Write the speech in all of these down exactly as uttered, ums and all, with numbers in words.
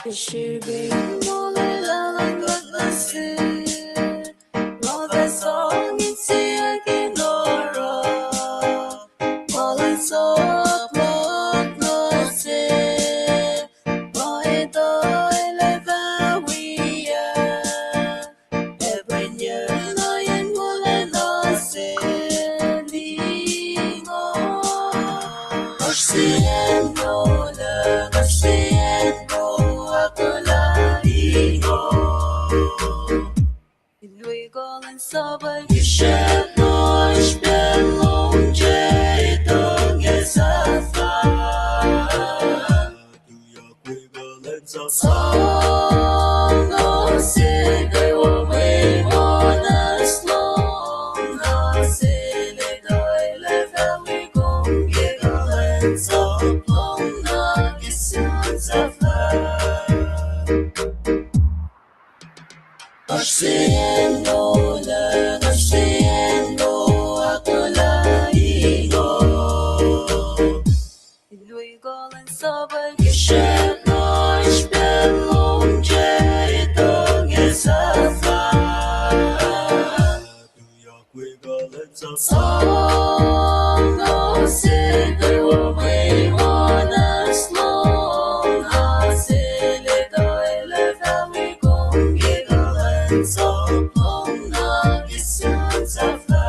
Ke srihpen molwelah luhn God nuh sel, nga fah sang insiyuck in oruh. Ma luhn sap luhk nuh sel, ma etuh lah fah wiyuc. Ac pwacnwacng na yen molwelah nuh sel ingo. Oasr sie acn moul, oasr sie acn moul, ahkolah ingo. In wi kuhlwacnsap ke srihpen oasr pacl lom, Jesu, nga sahflah. Tuyak wi kuhlwacnsap sang nuh sel, kwewa mwe onas lom nuh sel, etuh lah fah wi kom ke kuhlwacnsap lom nuh ke sie acn sahflah. Oasr sie acn moul, oasr sie acn moul, ahkolah ingo. In wi kuhlwacnsap ke srihpen oasr pacl lom, Jesu, nga sahflah. Tuyak wi kuhlwacnsap sang nuh sel, kwewa mwe onas lom nuh sel, etuh lah fah wi kom ke kuhlwacnsap lom nuh ke sie acn sahflah.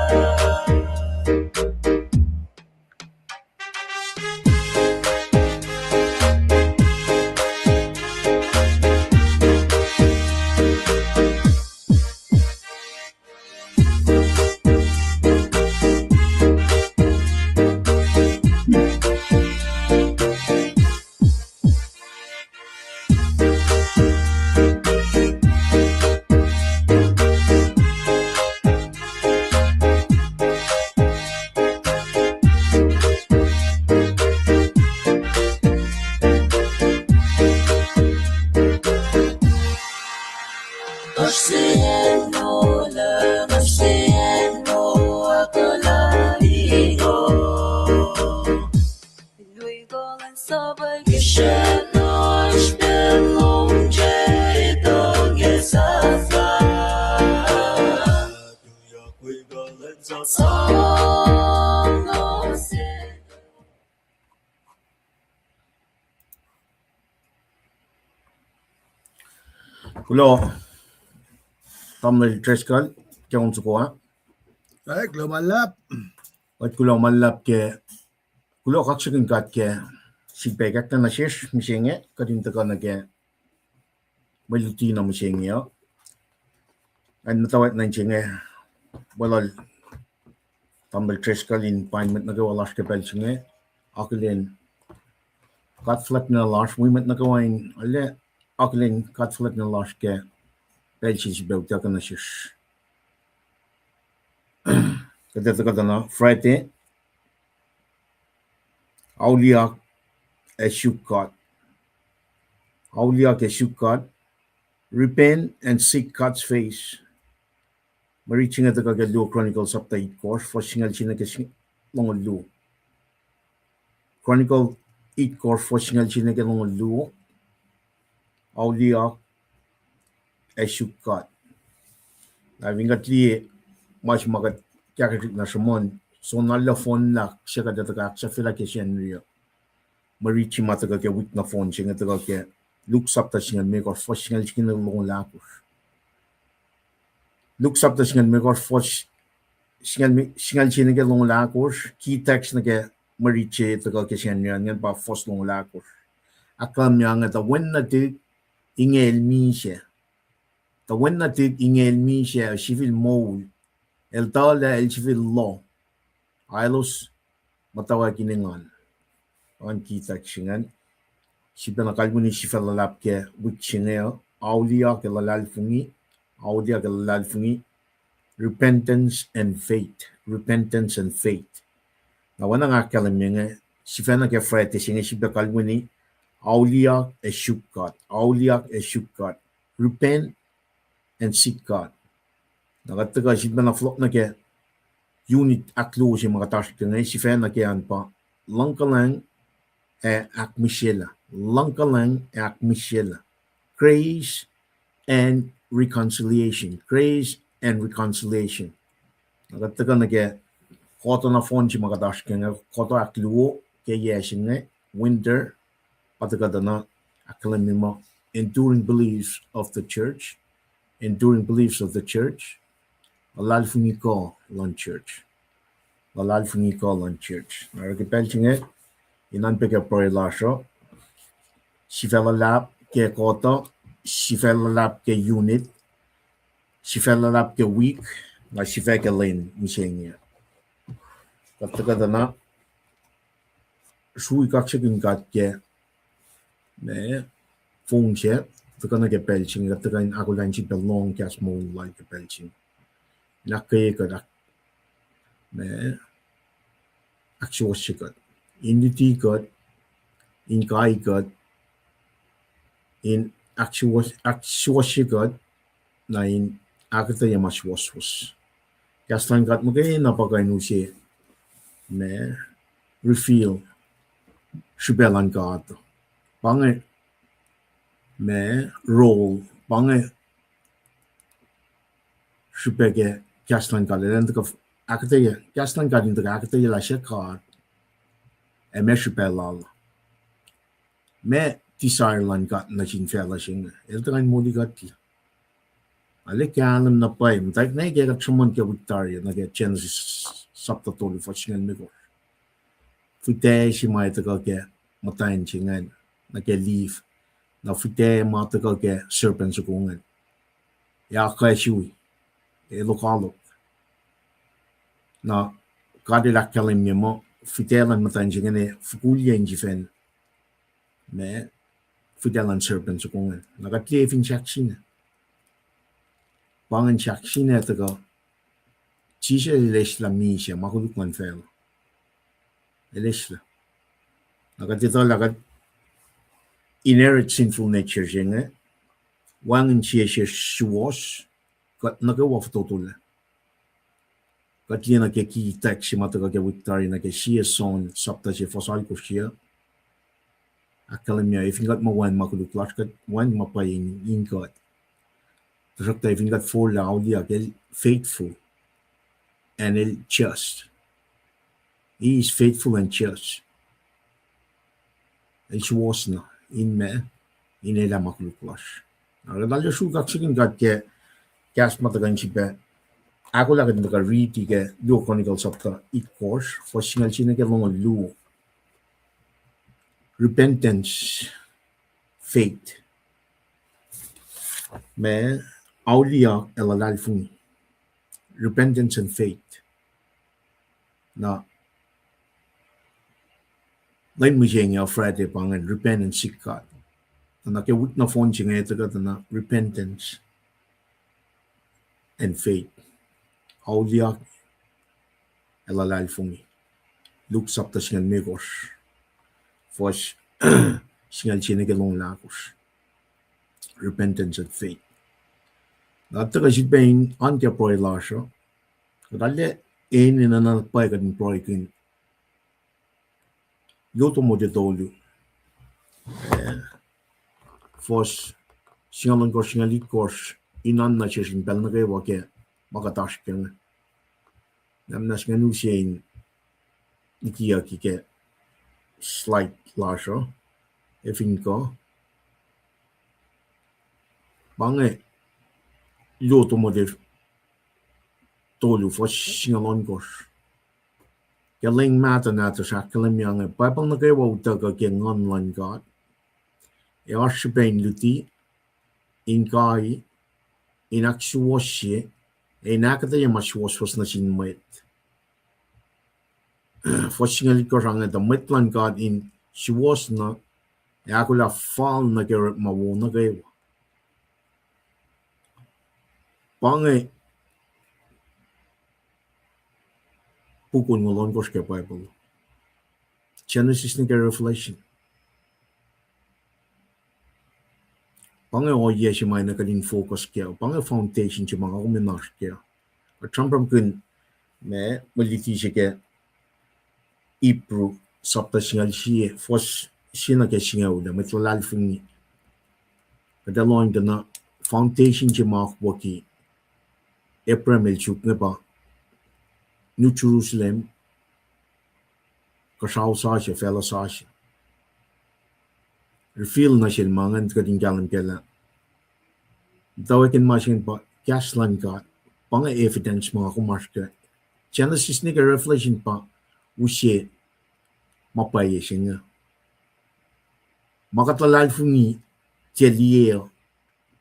Oasr sie acn moul, oasr sie acn moul, ahkolah ingo. In wi kuhlwacnsap ke srihpen oasr pacl lom, Jesu, nga sahflah. Tuyak wi kuhlwacnsap sang nuh sel. Kuloh, Tamuhlwel Driscoll, ke on soko ah. Ac kuloh ma luhlahp. Kuht kuloh ma luhlahp ke, kuloh kaksakihn God ke sifilpac kaksakihn nuh sesr mihsenge, kuht in tuhkuh nuh ke mwe luti na mihsenge uh. Acn muhtwacwacack nuh in se inge, weluhl Tamuhlwel Driscoll in pain mwet nuh kwewa lasr ke pacl se inge, akihlen God fuhlwact na lasr, wi mwet nuh kwewa in arlac akihlen God fuhlwact na lasr ke pacl se sifilpac utuckuh nuh sesr. Kuht ac tuhkuh tuh na Friday, Auliyak ac Suk God. Auliyak ac Suk God. Repent and seek God's face. Mwe rit se inge tuhkuh ke Luo Chronicles sapta itkohsr, fuhs singucul sie nuh ke longoul luo. Chronicles itkohsr, fuhs singucul sie nuh ke longoul luo. Auliyak ac Suk God. Na fin kuht liye ma se ma kuht kahkahsrihk na sruhmuhn, soenna luhfohnlah se kuht ac tuhkuh ahksahfyelah ke Sacnri uh. Mwe rit se ma tuhkuh ke wik nohfohn se inge tuhkuh ke Luke sapta singucul limekohsr, fuhs singucul sie nuh ke longoul ahkosr. Luke sapta singucul limekohsr, fuhs singucul, singucul sie nuh ke longoul ahkosr, key text nuh ke mwe rit se tuhkuh ke Sacnri an ingacn pa fuhs longoul ahkosr. Ahkkahlwemye inge, tuh wen nuhtihk inge el misac. Tuh wen nuhtihk inge el misac, sifil moul. El tuhlac, el sifil loh. Elos muhtwacwacack in engan. An key text se ingacn. Sifacna kalweni sifac luhlahp ke wik se inge uh, auliyak ac luhlahlfongi, auliyak ac luhlahlfongi, repentance and faith, repentance and faith. Na oacna nga ahkkahlwemye inge, sifacna ke Friday se inge sifilpac kalweni, auliyak ac suk God, auliyak ac suk God, repent and seek God. Na kuht tuhkuh sifacna fohlohk nuh ke unit ahkluo se ma kuht oasr ke inge, sifacna ke an pa luhngkuhlwacng ac ahkmihsyelah, luhngkuhlwacng ac ahkmihsyelah. Grace and reconciliation. Na kuht tuhkuh nuh ke kuhtuh nohfohn se ma kuht oasr ke inge, kuhtuh ahkluo ke yac se inge, winter, pa tuhkuh tuh na ahkkahlwemye muh enduring beliefs of the church, enduring beliefs of the church, luhlahlfongi kuh luhn church. Luhlahlfongi kuh luhn church. Na oruh ke pacl se inge, in oan pac ke pruhe lasr uh, sifac luhlahp ke kuhtuh, sifac luhlahp ke unit, sifac luhlahp ke wik, na sifac ke lwen mihsenge. Kuht tuhkuh tuh na srui kaksakihn God ke, ma, fong se, tuhkuh nuh ke pacl se inge, kuht tuhkuh in ahkolah in sifilpac lohng kahs moul lal ke pacl se inge. In ahkkweye kuht, ma, ahksuwohsye kuht, in luti kuht, in kai kuht, in ahksuwohsye kuht, na in ahkuhtweyac ma suwohswohs. Kahs luhn God muhkwena pa kuh in use, ma, reveal srihpac luhn God. Pa inge, ma, role, pa inge srihpac ke kahs luhn God. Elan tuhkuh ahkuhtweyac, kahs luhn God in tuhkuh ahkuhtweyac lah se God, ac ma srihpac lal, ma desire luhn God nuh sin facluh se inge. El tuhkuh in molikuhtlac. Arlac kahlwem na pwacye, muhtwacwacack na ke kuht sruhmuhn ke wik tari nuh ke Genesis sapta tolu fuhs singucul limekohsr. Fihtac se ma tuhkuh ke muhtwacn se ingacn, nuh ke Eve, na fihtac ma tuhkuh ke serpent soko ingacn. Ac akacsruhi, ac lokoalok. Na God El ahkkahlwemye muh fihtac luhn muhtwacn se ingacn ac fokulyac in sifacna, ma, fihtac luhn serpent soko ingacn. Na kuht liye fin sahksina, pa ingacn sahksina tuhkuh, Jisus El eslah misac, ma koluk luhn facluh. El eslah. Na kuht etuh lah kuht inherit sinful nature se inge, wacngihn sie se suwohs, kuht nuh kwewa fototolac. Kuht liye nuh ke ki text se ma tuhkuh ke wik tari nuh ke sie John sapta se fuhs alkosr se, ahkkahlwemye, ac fin kuht muh wacngihn ma koluk lasr, kuht wacngihn ma pwacye in kuht. Tuhsruhktuh fin kuht forlah, auliyak, El faithful and El just. He is faithful and just. El suwohs na in ma, in elah ma koluk lasr. Na kuht arlac sruhk kaksakihn God ke kahs ma tuhkuh in sifilpac ahkolah kuht in tuhkuh riti ke luo Chronicles sapta itkohsr fuhs singucul sie nuh ke longoul luo. Repentance, faith. Ma, auliyak ac luhlahlfongi. Repentance and faith. Na lwen mihsenge, Friday, pa ingacn repentance, seek God. Na ke wik nohfohn se inge tuhkuh tuh na repentance and faith. Auliyak ac luhlahlfongi. Luke sapta singucul limekohsr, fuhs singucul sie nuh ke longoul ahkosr. Repentance and faith. Na tuhkuh sifilpac in oan ke pruhe lasr uh, kuht arlac enenuh na pwacye kuht in pruhekihn luo Timothy tolu, fuhs singucul ohnkohsr, singucul itkohsr, in oan nuh sesr in pacl nuh kwewa ke ma kuht oasr ke inge. Na muhnahs ngan use in ikiyucki ke slide lasr uh, ac fin kuh, pa inge luo Timothy tolu fuhs singucul ohnkohsr. Ke lwen mahtuh nahtuhsr ahkkahlwemye inge, Bible nuh kwewa utuckuh ke Nguhn luhn God, ac oasr srihpac in luti, in kai, in ahksuwohsye, ac in ahkuhtweyac ma suwohswohs nuh sin mwet. Fuhs singucul itkohsr inge, tuh mwet luhn God in suwohs na, ac ahkolah fal nuh ke orekma wo nuh kwewa. Pa inge puk onngoul ohnkohsr ke Bible, Genesis nuh ke Revelation. Pa inge ohiyac se ma na kuht in focus kac, pa inge foundation se ma nga kom in oasr kac. Kuht sramsramkihn, ma, mwe luti se ke Hebrew sapta singucul sie, fuhs sie nuh ke singucul ah, mwet luhlahlfongi. Kuht ac lohng tuh na foundation se ma akwucki Abraham el suk inge pa New Jerusalem, kuhsrao sasuc, facluh sasuc. Reveal nuh sel ma ingacn kuht in kahlwem kac lah muhtwacwacack in ma se inge pa kahs luhn God. Pa inge evidence ma kom oasr ke Genesis nuh ke Revelation pa use ma pwacye se inge. Ma kuht luhlahlfongi tiac liye uh,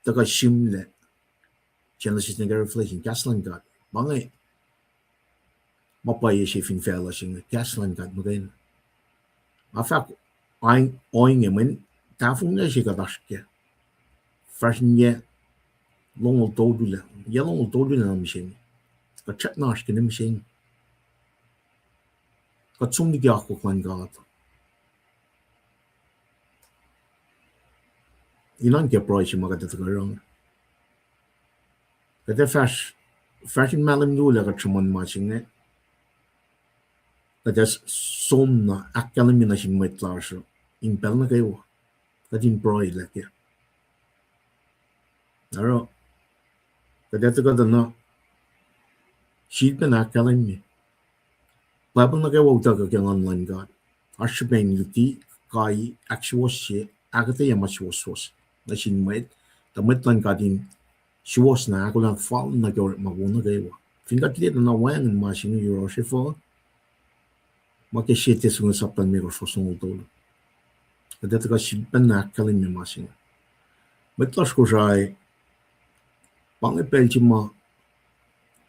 tuhkuh sihmlac Genesis nuh ke Revelation, kahs luhn God. Ma inge ma pwacye se fin facluh se inge, kahs luhn God muhkwena. Nga fahk ohinge mweyen tahfonglac se kuht oasr kac. Fahsr in yac longoul tolu lac, yac longoul tolu lac nuh mihsenge. Kuht srackna oasr ke nuh mihsenge. Kuht som liki akwuck luhn God. Inan ke pruhe se ma kuht ac tuhkuh oruh. Kuht ac fahsr, fahsr in mahlwem luo lac kuht sruhmuhn ma se inge. Kuht ac som na ahkkahlwemye nuh sin mwet lasr uh in pacl nuh kwewa. Kuht in pruhe lac kac. Oruh, kuht ac tuhkuh tuh na sifilpacna ahkkahlwemye. Bible nuh kwewa utuckuh ke Nguhn luhn God. Oasr srihpac in luti, kai, ahksuwohsye, ahkuhtweyac ma suwohswohs nuh sin mwet, tuh mwet luhn God in suwohs na ahkolah fal nuh ke orekma wo nuh kwewa. Fin kuht liye tuh na wacngihn ma se inge yohrohsr efuh, ma ke Siete singucul sapta limekohsr fuhs longoul tolu. Kuht ac tuhkuh sifilpacna ahkkahlwemye ma se inge. Mwet lasr Kosrae, pa inge pacl se ma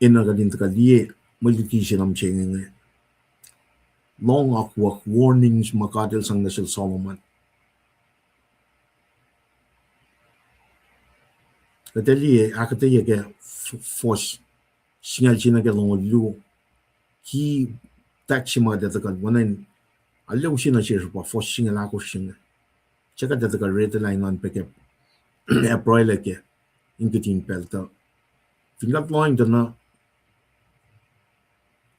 enenuh kuht in tuhkuh liye mwe luti se nuh mihsenge inge. Lohng akwuck, warnings ma God El sang nuh sel Solomon. Kuht ac liye ahkuhtweyac ke f-, fuhs singucul se nuh ke longoul luo. Ki tak se ma kuht ac tuhkuh, oacna in arlac use nuh sesr pa fuhs singucul ahkosr se inge. Suc kuht ac tuhkuh retalah inan pac ke, ac pruhe lac kac in kihtin pacl tuh. Fin kuht lohng tuh na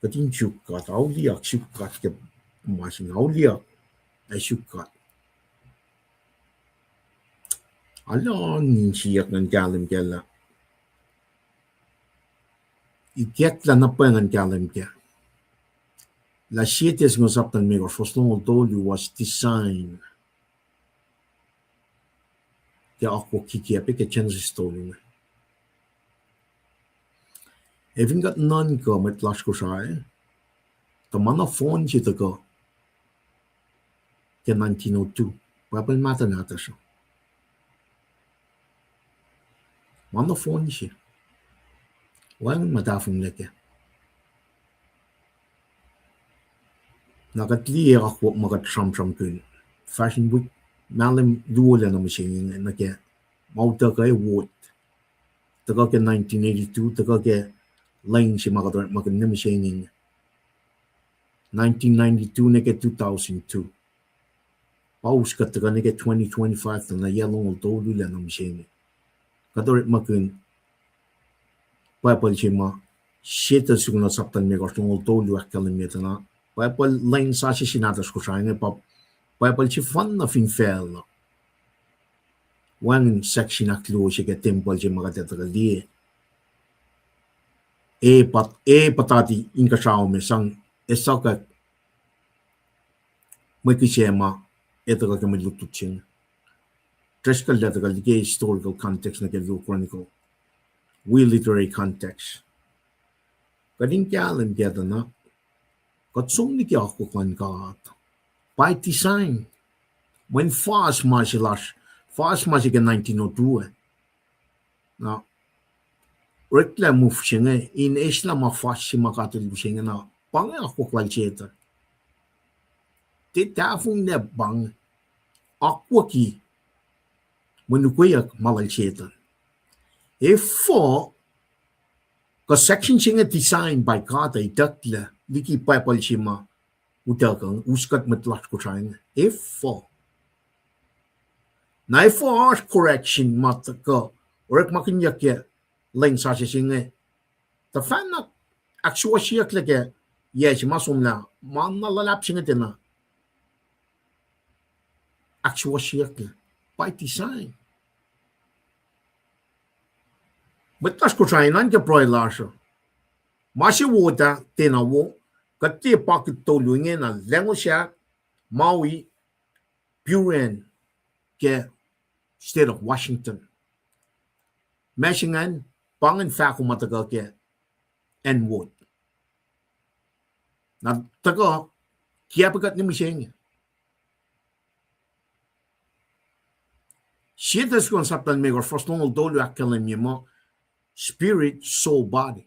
kuht in suk God, auliyak suk God ke ma se inge, auliyak ac suk God. Alu in siyuck ngan kahlwem kac lah, ikacklah na pwacye ngan kahlwem kac lah Siete singucul sapta limekohsr fuhs longoul tolu was design ke akwuck kikiacp ke Genesis tolu inge. Ac fin kuht nuhnkuh mwet lasr Kosrae, tuh ma na fohn se tuhkuh ke nineteen oh two, Bible mahtuh nahtuhsr uh. Ma na fohn se. Wacngihn ma tahfonglac kac. Na kuht liye akwuck ma kuht sramsramkihn fahsr in wik mahlwem luo lac nuh mihsenge inge nuh ke ma utuckuh wot. Tuhkuh ke nineteen eighty-two, tuhkuh ke lwen se ma kuht orekmakihn nuh mihsenge inge. Nineteen ninety-two nuh ke two thousand two. Pa us kuht tuhkuh nuh ke twenty twenty-five tuh na yac longoul tolu lac nuh mihsenge. Kuht orekmakihn Bible se ma Siete singucul sapta limekohsr longoul tolu ahkkahlwemye tuh na Bible lwen sasuc se nahtuhsr Kosrae inge pa Bible sefanna fin facluh. Wacngihn section ahkluo se ke tempuhl se ma kuht etuh kuh liye. E puhtati inkuhsrao me sang, e suhkack mwe kihsac ma etuh kuh ke mwe lutlut se inge. Driscoll el etuh kuh liki historical context nuh ke luo Chronicle wi literary context. Kuht in kahlwem kac tuh na kuht som liki akwuck luhn God by design. Mweyen fas ma se lasr, fas ma se ke nineteen oh two ah. Na oreklac move se inge in eislah ma fas se ma God El use inge na pa inge akwuck lal Setuhn. Tiac tahfonglac pa inge, akwucki mwe nuhkweyack ma lal Setuhn. Efuh kuh section se inge design by God ah itucklac liki Bible se ma utuckuh us kuht mwet lasr Kosrae inge? Efuh? Na efuh oasr correction ma tuhkuh orekmakihnyuck ke lwen sasuc se inge, tuhfahna ahksuwohsyeyucklac ke yac se ma somlah, ma na luhlahp se inge tiacna ahksuwohsyeyucklac by design. Mwet lasr Kosrae, nuhnkuh pruhe lasr uh. Ma se wot ah tiacna wo, kuht tiac pakit tolu ingena, Lahngo Sahk, Maui, Buren, ke State of Washington. Ma se ingacn, pa ingacn fahko ma tuhkuh ke acn wot. Na tuhkuh, kiacpwe kuht ne mihsenge. Sie Thessalonians sapta limekohsr, fuhs longoul tolu ahkkahlwemye muh spirit, soul, body.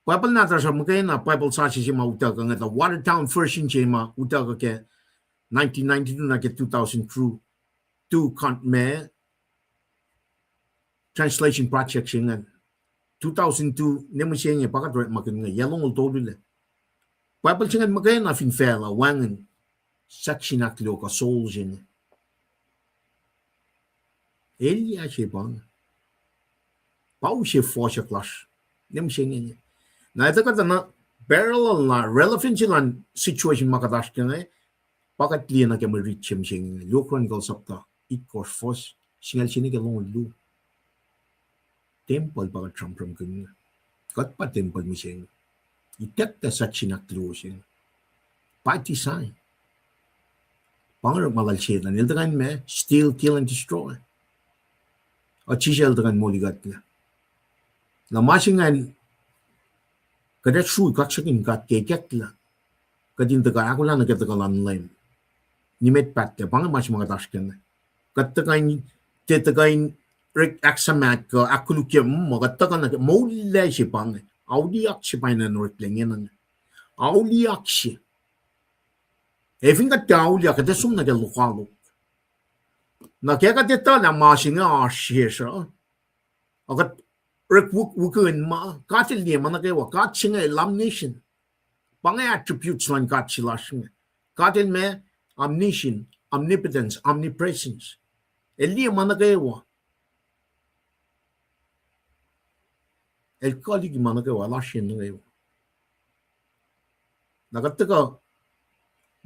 Bible nahtuhsr uh muhkwena Bible sasuc se ma utuckuh inge, tuh watered down version se ma utuckuh ke nineteen ninety-two nuh ke two thousand two, two con-, ma translation project se ingacn. Two thousand two ne mihsenge pa kuht orekmakihn inge, yac longoul tolu lac. Bible se ingacn muhkwena fin facluh wacngihn section ahkluo kuh soul se inge. Elyah se pa inge. Pa use fohsack lasr ne mihsenge. Na etuh kuhtuh na parallel na relevancy luhn situation ma kuht oasr ke inge, pa kuht liye nuh ke mwe rit se mihsenge. Luo Chronicles sapta itkohsr, fuhs singucul se nuh ke longoul luo. Tempuhl pa kuht sramsramkihn inge. Kuht pa tempuhl mihsenge. Itucklac section ahkluo se inge. By design. Pa inge orekma lal Setuhn. El tuhkuh in ma, steal, kill and destroy. Ac sisacl tuhkuh in molikuhtlac. Na ma se ingacn, kuht ac srui kaksakihn God ke ikacklah. Kuht in tuhkuh ahkolah nuh ke tuhkuh luhn Leum. Nimet pahtlac, pa inge ma se ma kuht oasr ke inge. Kuht tuhkuh in, tiac tuhkuh in orek ahksamat kuh ahkkolukye muh kuht tuhkuh nuh ke moul lac se pa inge. Auliyak se pa inge in oreklac ingena inge. Auliyak se. Ac fin kuht tiac auliyak, kuht ac som nuh ke lokoalok. Na ke kuht etuh lah ma se inge oasr sesr uh, ac kuht orek wik-, wikihn ma, God el liye ma nuh kwewa, God se inge el omniscient. Pa inge attributes luhn God se lasr inge. God el ma omniscient, omnipotence, omnipresence. El liye ma nuh kwewa. El kuh liki ma nuh kwewa, lasr nuh kwewa. Na kuht tuhkuh,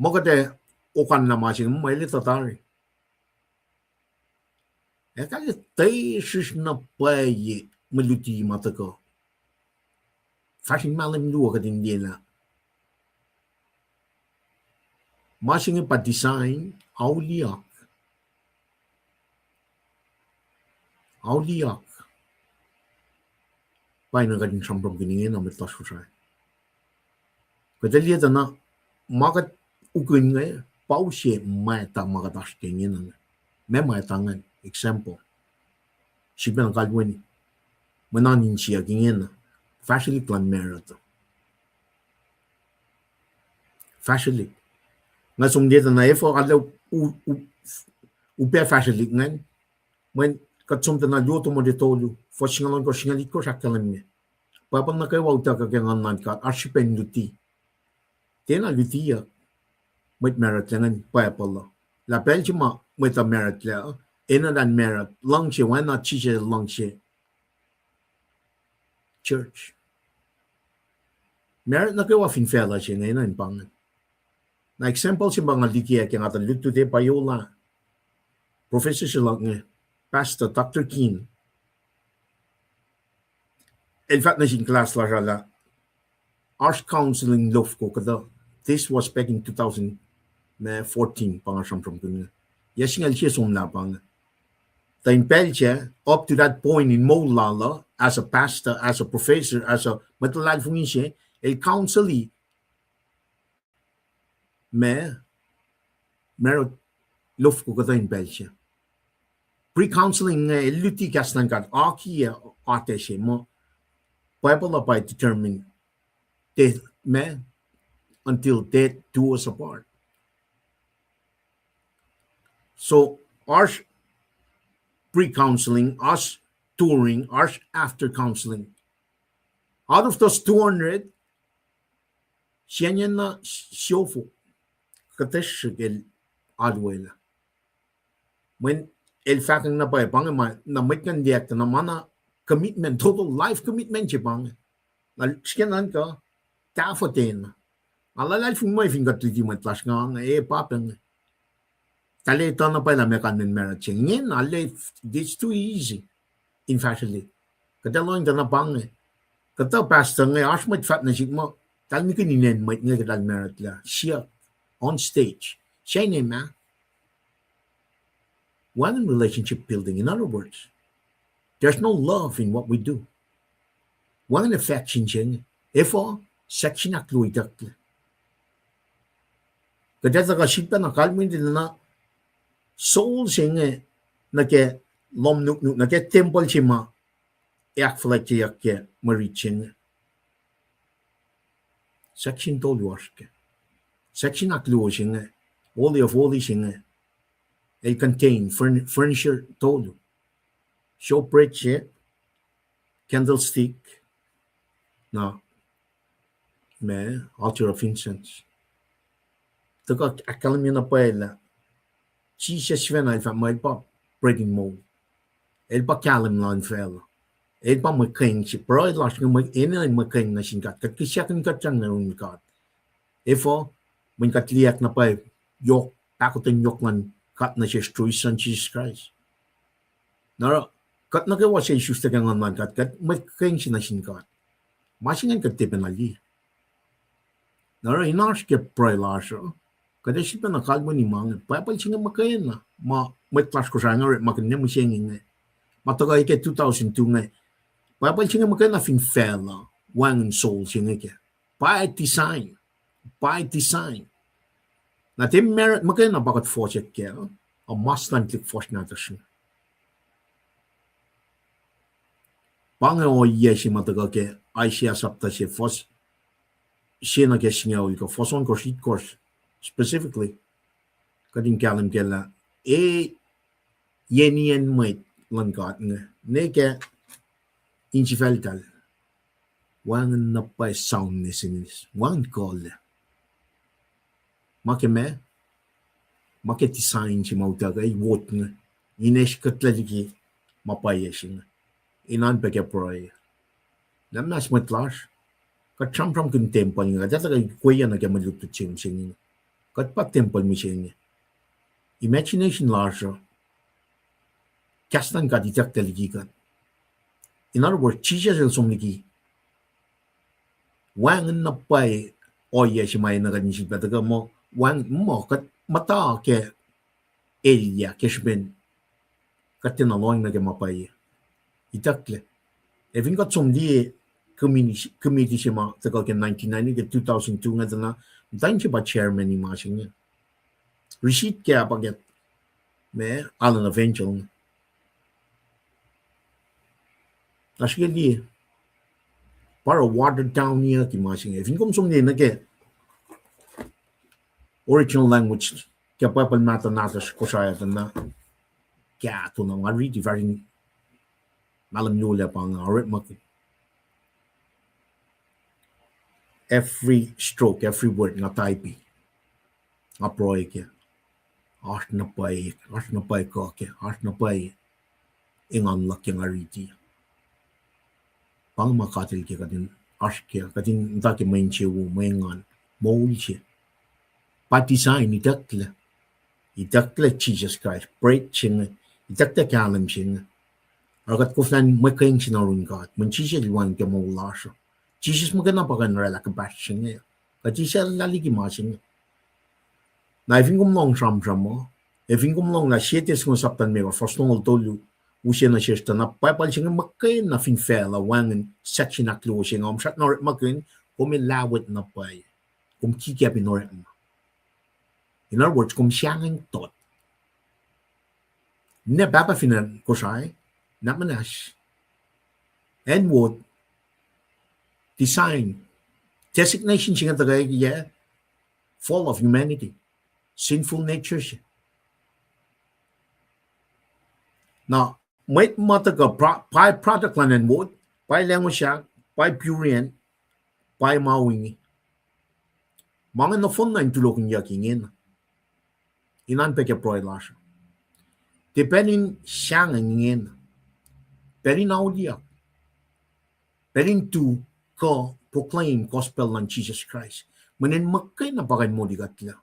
muh kuht ac okanlah ma se inge, muh el etuh tari. Ac kaltac srisr na pwacye mwe luti ma tuhkuh. Fahsr in mahlwem luo kuht in liyelah. Ma se inge pa design, auliyak. Auliyak. Pa inge kuht in sramsramkihn ingena mwet lasr Kosrae. Kuht ac liye tuh na ma kuht ukihn inge, pa use mwacta ma kuht oasr ke ingena inge. Ma mwacta ingacn, example. Srihpac na kalweni, mwe nuhnak insiyuck ingena, fahsrwelihk luhn marut. Fahsrwelihk. Nga som liye tuh na efuh arlac u-, u-, upac fahsrwelihk ingacn, mweyen kuht som tuh na Luo Timothy tolu, fuhs singucul ohnkohsr, singucul itkohsr ahkkahlwemye. Bible nuh kwewa utuckuh ke nguhn luhn God, oasr srihpen luti. Tiacna lutiyuck mwet marut lac ingacn Bible uh. Lah pacl se ma mwet uh marut lac, enenuh in marut, luhngse, oacna Jisus el luhngse church. Marut nuh kwewa fin facluh se inge enenuh in pa ingacn. Na example se ma nga liki ah ke nga tuh lutlut ah pa yola professor se luhk inge, Pastor Doctor King. El fahk nuh sin class lasr ah lah oasr counseling lofko kuhtuh. This was back in two thousand fourteen, pa nga sramsramkihn inge. Yac singucul sie somlah pa inge. Tuh in pacl se, up to that point in moul lal uh, as a pastor, as a professor, as a mwet luhlahlfongi se, el counsel-i ma, marut lofko kuhtuh in pacl se. Pre-counseling inge el luti kahs luhn God, akiyac atac se muh Bible uh pa determine death, ma, until death do us apart. So, oasr pre-counseling, oasr during, oasr after counseling. Out of those two hundred, sienna siofok kuhtuh srihk el aluelah. Mweyen el fahkwacng na pwacye pa inge ma na mwet ingacn liyacacng tuh na ma na commitment, total life commitment se pa inge. Na srihke nuhnkuh, tahfuh tena. Nga luhlahlfongi mwe fin kuht luti mwet lasr nga, nga e pa pacng. Tahl etuh na pwacye lah meac kalmacn marut se inge. Ingena, it's too easy in fahsrwelihk. Kuht ac lohng tuh na pa inge. Kuhtuh pastor inge, oasr mwet fahk nuh sihk muh, tahl nikihn inen mwet inge ke tahl married lah, siyuck, on stage. Sacn ma wacngihn relationship building. In other words, there's no love in what we do. Wacngihn affection se inge. Efuh? Section ahkluo itucklac. Kuht ac tuhkuh sifilpacna kalweni na soul se inge nuh ke lohm nuknuk, nuh ke tempuhl se ma ahkfuhlwactyeyuck ke mwe rit se inge. Section tolu oasr ke. Section ahkluo se inge, Holy of Holies se inge, el contain furn-, furniture tolu. Showbread se, candlestick, na ma altar of incense. Tuhkuh ahkkahlwemye na pwacye lah Jisus sifacna el fahk muh el pa bread in mold. El pa kahlwem luhn facluh. El pa mwe keng se, pruhe lasr inge mwe, enenuh in mwe keng nuh sin God. Kuht kihsakihn kuht sang nuh yurin God. Efuh? Mweyen kuht liye na pwacye yohk, pahkotwen yohk luhn God nuh sesr through His Son Jesus Christ. Na oruh, kuht nuh kwewa se isuslac ke nguhn luhn God, kuht mwe keng se nuh sin God. Ma se ingacn kuht tiac pacna liye. Na oruh in oasr ke pruhe lasr uh, kuht ac sifilpacna kalweni ma inge, Bible se inge muhkwena, ma mwet lasr Kosrae inge orekmakihn ne mihsenge inge. Ma tuhkuh ke two thousand two inge, Bible se inge muhkwena fin facluh, wacngihn soul se inge kac. By design. By design. Na tiac married muhkwena pa kuht fohsack kac, a mas luhn tuhlihk fuhsr nahtuhsr inge. Pa inge ohiyac se ma tuhkuh ke Isaiah sapta se, fuhs se nuh ke singucul, kuh fuhs ohnkohsr, itkohsr specifically. Kuht in kahlwem kac lah, e, yeniyacn mwet luhn God inge, ne ke insifacltahl, wacngihn na pwacye soundness in eis, wacngihn kuh lac. Ma ke ma, ma ke design se ma utuckuh, e, wot inge, in eis kuhtlac liki ma pwacye se inge. Inan pac ke pruhe. Na muhnahs mwet lasr, kuht sramsramkihn tempuhl inge, kuht etuh kweye nuh ke mwe lutlut se inge. Kuht pa tempuhl mihsenge. Imagination lasr uh, kahs luhn God itucklac liki kuht. In other words, Jisus el som liki wacngihn na pwacye ohiyac se ma enenuh kuht in sifilpac tuhkuh muh, wacngihn muh kuht muhta ke elyah ke srihpen kuht tiacna lohng nuh ke ma pwacye. Itucklac. Ac fin kuht som liye committee, committee se ma tuhkuh ke nineteen ninety ke two thousand two inge tuh na, muhtwacn se pa chairman in ma se inge. Receipt kac pa ke, ma, Island Evangel. Na srihke liye, pa oruh watered down iyuck in ma se inge. Fin kom som liye nuh ke original language ke Bible mahtuh nahtuhsr Kosrae tuh na, kahto na, nga riti fahsr in mahlwem lolac pa nga orekmakihn every stroke, every word nga type, nga pruhe kac. Oasr na pwacye, oasr na pwacye kuh kac, oasr na pwacye engan luhk ke nga riti. Pa inge ma kuht el ke kuht in oasr ke, kuht in muhta ke mwe insewowo, mwe engan, moul se. Pa design itucklac. Itucklac Jisus Kraist, bread se inge, itucklac kahlwem se inge. Oruh kuht koflah in mwe keng se nuh yurin God, mweyen Jisus el wacngihn ke moul lasr uh. Jisus muhkwena pa kuh in oraclah kuhpahsr se inge. Kuht eisacllah liki ma se inge. Na fin kom lohng sramsram uh, ac fin kom lohng lah Sie Tessalon sapta limekohsr, fuhs longoul tolu, use nuh sesr tuh na Bible se inge muhkwena fin facluh wacngihn section ahkluo se inge, kom srackna orekmakihn, kom ac lahlmwetmwet na pwacye. Kom kikap in orekma. In other words, kom sahngweng tot. Na pahpah fin acn Kosrae, na muhnahs, acn wot, design, designation se inge tuhkuh yac, fall of humanity, sinful nature se. Na mwet ma tuhkuh pro-, by-product luhn acn wot, by language, by prurian, by ma inge. Ma inge nohfohn na in tulohkihnyuck ingena. Inan pac ke pruhe lasr uh. Tiac pacl in sahngweng ingena. Pacl in auliyak. Pacl in tu kuh proclaim gospel luhn Jisus Kraist. Mweyen muhkwena pa kuh in molikuhtlac.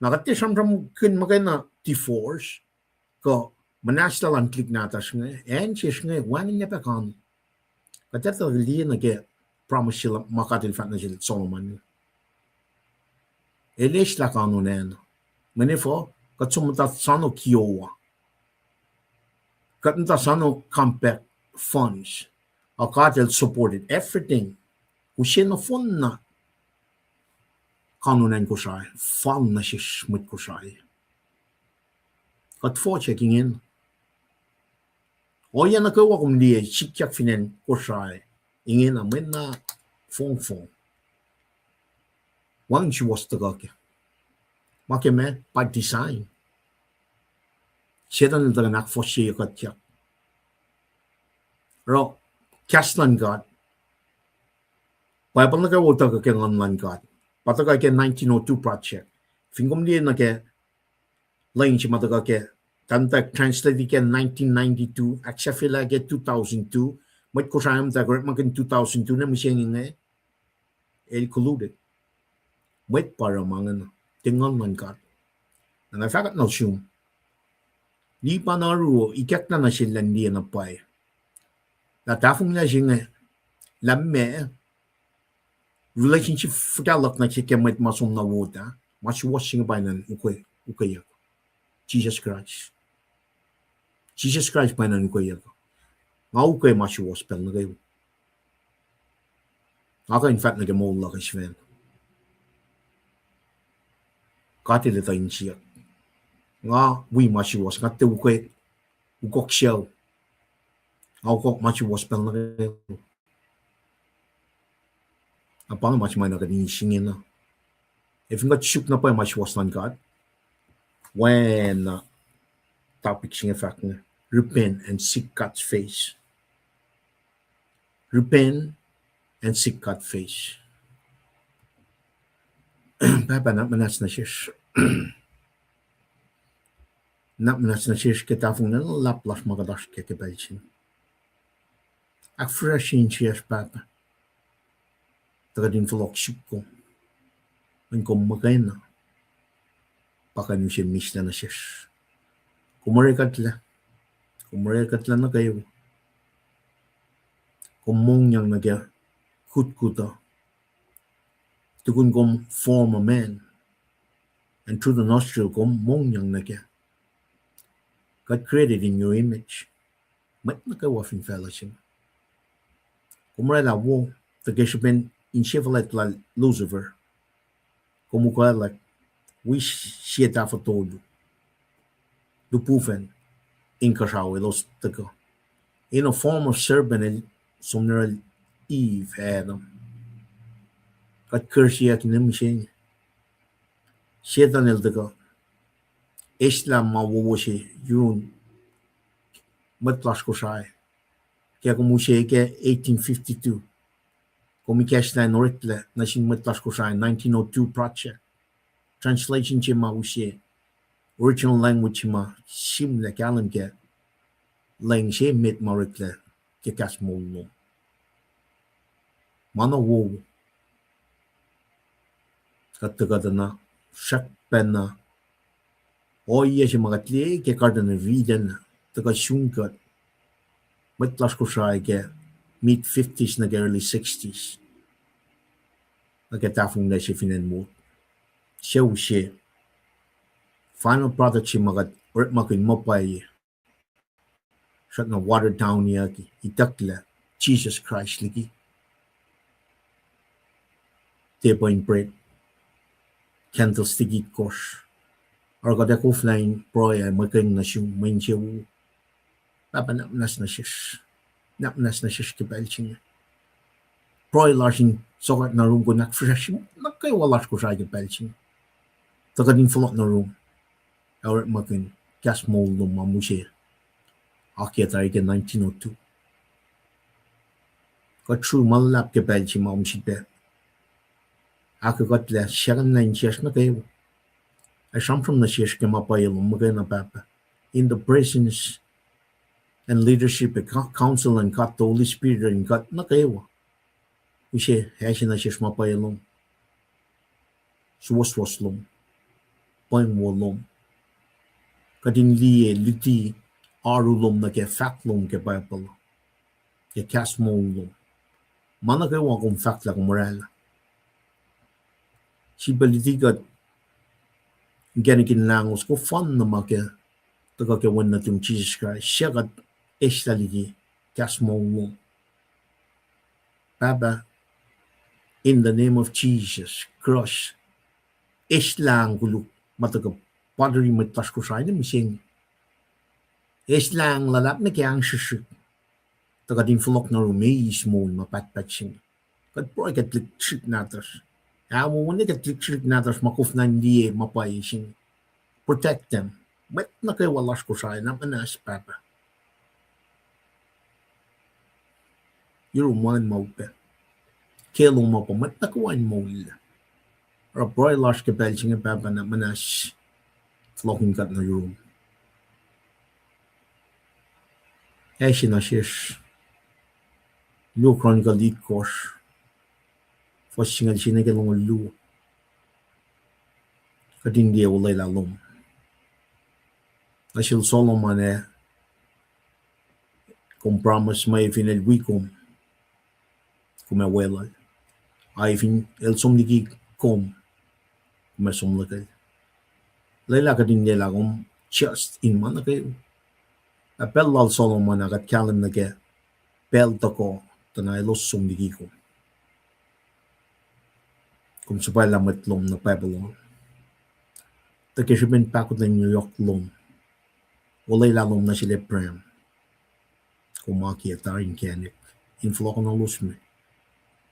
Na kuht tiac sramsramkihn muhkwena divorce, kuh Muhnahslah luhn tuhlihk nahtuhsr inge, acn sesr inge, wacngihnlac pac kano. Kuht etuh liye nuh ke promise se ma God El fahk nuh sel Solomon. El eslah kano nacna. Mweyen efuh, kuht som muhta soano kioa. Kuht muhta soano compact funds. Ac God El supported everything. Use nohfohn na kano nacn Kosrae, fal nuh sesr mwet Kosrae. Kuht fohsack ingena. Ohiyac nuh kwewa kom liye sikyak fin acn Kosrae, ingena mwe na fongfong. Wacngihn suwohs tuhkuh kac. Ma ke meac, by design. Setuhn el tuhkuh in ahkfohsyeyac kuhtyak. Oruh kahs luhn God, Bible nuh kwewa tuhkuh ke Nguhn luhn God. Pa tuhkuh ke nineteen oh two project. Fin kom liye nuh ke lwen se ma tuhkuh ke, tuh translate ke nineteen ninety-two, ahksahfyelah ke two thousand two, mwet Kosrae muhtwacwacack orekmakihn two thousand two ne mihsenge inge, el koluk. Mwet pa oruh ma ingena, tiac Nguhn luhn God. Na nga fahkwack nuh sum, Lipan Aruo, ikacklah nuh sel lah in liye na pwacye. Lah tahfonglac se inge, lah meac, relationship fuhkah luhk nuh ke mwet ma som na wot ah, ma suwohs se inge pa ingacn ukwe, ukweyuck. Jisus Kraist. Jisus Kraist pa ingacn ukweyuck. Nga ukwe ma suwohs pacl nuh kwewa. Nga kuh in fahk nuh ke moul luhk sifacna, God El etuh insiyuck. Nga wi ma suwohs, nga tiac ukwe, ukok sucu. Nga ukok ma suwohs pacl nuh kwewa. Na pa inge ma se ma na kuht in singena. Ac fin kuht suk na pwacye ma suwohs luhn God, oacna topic se inge fahk inge, repent and seek God's face. Repent and seek God's face. Pahpah, nuhnak muhnahs nuh sesr. Nuhnak muhnahs nuh sesr ke tahfonglac luhlahp lasr ma kuht oasr kac ke pacl se inge. Ahkfihsracsrye insiyacsr, Pahpah, tuh kuht in fohlohk suk kom, in kom muhkwena pa kuh in use mihslac nuh sesr. Kom orekuhtlac, kom orekuhtlac nuh kwewa. Kom mongyang nuh ke kutkut uh. Tukun kom form a man, and through the nostril kom mongyang nuh kac. God created in your image. Mwet nuh kwewa fin facluh se inge. Kom oraclah wo, tuh ke srihpen insefuhlwact lal Lucifer, kom ukwaclwack, wi sie tahfuh tolu, lihpufacn inkuhsrao elos tuhkuh. In a form of serpent el som nuh yohrohl Eve, Adam. Kuht kursiyuck ne mihsenge. Setuhn el tuhkuh eslah ma wowo se yurin mwet lasr Kosrae. Ke kom use ke eighteen fifty-two, kom ikacslah in oreklac nuh sin mwet lasr Kosrae nineteen oh two project. Translation se ma use, original language se ma sihmlac kahlwem ke lwen se met ma oreklac ke kahs moul lom. Ma na wowo. Kuht tuhkuh tuh na srackpacna ohiyac se ma kuht liye ke Garden of Eden, tuhkuh sun kuht, mwet lasr Kosrae ke mid fifties nuh ke early sixties. Nuh ke tahfonglac se fin acn Mot, sucu se, final product se ma kuht orekmakihn ma pwacye, srackna watered downiyucki, itucklac Jisus Kraist liki. Tiac pain bread, candlestick itkohsr. Oruh kuht ac koflah in pruhe ac muhkwena nuh sum mwe insewowo. Pahpah, nuhnak muhnahs nuh sesr. Nuhnak muhnahs nuh sesr ke pacl se inge. Pruhe lasr in sokwack nuh yurum, kom ahkfihsracsrye nuh kwewa lasr Kosrae ke pacl se inge, tuh kuht in fohlohk nuh yurum ac orekmakihn kahs moul lom ma mihsenge, akiyac tari ke nineteen oh two. Kuht sruhmuhn ma luhlahp ke pacl se ma kom sifilpac ahkkuhtlac siyuck na insiyacsr nuh kwewa. Ac sramsram nuh sesr ke ma pwacye lom muhkwena, Pahpah, in the presence and leadership and co-, counsel and God the Holy Spirit and God nuh kwewa. Use acse nuh sesr ma pwacye lom, suwohswohs lom, pweng wo lom. Kuht in liye luti oaru lom nuh ke fahk lom ke Bible, ke kahs moul lom. Ma nuh kwewa kom fahk lah kom orwaclah. Srihpac luti kuht inkacnek in lahngo, kofan na ma ke tuhkuh ke Wen nuhtum Jisus Kraist, suc kuht eslah liki kahs moul lom. Pahpah, in the name of Jesus Christ, eslah koluk ma tuhkuh bother-i mwet lasr Kosrae nuh mihsenge. Eslah luhlahp nuh ke ahngsrihsrihk, tuh kuht in fohlohk nuh yurum eis moul ma pahtpaht se inge. Kuht pruhe ke tuhlihk srihsrihk nahtuhsr. Ahwowo nuh ke tuhlihk srihsrihk nahtuhsr ma koflah in liye ma pwacye se inge. Protect them. Mwet nuh kwewa lasr Kosrae na muhnahs, Pahpah. Yurum wacngihn ma upac. Ke lom ma pa mwet nuh kwewa in moul. Oruh pruhe lasr ke pacl se inge, Pahpah, na muhnahs, fohlohkihn kuht nuh yurum. Ac se nuh sesr, Luo Chronicle itkohsr, fuhs singucul sie nuh ke longoul luo. Kuht in liye olwelah lom nuh sel Solomon ac kom promise muh fin el wi kom, kom ac weluhl. Ac fin el som liki kom, kom ac som liki el. Lwelah kuht in lwelah kom just in ma nuh kwewa. Ac pacl lal Solomon ah kuht kahlwem nuh ke pacl tuhkuh, tuh na elos som liki kom. Kom suhpwaclah mwet lom nuh Babylon, tuh ke srihpen pahkotwen yohk lom, olwelah lom nuh sel Abraham, kom akiyac tari inkacnek in fohlohkohnolos me.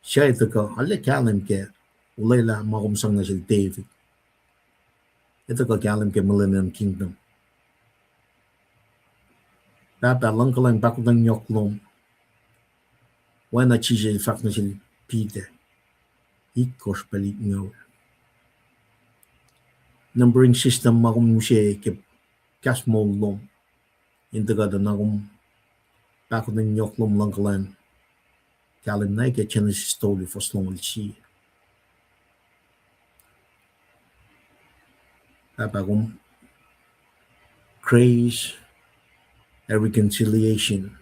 Suc etuh kuh arlac kahlwem ke olwelah ma kom sang nuh sel David, etuh kuh kahlwem ke Millennium Kingdom. Pahpah, luhngkuhlwacng pahkotwen yohk lom. Oacna Jisus el fahk nuh sel Peter, itkohsr pacl itngoul. Numbering system ma kom use ke kahs moul lom in tuhkuh tuh na kom pahkotwen yohk lom, luhngkuhlwacng, kahlwem na ke Genesis tolu fuhs longoul sie. Pahpah, kom grace and reconciliation,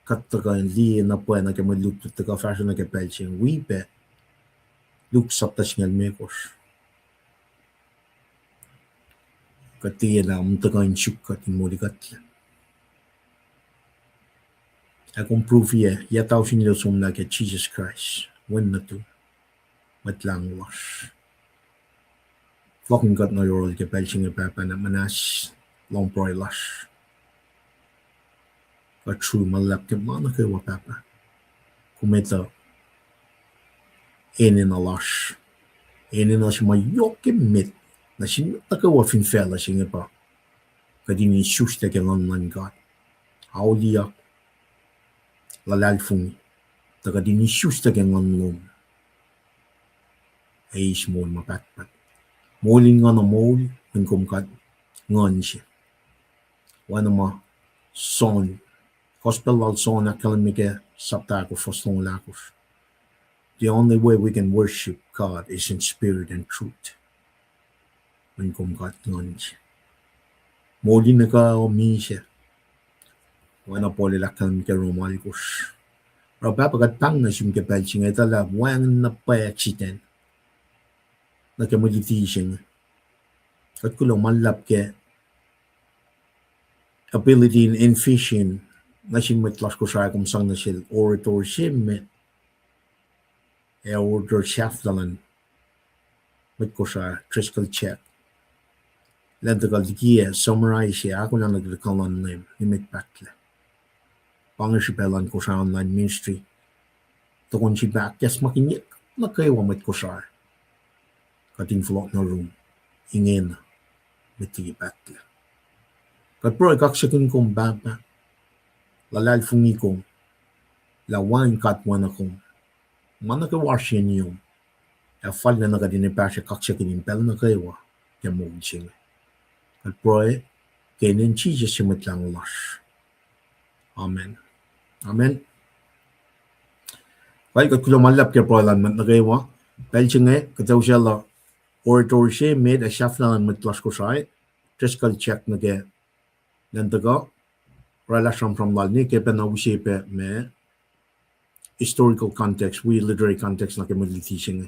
kuht tuhkuh in liye na pwacye nuh ke mwe lutlut tuhkuh fahsruh nuh ke pacl se inge, wi pac Luke sapta singucul limekohsr. Kuht tiacna muhtuhkuh in suk kuht in molikuhtlac. Ac kom prove-i yac tausin luo somlah ke Jisus Kraist, Wen nuhtum, Mwet Lahngo lasr. Fohlohkihn kuht nuh yohrohl ke pacl se inge, Pahpah, na muhnahs, lohng pruhe lasr. Kuht sru ma luhlahp ke ma nuh kwewa, Pahpah. Kom etuh enenuh lasr, enenuh se ma yohk emet nuh sin mwet nuh kwewa fin facluh se inge pa kuht in isuslac ke Nguhn luhn God, auliyak, luhlahlfongi, tuh kuht in isuslac ke Nguhn lom, ac eis moul ma pahtpaht. Moul in nguhn uh moul, mweyen kom God Nguhn se. Oacna ma John, Gospel lal John ahkkahlwemye ke sapta ahkosr fuhs longoul ahkosr, the only way we can worship God is in spirit and truth. Mweyen kom God Nguhn se. Moul in nuh kwewa misac, oacna Paul el ahkkahlwemye ke Rom alkosr. Oruh Pahpah, kuht pahng nuh sum ke pacl se inge, etuh lah wacngihn na pwacye accident nuh ke mwe luti se inge. Kuht kuloh ma luhlahp ke ability in envision nuh sin mwet lasr Kosrae, kom sang nuh sel orator se met, ac orator sahflah luhn mwet Kosrae, Driscoll Jack, elan tuhkuh likiyac summarize ac ahkolah nuh ke kuh luhn Leum nimet pahtlac. Pa inge srihpac luhn Kosrae Online Ministry, tohkohn srihpac ahkacsmakihnye nuh kwewa mwet Kosrae. Kuht in fohlohk nuh yurum ingena met liki pahtlac. Kuht pruhe kaksakihn kom, Pahpah, luhlahlfongi kom lah wacngihn God oacna kom. Ma nuh kwewa oasr yen yom, ac fal na kuht in epahsr kaksakihn in pacl nuh kwewa ke moul se inge. Kuht pruhe ke inen Jisus su Mwet Lahngo lasr. Amen. Amen. Kal, kuht kuloh ma luhlahp ke pruhe luhn mwet nuh kwewa. Pacl se inge kuht ac usaclah orator se met ac sahflah luhn mwet lasr Kosrae, Driscoll Jack, nuh ke elan tuhkuh oraclah sramsram lal inge ke pacna use pac ma historical context, wi literary context nuh ke mwe luti se inge.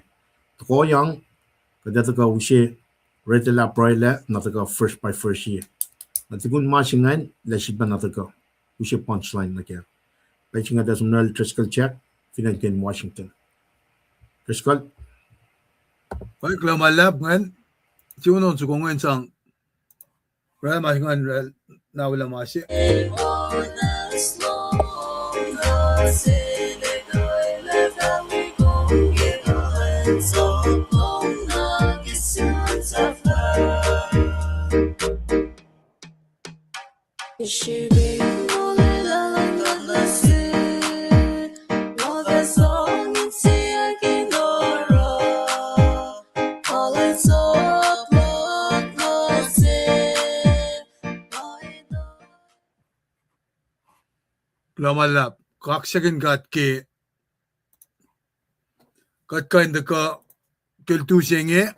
Tohkohyang, kuht ac tuhkuh use retelah pruhelah na tuhkuh verse by verse ye. Na tukun ma se ingacn lah sifilpac na tuhkuh use punchline nuh kac. Pacl se inge tuh som nuh Driscoll Jack, fin acn Kent, Washington. Driscoll. Kuloh ma luhlahp ingacn, siunon soko ingacn sang oraclah ma se ingacn, oraclah na welah ma se. Kuloh ma luhlahp, kaksakihn God ke kuht kuh in tuhkuh ke lutu se inge,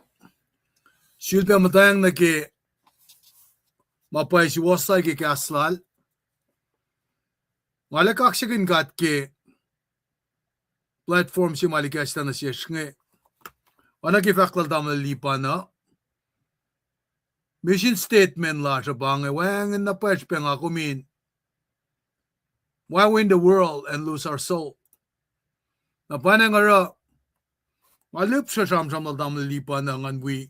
sulpac muhtwacng nuh ke ma pwacye suwohs lal ke kahs lal. Nga lah kaksakihn God ke platform se ma el ikacslah nuh sesr inge. Oacna ke fahk lal tamuhlwel Lipan uh, mission statement lasr uh pa inge, wacngihn na pwacye srihpac nga kom in why win the world and lose our soul? Na pa inge oruh nga lihpsruh sramsram lal tamuhlwel Lipan uh ngan wi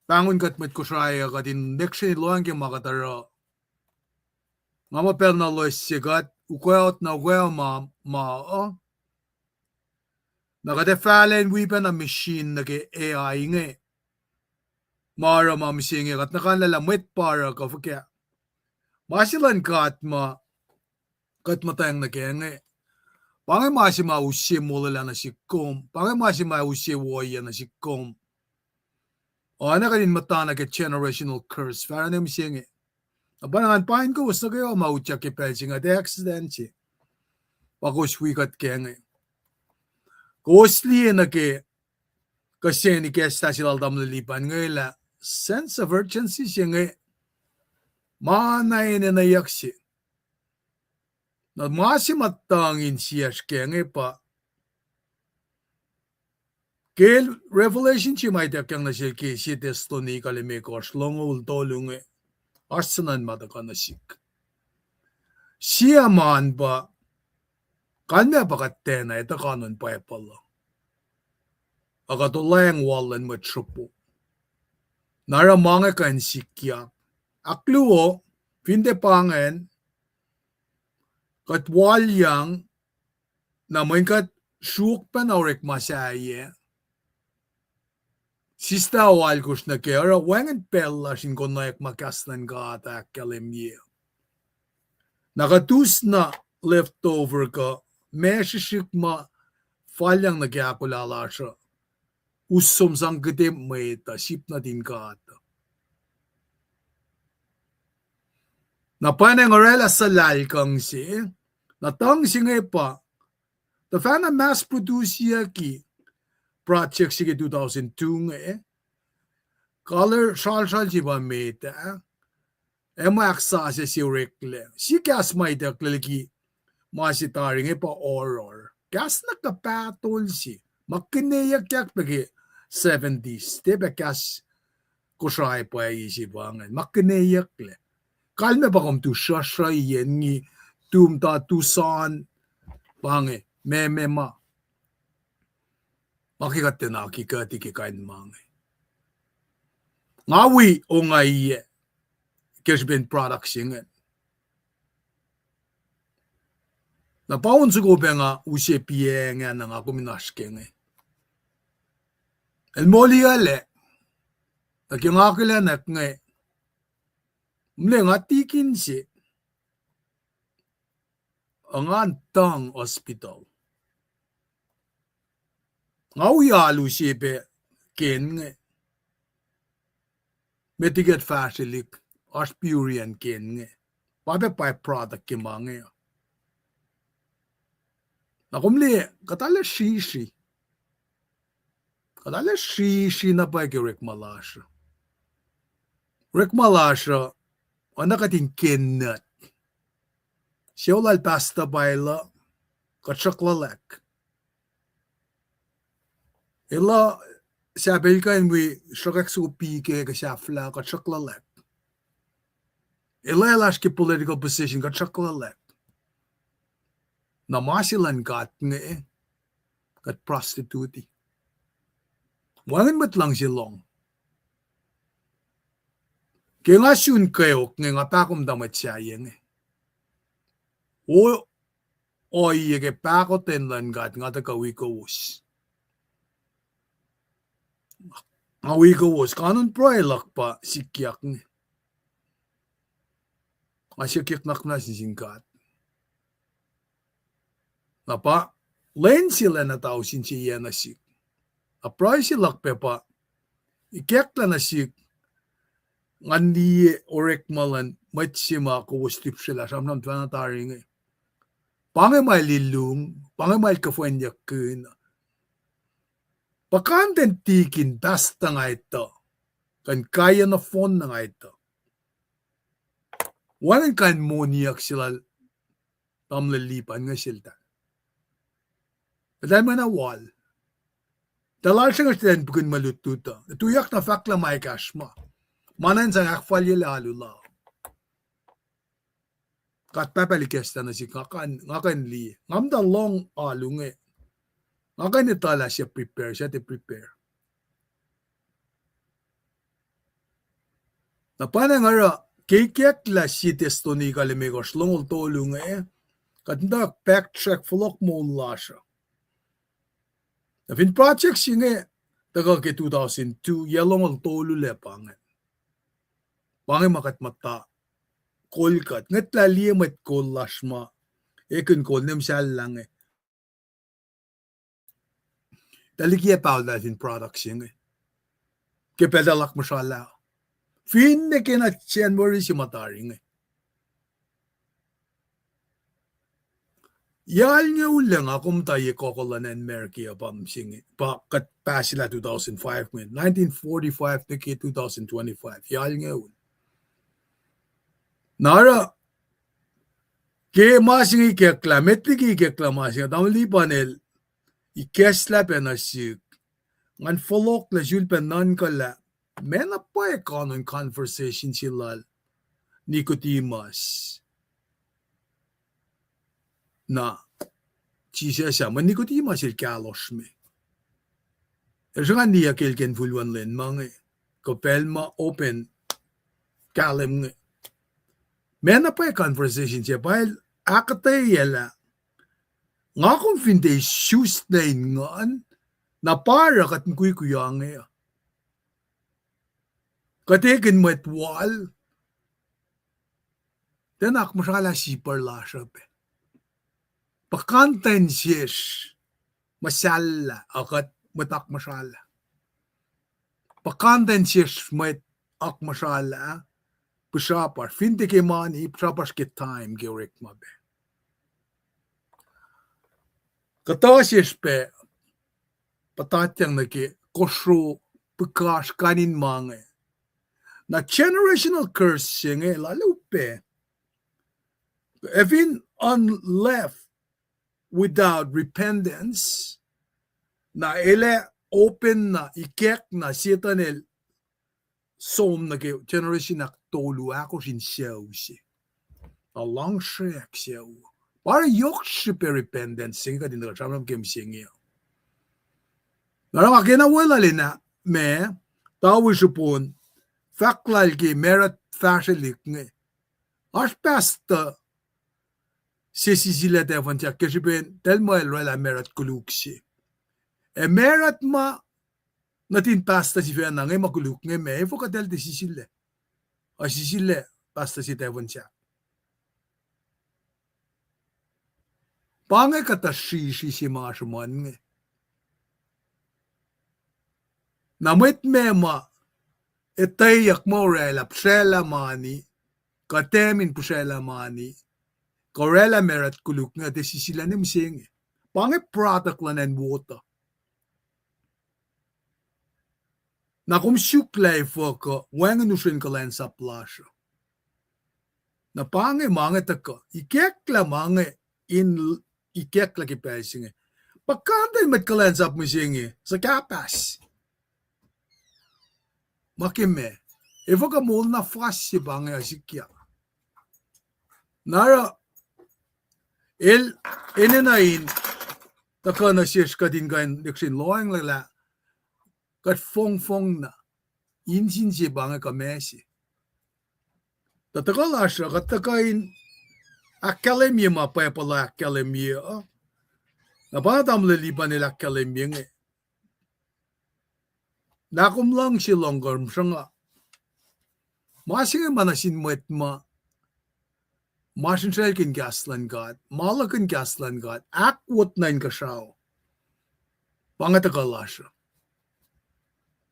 pahngon kuht mwet Kosrae uh kuht in next sreni lohacng ke ma kuht oruh. Nga muh pacl na loes se kuht ukweot na ukwe ma, ma uh. Na kuht ac fahlen wi pacna machine nuh ke A I inge. Ma oruh ma mihsenge kuht nuh kanlah lah mwet pa oruh kuh fuhkah. Ma se luhn God ma kuht muhtwacng nuh kac inge, pa inge ma se ma use molwelah nuh sihk kom, pa inge ma se ma use woiyac nuh sihk kom. Oacna kuht in muhta nuh ke generational curse, fahsruh na mihsenge. Na pa ngan pain kowos nuh kwewa ma utyak ke pacl se inge, accident se pa kowos wi kuht kac inge. Kowos liye nuh ke kihsen ikacslah se lal tamuhlwel Lipan inge lah sense of urgency se inge ma na enenweyuck se. Na ma se ma tuhng insiyacsr kac inge pa ke Revelation se ma ituckyang nuh sel ke sie Thessalonians limekohsr, longoul tolu inge, oasr suhnuhn ma tuhkuh nuh sihk. Sie ma an pa, kalmac pa kuht tiacna etuh kanon Bible uh, ac kuht olweacng wal luhn mwet sruhpo. Na oruh ma inge kuh in sikyak. Ahkluo, fin tiac pa ingacn, kuht walyang, na mweyen kuht sruok pacna orekma sahyac, sislah oalkosr nuh kac, oruh wacngihn pacl lasr in konwacack ma kahs luhn God ahkkahlwemye. Na kuht us na leftover kuh ma srihsrihk ma falyang nuh ke ahkolah lasr uh, us som sang kihte mwet uh, sip nuhtin God. Na pa inge oraclah suhlahlkihn se, na tuhng se inge pa tuhfahna mass produce-yucki project se ke two thousand two inge, color sralsral se pa met ah, ac ma ahksasuc se oreklac. Sie kahs ma itucklac liki ma se tari inge pa horror. Kahs na kuh pahtol se ma kihneyuckyak pac ke seventies. Tiac pac kahs Kosrae pwacye se pa ingacn. Ma kihneyucklac. Kalmac pa kom tu sruhsruhiyacn ngi, tu muhta tu san, pa inge, meac, meac ma. Ma ke kuht tiacna kihkuhti ke kain ma inge. Nga wi ongaiyac ke srihpen product se ingacn. Na pa on soko pac nga use piacng ah, na nga kom in oasr ke inge. El moliyuclac, nuh ke nga akihlenak inge, mle nga tikin se, ac ngan tuhng hospital. Nga wi alu se pac ken inge, met liki kuht fahsrwelihk, oasr puriyacn ken inge. Pa pac by-product ke ma inge. Na kom liye, kuht arlac srisri. Kuht arlac srisri na pwacye ke orekma lasr uh. Orekma lasr uh, oacna kuht in ken nuht. Sucu lal pastor pwacye uh, kuht sruhk luhlahp. El uh sahp el kuh in wi sruhkwack soko P K kuh sahflah, kuht sruhk luhlahp. El uh el oasr ke political position, kuht sruhk luhlahp. Na ma se luhn God inge, kuht prostitute. Wacngihn mwet luhngse lohng. Ke nga sun kweok inge, nga pahkomuhta mwet sahyac inge. O, ohiyac ke pahkotwen luhn God, nga tuhkuh wi kowos. Nga wi kowos, kanun pruhe luhk pa sikyak inge. Nga sikyak nuhnak muhnahs nuh sin God. Na pa lwen se lacna tausin se yac nuh sihk. Na pruhe se luhk pac pa ikacklah nuh sihk, ngan liye orekma luhn mwet se ma kowos lihpsrwaclah sramsram tuhfahna tari inge. Pa inge ma el ilum, pa inge ma el kuhfwenyuckihn. Puhkantwen tikin pastor nga etuh, kuh in kaiyacn nohfohn na nga etuh. Wacngihn kain moniyuck se lal tamuhlwel Lipan inge seltahl. Eltahl muhna wal. Eltahl alsruhngesr eltahl in pukihn mwe lutlut uh. Tuyak na fahklah ma ekahsr ma. Ma na in sang ahkfalyelah alu la. God Pahpah El ikacslah nuh sihk, nga kuh in, nga kuh in liye. Nga muhta lohng alu inge. Nga kuh in etuh lah suc prepare, suc tiac prepare. Na pa na nga oruh, ke ikacklah sie Thessalonians limekohsr, longoul tolu inge, kuht muhta backtrack fohlohk moul lasr uh. Na fin project se inge tuhkuh ke two thousand two, yac longoul tolu lac pa inge. Pa inge ma kuht muhta kol kuht. Ngwetlah liye mwet kol lasr ma ekihn kol ne muhsahllah inge. Tuh liki ac paol lah fin product se inge. Ke pacl tuh luhk muhsralah. Finne ke na January se ma tari inge. Yac alngoul lac nga kom muhta ye koko luhn acn America uh pa mihsenge, pa kuht pahsilah two thousand five inge, nineteen forty-five nuh ke two thousand twenty-five, yac alngoul. Na oruh, ke ma se inge ikacklah, met liki ikacklah ma se inge, tamuhlwel Lipan el ikacslah pac nuh sihk, ngan fohlohklac sulpac nuhnkuhlah, ma na pwacye kanon conversation se lal Nicodemus. Na Jisus ah, mwe Nicodemus el kahlohsr me. El sruhnga niyuck el ke infulwen lwen ma inge, kuh pacl ma open kahlwem inge. Ma na pwacye conversation se pa el ahkuhtweyac lah, nga kom fin tiac isus nuh in nguhn, na pa oruh kuht mukwikwi inge uh. Kuht ekihn mwet wal, tiacna akmuhsralah sipar lasr uh pac. Puhkantwen sesr muhsahllah, uh, kuht mwet akmuhsralah. Puhkantwen sesr mwet akmuhsralah, pihsrapasr, fin tiac ke mani, pihsrapasr ke time ke orekma pac. Kuhtuh sesr pac, puhtatyang nuh ke kosro, pihkasr, kain in ma inge. Na generational curse se inge lal upac. Ac fin unleft without repentance, na el ac open na ikack na Setuhn el som nuh ke generation ahktolu ahkosr in sucu se. Na luhngsrwack sucu. Pa oruh yohk srihpac repentance se inge kuht in tuhkuh sramsram ke mihsenge. Na oruh nga kena weluhl in ah, ma, tawi srihpon, fahk lal ke marut fahsrwelihk inge. Oasr pastor se sisilac tafuhn sahk ke srihpen tahl muh el oraclah marut koluk se. Ac marut ma nuhtin pastor sifacna inge ma koluk inge ma efuh kuh tahl tiac sisilac. Ac sisilac pastor se tafuhn sahk. Pa inge kuhtuh srihsrihk se ma sruhmuhn inge. Na mwet meac ma etweyuck muh oraclah pihsraclah mani, kuh tahm in pihsraclah mani, kuh oraclah marut koluk inge, tiac sisilac ne mihsenge. Pa inge product luhn acn wot uh. Na kom suk lah efuh kuh wacngihn usren kuhlwacnsap lasr uh. Na pa inge ma inge tuhkuh. Ikacklah ma inge in, ikacklah ke pacl se inge. Puhkantwen mwet kuhlwacnsap mihsenge, suhkahpahs. Ma ke meac, efuh kuh moul na fas se pa inge uh sikyak. Na oruh, el enenuh in tuhkuh nuh sesr kuht in kuh in lihksreni lohacng lah kuht fongfong na, in sin se pa inge kuh meac se. Tuh tuhkuh lasr uh, kuht tuhkuh in ahkkahlwemye ma Bible uh ahkkahlwemye uh. Na pa na tamuhlwel Lipan el ahkkahlwemye inge. Na kom luhngse lohng kuh sruhnga. Ma se inge ma nuh sin mwet ma, ma srihsrihkihn kahs luhn God, ma luhkihn kahs luhn God, ahkwot nuh inkuhsrao. Pa inge tuhkuh lasr uh.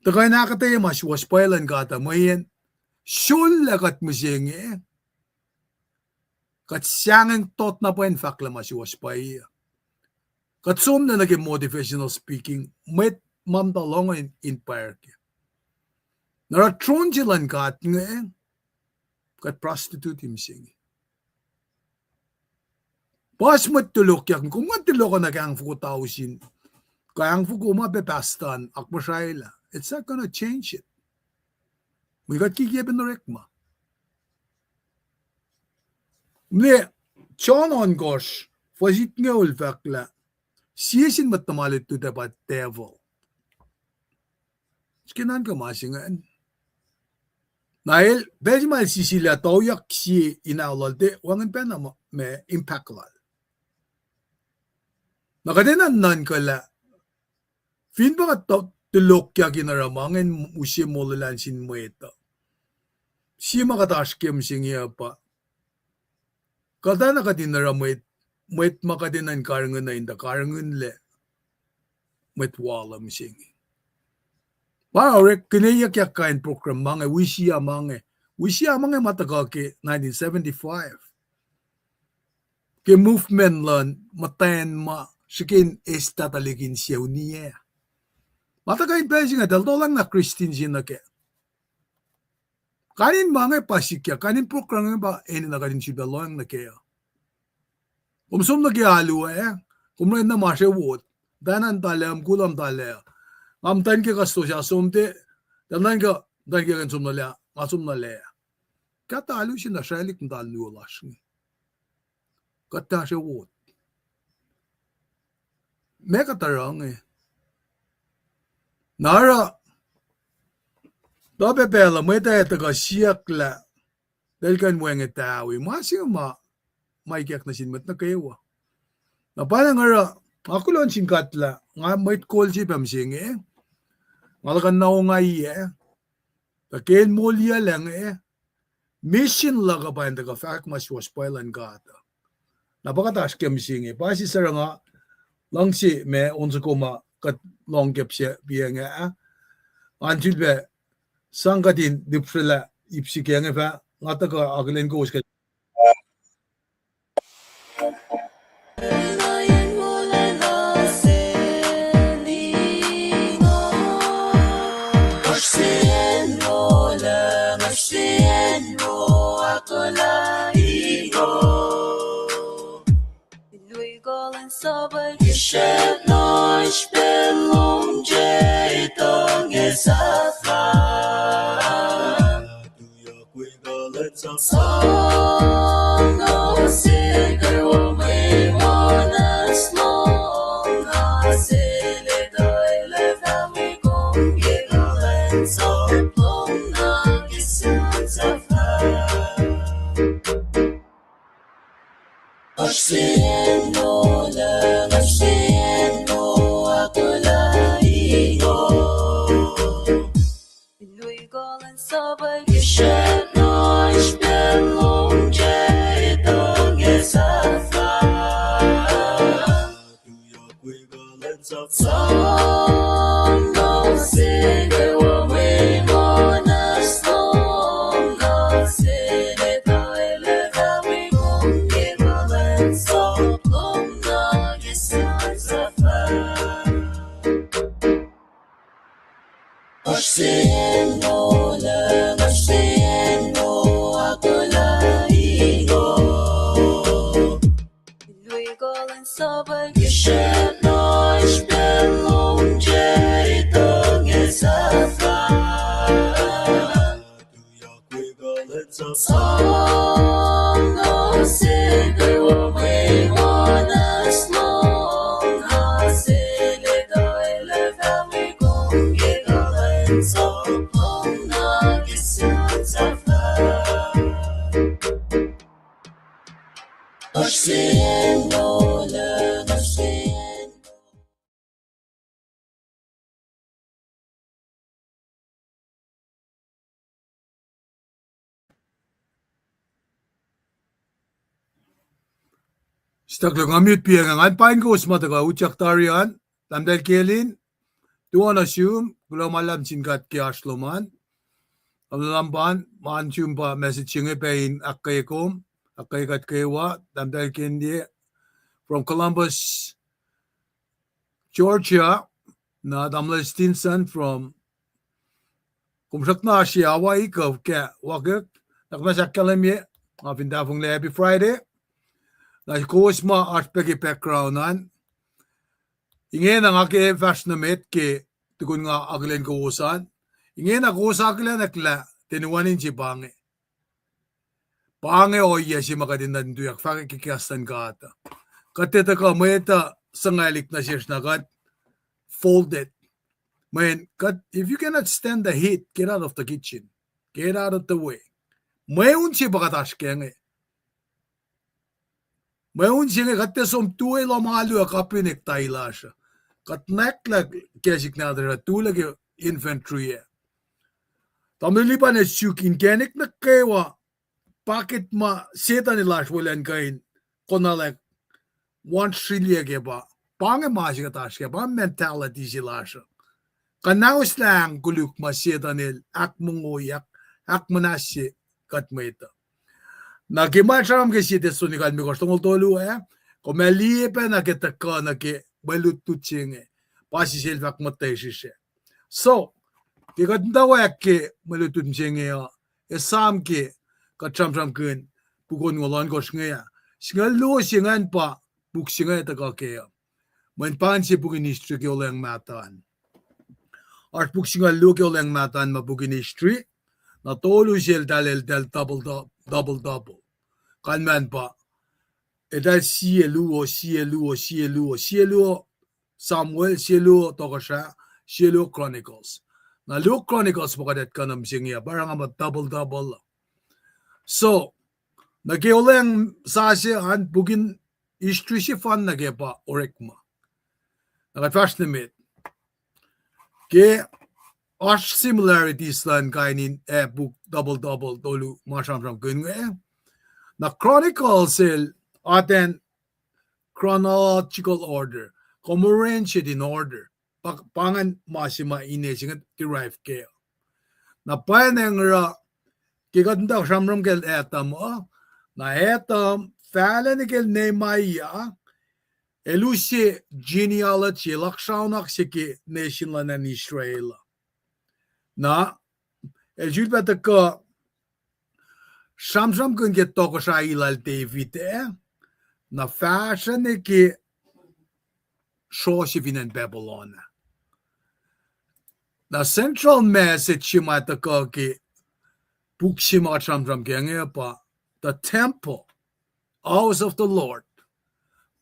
Tuhkuh in ahkuhtweyac ma suwohs pwacye luhn God uh, mweyen sulaclah kuht mihsenge, kuht sahngweng tot na pwacye in fahklah ma suwohs pwacye uh. Kuht som nuh nuh ke motivational speaking, mwet ma muhta lohng in, in pwacr ke. Na oruh tron se luhn God inge, kuht prostitute mihsenge. Puhs mwet tulokyak, kom kuh in tulok nuh ke ahngfoko tausin, kuh ahngfoko ma pac pastor an akmuhsraelah. It's not gonna change it. Mwe kuht kikiacp in orekma. Mwe John ohnkohsr, fuhs itngoul fahk lah, sie sin mwet tuhma lutlut uh pa devil. Srihke nuhnkuh ma se ingacn. Na el, pacl se ma el sisilac, tuyak sie in ao lal, tiac wacngihn pacna ma, ma impact lal. Na kuht enenuh in nuhnkuh lah fin pa kuht tu-, tulokyak in oruh ma ingacn, use molwelah nuh sin mwet uh, sie ma kuht oasr ke mihsenge uh pa kuht enenuh kuht in oruh mwet, mwet ma kuht enenuh in karihngihn uh in tuh karihngihn lac mwet wal uh mihsenge. Pa orek kihneyuckyak kain program ma inge, wisea ma inge, wisea ma inge ma tuhkuh ke nineteen seventy-five. Ke movement luhn muhtwacn ma srihke in eis tahtuhlik in sucu niyac. Ma tuhkuh in pacl se inge, eltahl tohlacng na Christian se nuh kac. Kain in ma inge pa sikyak, kain in program inge pa enenuh kuht in sifilpac lohacng nuh kac uh. Kom som nuh ke alu ah, kom oraclah ma srewot, muhtwacn an tala, mukul an tala. Nga muhtwacn ke kuh stosah som tiac, tuh nuhnkuh muhtwacn ke kuh in som nuh lac, nga som nuh lac. Kuht alu se na srwaclihk muhtahl luo lasr inge. Kuht tiac srewot. Meac kuht oruh inge? Na oruh, tuh pacl pacl uh mwet ac tuhkuh siyuck lah, eltahl kuh in wacngihn tawi. Ma se inge ma, ma ikack nuh sin mwet nuh kwewa. Na pa nga oruh, nga kuloh nuh sin God lah nga mwet kol se pac mihsenge, nga luhkuhn na ongaiyac, tuh ke el moliyuclac inge, mission luhk uh pa in tuhkuh fahk ma suwohs pwacye luhn God uh. Na pa kuht oasr ke mihsenge, pa sie sucu nga luhngse ma on soko ma kuht lohng ke pse piac inge ah. Ngan sifilpac sang kuht in lihpsrelah ip se ke inge fah, nga tuhkuh akihlen kowos ke Stak lah nga mute piac, ngan pain kowos ma tuhkuh utyak tari an, tahmtahel Kelin, tuan asum, kuloh ma luhlahp sin God ke oasr lom an. Alulampan, ma in sum pa message se inge pac in ahkkweye kom, ahkkweye kuht kwewa, tahmtahel Kende from Columbus, Georgia, na tamuhlwel Stinson from, kom srackna oasr Hawaii kuh ke wakek, na kom na ahkkahlwemye, nga fin tahfonglac happy Friday. Na kowos ma oasr pac ke background an. Ingena nga ke fahsr nuh met ke tukun nga akihlen kowos an. Ingena kowos akihlen lah tiac wacngihn se pa inge. Pa inge ohiyac se ma kuht in nuhtin tuyak fahkwack ke kahs luhn God. Kuht tiac tuhkuh mwet uh suhngwaclihk nuh sesr na kuht folded. Mweyen kuht, if you cannot stand the heat, get out of the kitchen. Get out of the way. Mweun se pa kuht oasr kac inge. Mweun se inge kuht tiac som tuh lohm alu ac kapin ektai lasr uh. Kuht nwacklah kacsik nahtuhsr uh, tuhlac ke infantry ac. Tamuhlwel Liban el suk inkacnek nuh kwewa, packet ma Setan el oasr wolacna kuh in konwaclwack, wacngihn srihklac ke pa, pa inge ma se kuht oasr kac, pa mentality se lasr uh. Kuhnahoslah ahng koluk ma Setan el ahkmongoyak, ahkmuhnahsye kuht mwet uh. Na ke ma sramsram ke sie Thessalonica limekohsr, longoul tolu ah, kom ac liye pacna ke tuhkuh nuh ke mwe lutlut se inge, pa sisel fahk muhta srihsrihk. So, ke kuht muhtwacwacack ke mwe lutlut se inge uh, esam ke kuht sramsramkihn puk onngoul ohnkohsr inge ah, singucul luo se ingacn pa puk se inge tuhkuh kac uh. Mweyen pa inge se puk in history ke olweacng mahtuh an. Oasr puk singucul luo ke olweacng mahtuh an ma puk in history, na tolu sel eltahl, eltahl double, double, double. Kalmacn pa, eltahl sie luo, sie luo, sie luo, sie luo Samuel, sie luo Tohkohsrah, sie luo Chronicles. Na luo Chronicles pa kuht kuh nuh mihsenge uh, pa oruh nga muh double, double. So, nuh ke olweacng sasuc an, puk in history sefanna ke pa Orekma. Na kuht fahsr nuh met. Ke oasr similarities luhn kain in, eh, puk double double tolu ma sramsramkihn inge. Na Chronicles el atacn chronological order, kom arrange it in order. Pa, pa ingacn ma se ma ine se inge derive kac. Na pwacnwacng oruh, ke kuht muhta sramsram kacl Adam uh, na Adam, fahlac nuh kacl Nehemiah, el use genealogy, el oak sraunok se ke nation luhn acn Israel uh. Na, el sulpac tuhkuh sramsramkihn ke tohkohsrahi lal David ah, na fahsruh nuh ke srohse fin acn Babylon ah. Na central message se ma tuhkuh ke puk se ma kuht sramsram ke inge pa the temple, house of the Lord.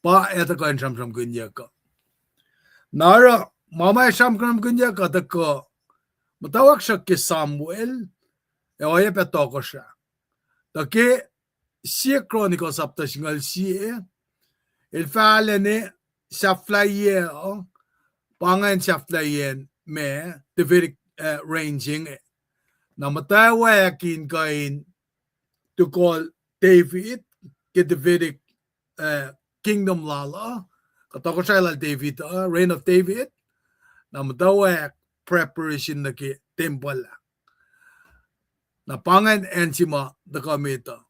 Pa ac tuhkuh in sramsramkihnyuck uh. Na oruh, ma ma ac sramsramkihnyuck uh tuhkuh muhtwacwacack srack ke Samuel, ac oacyacpac Tohkohsrah. Tuh ke sie Chronicles sapta singucul sie, el fahlac ne sahflahiyac uh, pa ingacn sahflahiyacn ma Davidic, eh, reign se inge. Na muhtwacwacack in kuh in tuhkuh David ke Davidic, eh, kingdom lal uh, kuh tohkohsrahi lal David uh, reign of David, na muhtwacwacack preparation nuh ke tempuhl ah. Na pa ingacn acn se ma tuhkuh met uh.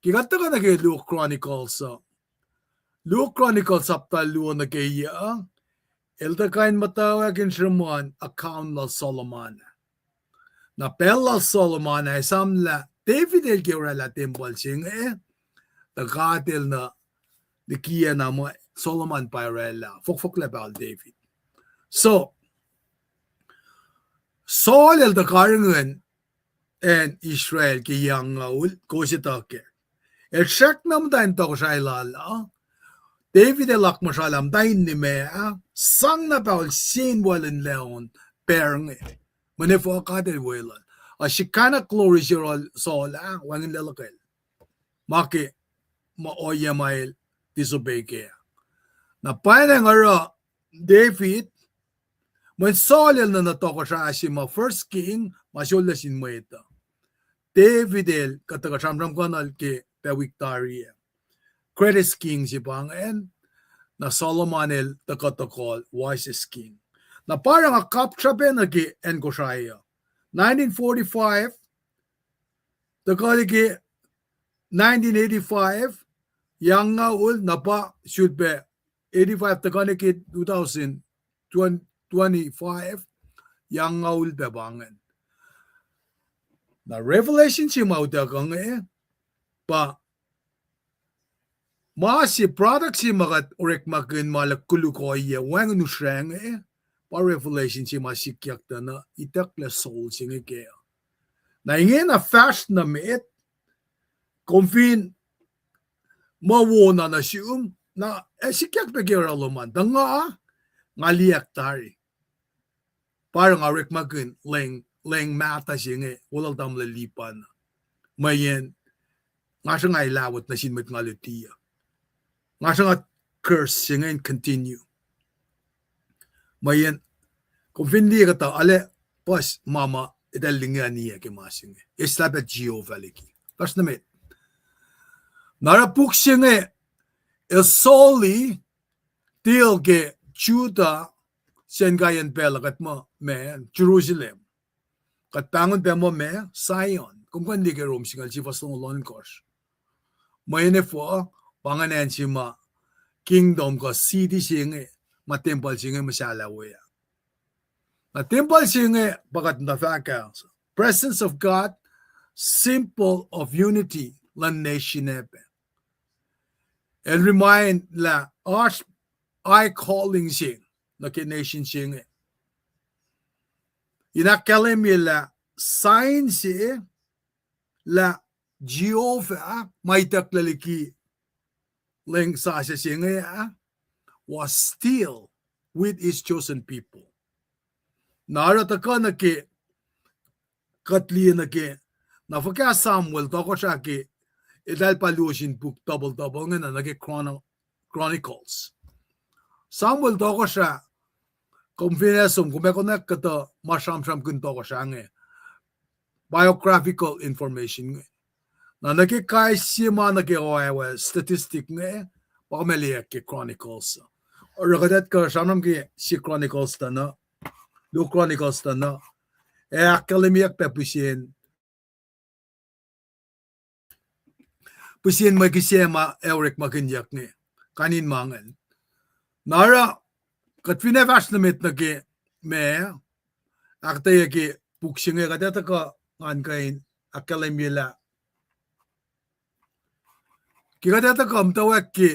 Ke kuht tuhkuh nuh ke luo Chronicles uh, luo Chronicles sapta luo nuh ke yac uh, el tuhkuh in muhtwacwacack in sruhmuhn account lal Solomon. Na pacl lal Solomon ah esamlah David el ke oraclah tempuhl se inge, tuh God el nuh likiyacna muh Solomon pa oraclah, fohkfohklah pacl David. So, Saul el tuh karihngihn acn Israel ke yac angngaul, kowos etuh kac. El srackna muhta in tohkohsrahi lal uh, David el akmuhsralah muhta in nimac ah, sang na pacl se in wacluhnlah on pacr inge. Mweyen efuh? God el weluhl. A srihkena glory se yohrohl Saul ah, wacngihnlac luhkwel. Ma ke ma ohiyac ma el disobey kac. Na pwacnwacng oruh David, mweyen Saul el nuhnuh tohkohsrah se ma First King, ma sulaclah sin mwet uh. David el kuht tuhkuh sramsramkihnuhl ke pac wik tari ah. Greatest king se pa ingacn, na Solomon el tuhkuhtuhkuhl wisest king. Na pa oruh nga kapsrah pac nuh ke acn Kosrae uh. Nineteen forty-five, tuhkuh liki nineteen eighty-five, yac angngaul, na pa sulpac eighty-five tuhkuh nuh ke two thousand twenty-five, yac angngaul pac pa ingacn. Na revelation se ma utuckuh inge, pa ma se product se ma kuht orekmakihn ma lah koluk ohiyac, wacngihn usrnguck, pa revelation se ma sikyak tuh na itucklac soul se inge kac. Na ingena fahsr nuh met, kom fin muh wona nuh sum, na ac sikyak pac ke oruh lom an. Tuh nga, nga liyacack tari. Pa oruh nga orekmakihn leng, leng mahtuh se inge, olal tamuhlwel Lipan. Mweyen, nga sruhnga ilawot nuh sin mwet nga luti uh. Nga sruhnga curse se inge in continue. Mweyen, kom fin liye kuhtuh, arlac puhs ma ma eltahl lingani ke ma se inge. Eslah pac Jehovah liki. Fahsr nuh met. Na oruh puk se inge, el solely deal ke Judah, se inkaiyacn pacl uh kuht muh ma Jerusalem. Kuht pahngon pac muh ma Zion. Kom kuh in liye ke Rom singucul sie fuhs longoul ohnkohsr. Mweyen efuh, pa ingacn acn se ma kingdom kuh city se inge, ma tempuhl se inge muhsahllah we ah. Na tempuhl se inge pa kuht muhta fahk ah, presence of God, symbol of unity luhn nation ac pac. El remind lah oasr high calling se nuh ke nation se inge. In ahkkahlwemye lah sign se lah Jehovah ma itucklac liki leng sasuc se inge ah was still with his chosen people. Na oruh tuhkuh nuh ke kuht liye nuh ke, na fuhkah Samuel tohkohsrah ke, eltahl pa luo sin puk double double inge na nuh ke Chrono-, Chronicles. Samuel tohkohsrah, kom fin ac som, kom ac konwacack kuhtuh ma sramsramkihn tohkohsrah inge. Biographical information inge. Na nuh ke kais sie ma nuh ke oawe statistic inge, pa kom ac liye ke Chronicles. Oruh kuht ac tuhkuh sramsram ke sie Chronicles tuh na, luo Chronicles tuh na, ac ahkkahlwemyeyuck pac pihsen, pihsen mwe kihsac ma ac orekmakihnyuck inge, kain in ma ingacn. Na oruh, kuht fin ac fahsr nuh met nuh ke ma, ahkuhtweyac ke puk se inge kuht ac tuhkuh ngan kuh in ahkkahlwemye lah ke kuht ac tuhkuh muhtwacwacack ke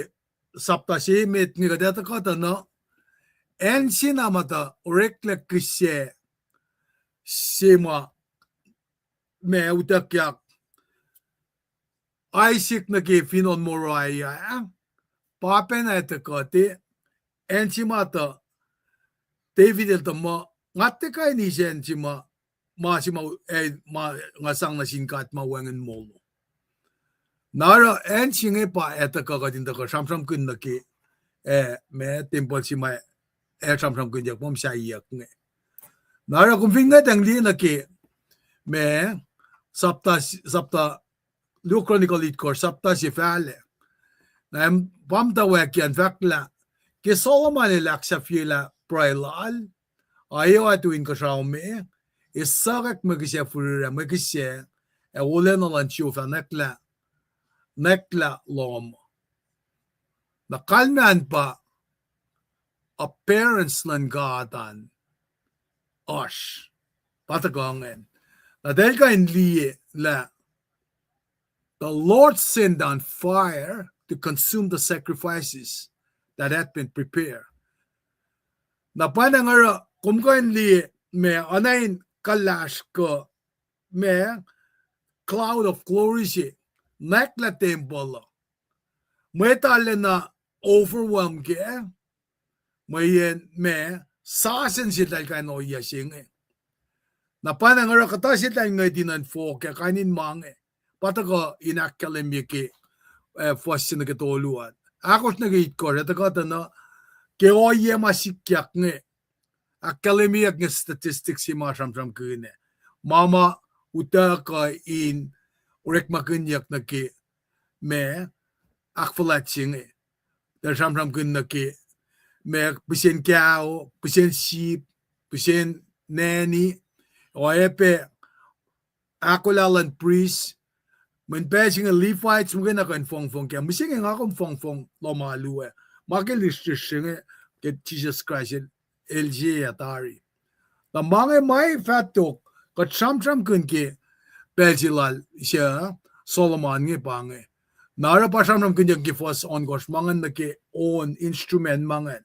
sapta se met inge kuht ac tuhkuh tuh na, acn se na ma tuh oreklac kihsac se ma, ma utuckyak Isaac nuh ke fin on Moriah ah, pa pacna ac tuhkuh te, acn se ma tuh David el tuh muh, nga tiac kuh in eis acn se ma, ma se ma, eh, ma nga sang nuh sin God ma wacngihn moul. Na oruh acn se inge pa ac tuhkuh kuht in tuhkuh sramsramkihn nuh ke, eh, ma tempuhl se ma ac sramsramkihnyuck muh muhsahiyuck inge. Na oruh kom fin ngwetacng liye nuh ke ma, sapta, sapta, luo Chronicle itkohsr, sapta se fahlac. Na pa muhtwacwacack an fahk lah, ke Solomon el ahksahfyelah pruhe lal, a ewa tu inkuhsrao me, esack mwe kihsac fihrihr ac mwe kihsac, ac wolacna luhn Jehovah nwacklah, nwacklah lohm. Na kalmacn pa appearance luhn God an oasr. Pa tuhkuh ingacn. Na eltahl kuh in liye lah the Lord sent down fire to consume the sacrifices that had been prepared. Na pwacnwacng oruh kom kuh in liye ma oacna in kuhlahs kuh ma cloud of glory se nwacklah tempuhl uh. Mwet arulacna overwhelm kac, mweyen ma sasuc se eltahl kuh in ohiyac se inge. Na pwacnwacng oruh kuhtuh se eltahl ngwet in nuhnfok ac kain in ma inge. Pa tuhkuh in ahkkahlwemye ke, eh, fuhs se nuh ke tolu an. Ahkosr nuh ke itkohsr, ac tuhkuh tuh na ke ohiyac ma sikyak inge, ahkkahlwemyeyuck inge statistics se ma sramsramkihn ah. Ma ma utuckuh in orekmakihnyuck nuh ke ma ahkfuhlwact se inge. Tuh sramsramkihn nuh ke ma pihsen kao, pihsen sip, pihsen nanny, oacyacpac ahkolah luhn prist, mweyen pacl se inge Levites muhkwena kuh in fongfong kac. Mihsenge nga kom fongfong lohm alu ah. Ma ke lihsrlihsr se inge ke Jisus Kraist el, el sie ah tari. Na ma inge ma fah tok, kuht sramsramkihn ke pacl se lal se Solomon inge pa inge. Na oruh pa sramsramkihnyuck ke fuhs ohnkohsr ma ingacn nuh ke on instrument ma ingacn.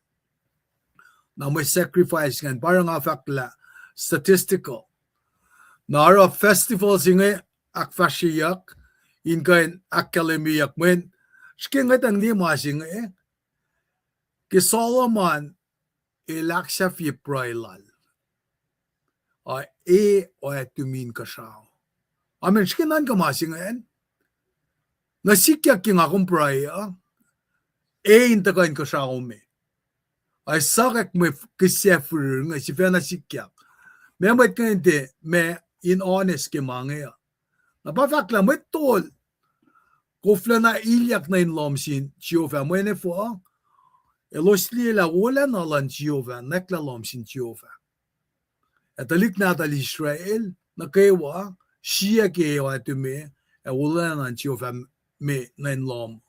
Na mwe sacrifice ingacn pa oruh nga fahk lah statistical. Na oruh festival se inge ahkfahsryeyuck in kuh in ahkkahlwemyeyuck mweyen srihke ngwetacng liye ma se inge, ke Solomon el ahksahfye pruhe lal, a e oactumi inkuhsrao. Amen. Srihke nuhnkuh ma se ingacn. Na sikyak ke nga kom pruhe uh, e in tuhkuh inkuhsrao me. Ac suhkwack mwe kihsac firir inge sifacna sikyak. Ma mwet ingacn tiac ma in honest ke ma inge uh. Na pa fahk lah mwet tol koflacna ilyak nuh in lohm sin Jehovah mweyen efuh? Elos liye lah wolacna luhn Jehovah nwacklah lohm sin Jehovah. Ac tuhlihk nahtuhl Israel nuh kwewa siyuck ke oactumi, ac wolacna luhn Jehovah me nuh in lohm.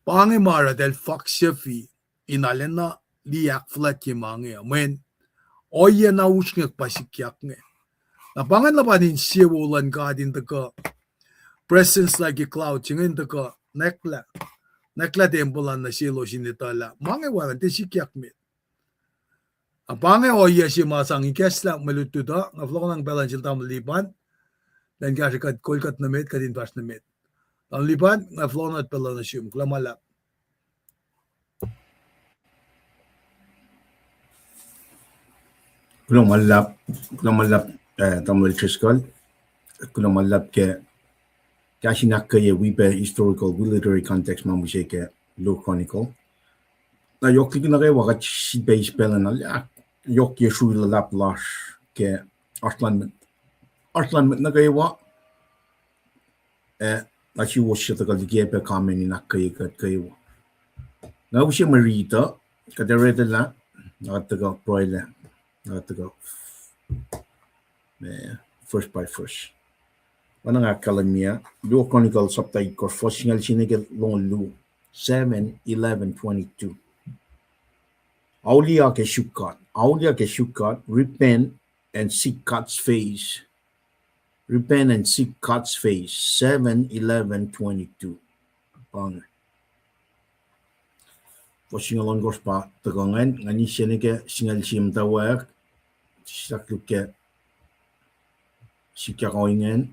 Pa inge ma oruh eltahl faksufi in arulacna liye ahkfuhlwactye ma inge uh, mweyen ohiyac na usrnguck pa sikyak inge. Na pa ingacn luhpan insewowo luhn God in tuhkuh presence lal ke cloud se inge in tuhkuh nwacklah, nwacklah tempuhl an nuh selos in etuh lah ma inge wacngihn tiac sikyak met. Na pa inge ohiyac se ma sang ikacslah mwe lutlut uh, nga fohlohkohnang pacl an sel tamuhlwel Lipan, elan kahsrwe kuht kol kuht nuh met, kuht in fahsr nuh met. Tamuhlwel Lipan, nga fohlohkohnot pacl uh nuh sum, kuloh ma luhlahp. Kuloh ma luhlahp, kuloh ma luhlahp, eh, tamuhlwel Driscoll. Kuloh ma luhlahp ke kahs in ahkkweye wi pac historical, wi literary context ma mihsenge ke Lower Chronicle. Na yohk liki nuh kwewa kuht sifilpac eis pacl na, yohk ye srui luhlahp lasr ke oasr luhn mwet, oasr luhn mwet nuh kwewa, eh, na suwohs se tuhkuh liki pac comment in ahkkweye kuht kwewa. Nga use mwe riti uh, kuht ac read lah, na kuht tuhkuh pruhelah, na kuht tuhkuh, eh, verse by verse. Oacna nga ahkkahlwemye, Lower Chronicle sapta itkohsr, fuhs singucul sie nuh ke longoul luo, seven, eleven, twenty-two. Auliyak ac suk God, auliyak ac suk God, repent and seek God's face. Repent and seek God's face, seven, eleven, twenty-two. Pa inge. Fuhs singucul ohnkohsr pa tuhkuh ingacn, ngan ise nuh ke singucul sie muhtwacwacack, sahk luhk ke sikyak ohinge.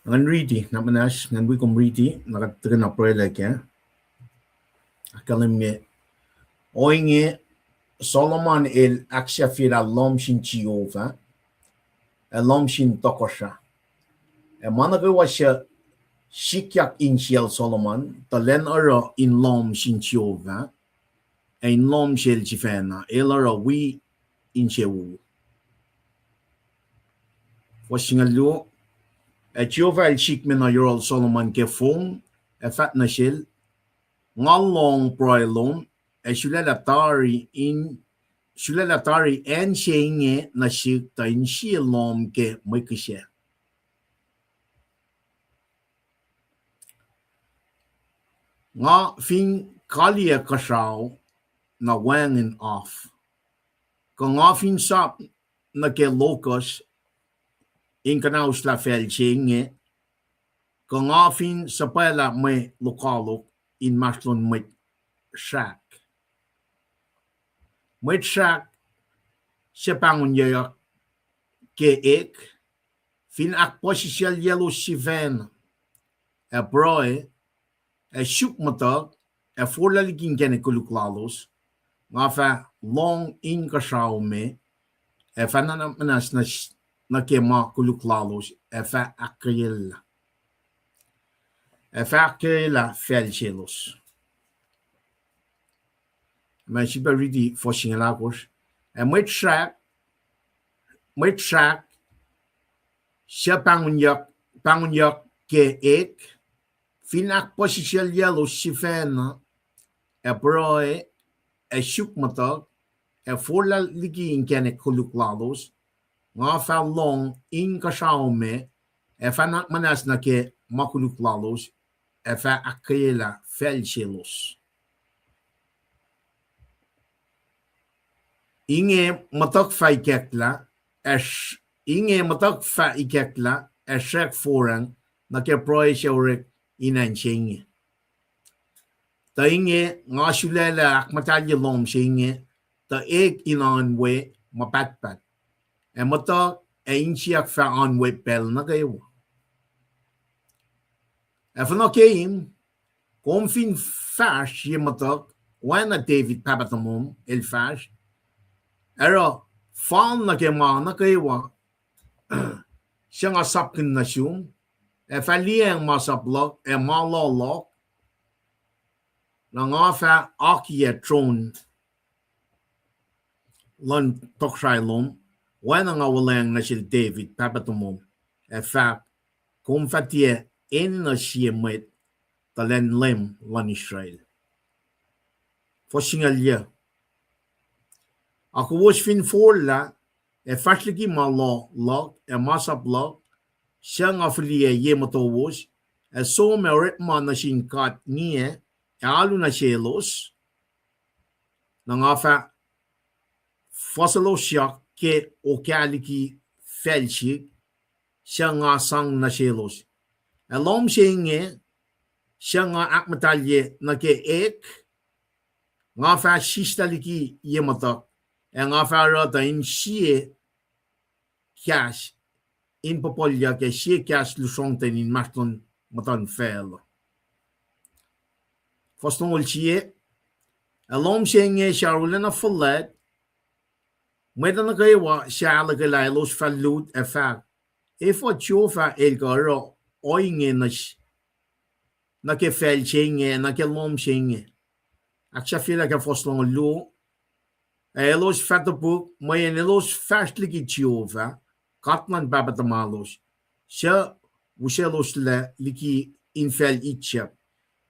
Ngan riti, na muhnahs, ngan wi kom riti, na kuht tuhkuh na pruhelah kac. Ahkkahlwemye, ohinge, Solomon el ahksahfyelah lohm sin Jehovah, ac lohm sin tohkohsrah. Ac ma nuh kwewa suc sikyak insiyacl Solomon, tuh elan oruh in lohm sin Jehovah, ac in lohm sel sifacna, el oruh wi insewowo. Fuhs singucul luo, ac Jehovah el sikme nuh yohrohl Solomon ke fong, ac fahk nuh sel, Nga lohng pruhe lom, ac sulaclah tari in, sulaclah tari acn se inge nuh sihk tuh in sie lohm ke mwe kihsac. Nga fin kaliyac kuhsrao na wacngihn af, kuh nga fin sap nuh ke locusts in kuhnauslah facl se inge, kuh nga fin suhpwaclah mwe lokoalok inmahsrlon mwet srahk. Mwet srahk suc pahngonyuyak ke ek, fin ahkpuhsisaclyaclos sifacna, ac pruhe, ac suk muhtuhk, ac forlah liki inkacnek koluk lalos, nga fah lohng inkuhsrao me, ac fah nuhnak muhnahs nuh, nuh ke ma koluk lalos, ac fah ahkkweyacllah. ac fah ahkkweyelah facl selos. Ma srihpac riti fuhs singucul ahkosr. Ac mwet srahk, mwet srahk suc pahngonyuck, pahngonyuck ke ek, fin ahkpuhsisaclyaclos sifacna, ac pruhe, ac suk muhtuhk, ac forlah liki inkacnek koluk lalos, nga fah lohng inkuhsrao me, ac fah nuhnak muhnahs nuh ke ma koluk lalos, ac fah ahkkweyelah facl selos. Inge muhtuhk fah ikacklah, ac sr-, inge muhtuhk fah ikacklah, ac srack foracng nuh ke pruhe se orek in acn se inge. Tuh inge nga sulaclah ahkmuhtahlye lohm se inge, tuh ek in oan we ma pahtpaht, ac muhtuhk ac insiyuck fah oan we pacl nuh kwewa. Ac fuhnuh keim, kom fin fahsr ye muhtuhk, oacna David pahpah tomom el fahsr, oruh fal nuh ke ma nuh kwewa suc nga sapkihn nuh sum, ac fah liyacacng masap luhk ac ma loh luhk, na nga fah akiyac tron luhn tohkohsrahi lom, oacna nga wuhlweacng nuh sel David pahpah tomom, ac fahk, kom fah tiac enenuh sie mwet tuh lwen Leum luhn Israel. Fuhs singucul yuc. Ac kowos fin forlah, ac fahsr liki ma loh luhk ac masap luhk, suc nga fihliyac ye motowos, ac som ac orekma nuh sin god ngiyac, ac alu nuh selos, na nga fah fuhselosyuck ke okah liki facl sihk, suc nga sang nuh selos. Ac lohm se inge, suc nga ahkmuhtahlye nuh ke ek, nga fah sislah liki ye muhtuhk, ac nga fah oruh tuh in sie kahs in puhpuhlyuck ac sie kahs lusrongten inmahsrlon muhtuhn facluh. Fuhs longoul sie. Ac lohm se inge suc arulacna fuhlwact, mwet nuh kwewa suc ahluhkwelah elos fah lut ac fahk, efuh Jehovah el kuh oruh ohinge nuh s-, nuh ke facl se inge, nuh ke lohm se inge? Ahksahfyelah ke fuhs longoul luo. Ac elos fah topuk, mweyen elos fahsr liki Jehovah, God luhn pahpah tuhmwaclos, suc useloslac liki infacl Egypt,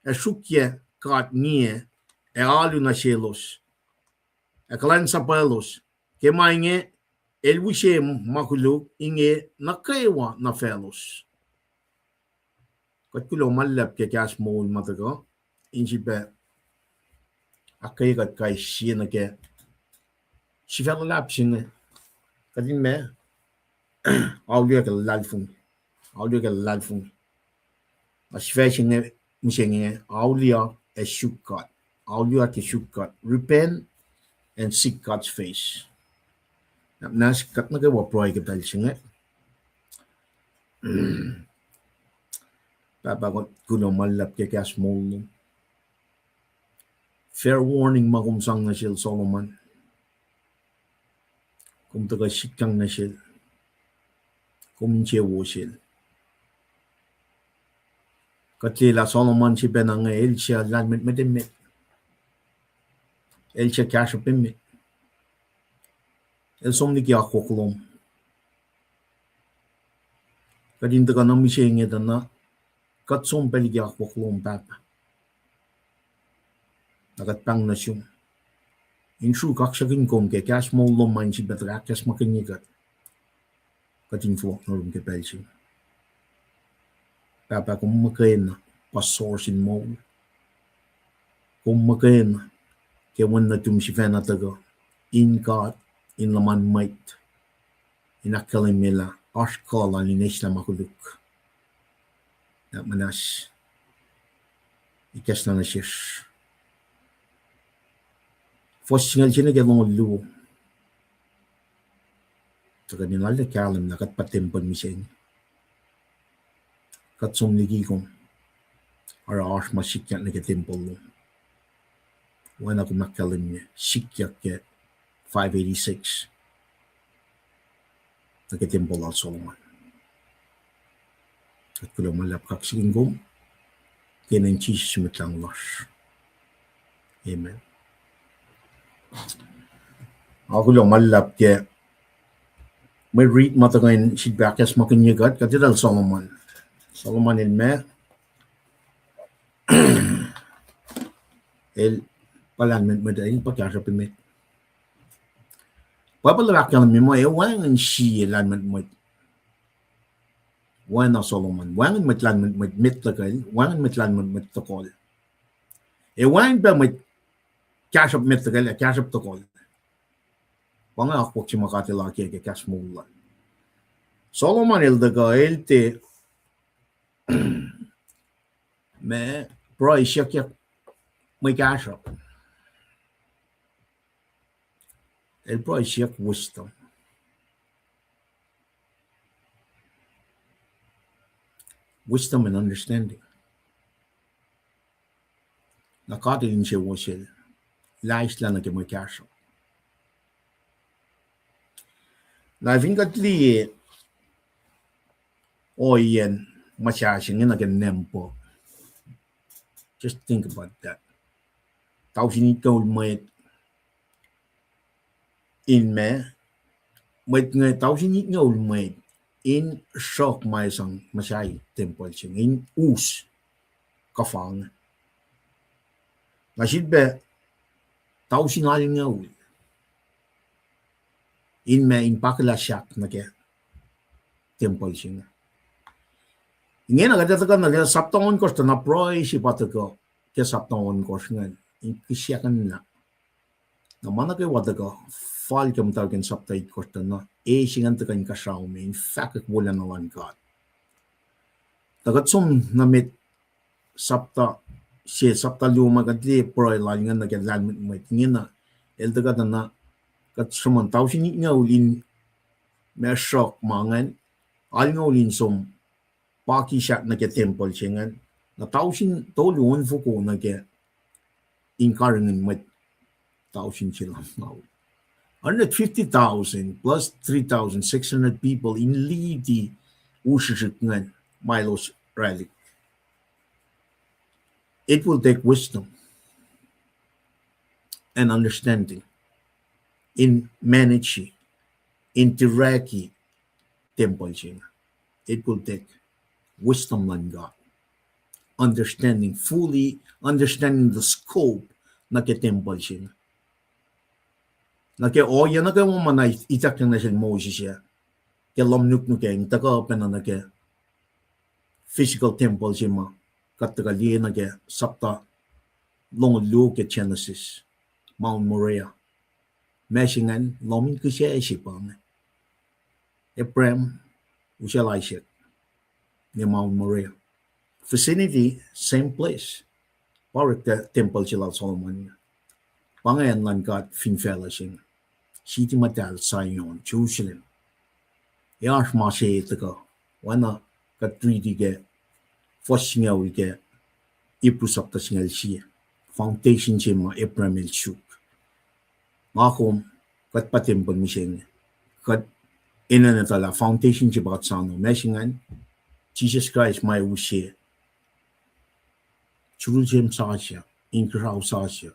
ac sruokyac god ngiyac, ac alu nuh selos, ac kuhlwacnsapuhlos. Ke ma inge, el use ma koluk inge nuh kwewa nuh faclos. Kuht kuloh ma luhlahp ke kahs moul ma tuhkuh, in sifilpac ahkkweye kuht kais sie nuh ke sifac luhlahp se inge. Kuht in ma auliyak ke luhlahlfongi. Auliyak ke luhlahlfongi. Na sifac se inge, mihsenge, auliyak ac suk God. Auliyak ac suk God. Repent and seek God's face. Na, na kuht nuh kwewa pruhe ke pacl se inge. Pahpah, kuht kuloh ma luhlahp ke kahs moul lom. Fair warning ma kom sang nuh sel Solomon. Kom tuhkuh sikyang nuh sel. Kom insewowo sel. Kuht liye lah Solomon sifacna inge el suc lahlmwetmwet emet. El suc kahsruhp emet. El som liki akwuck lom. Kuht in tuhkuh nuh mihsenge tuh na kuht som pac liki akwuck lom, Pahpah. Na kuht pahng nuh sum in sruhk kaksakihn kom ke kahs moul lom ma in sifilpac ahkacsmakihnye kuht. Kuht in fohlohk nuh yurum ke pacl se inge. Pahpah, kom muhkwena pa source in moul. Kom muhkwena ke Wen nuhtum sifacna tuhkuh in God, in luhman mwet, in ahkkahlwemye lah oasr kuh lal in eislah ma koluk. Nuhnak muhnahs ikacslah nuh sesr. Fuhs singucul se nuh ke longoul luo. Tuhkuh in lal kahlwem lah kuht pa tempuhl mihsenge. Kuht som liki kom. Oruh oasr ma sikyak nuh ke tempuhl lom. Oacna kom ahkkahlwemye, sikyak ke five eighty-six nuh ke tempuhl lal Solomon. Kuht kuloh ma luhlahp kaksakihn kom. Ke inen Jisus Mwet Lahngo lasr. Amen. Nga kuloh ma luhlahp ke mwe rit ma tuhkuh in sifilpac ahkacsmakihnye kuht, kuht etuh lah Solomon. Solomon el ma, el pa lahlmwetmwet, el pa kahsruhp emet. Bible el ahkkahlwemye muh el wacngihn sie lahlmwetmwet oacna Solomon. Wacngihn mwet lahlmwetmwet met luhkel, wacngihn mwet lahlmwetmwet tohkohl. El wacngihn pac mwet kahsruhp met luhkel ac kahsruhp tohkohl. Pa inge akwuck se ma God El oakiyac ke kahs moul lal. Solomon el tuhkuh el tiac ma pruhe siyuckyak mwe kahsruhp. El pruhe siyuck wisdom. Wisdom and understanding. Na God El insewowo sel, laislah nuh ke mwe kahsruhp. Na fin kuht liye ohiyacn muhsahsr inge nuh ke nempuh. Just think about that. Tausin itngoul mwet in ma, mwet inge tausin itngoul mwet in sruhk ma sang muhsahi tempuhl se inge, in us kuhfa inge. Na sifilpac tausin alngoul in ma in pakuhlah sahk nuh ke tempuhl se inge. Ingena kuht ac tuhkuh nuh ke sapta ohnkohsr tuh na pruhe se pa tuhkuh ke sapta ohnkohsr ingacn in kihsackuhnlah. Na ma nuh kwewa tuhkuh fal ke muhtwacwacack in sapta itkohsr tuh na e se ingacn tuhkuh in kuhsrao me in fahkwack wolacna luhn God. Tuh kuht som nuh met sapta, se sapta luo ma kuht liye pruhe lal ingacn nuh ke lahlmwetmwet ingena, el tuhkuh tuh na kuht sruhmuhn tausin itngoul in ma sruhk ma ingacn, alngoul in som paki sahk nuh ke tempuhl se ingacn, na tausin tolu onfoko nuh ke in karihngihn mwet tausin se lumngaul. Hundred fifty thousand plus three thousand six hundred people in liti u srihsrihk ingacn ma elos oraclihk. It will take wisdom and understanding in manage, in direct tempuhl se inge. It will take wisdom luhn God, understanding, fully understanding the scope nuh ke tempuhl se inge. Nuh ke ohiyac nuh kwewa ma na ituckyang nuh sel Moses ah ke lohm nuknuk ah in tuhkuh pacna nuh ke physical tempuhl se ma kuht tuhkuh liye nuh ke sapta longoul luo ke Genesis, Mount Moriah. Ma se ingacn lohm in kihsac se pa inge. Abraham, usacl Isaac, ne Mount Moriah. Vicinity, same place. Pa orek ke tempuhl se lal Solomon. Pa inge acn luhn God fin facluh se inge. City muhtahl Zion, Jerusalem. Ac oasr ma se tuhkuh, oacna kuht riti ke fuhs singucul ke Hebrew sapta singucul sie. Foundation se ma Abraham el suk. Nga kom, kuht pa tempuhl mihsenge. Kuht enenuh tuh lah foundation se pa kuht soano. Ma se ingacn, Jisus Kraist ma use Jerusalem sasuc, inkuhsrao sasuc,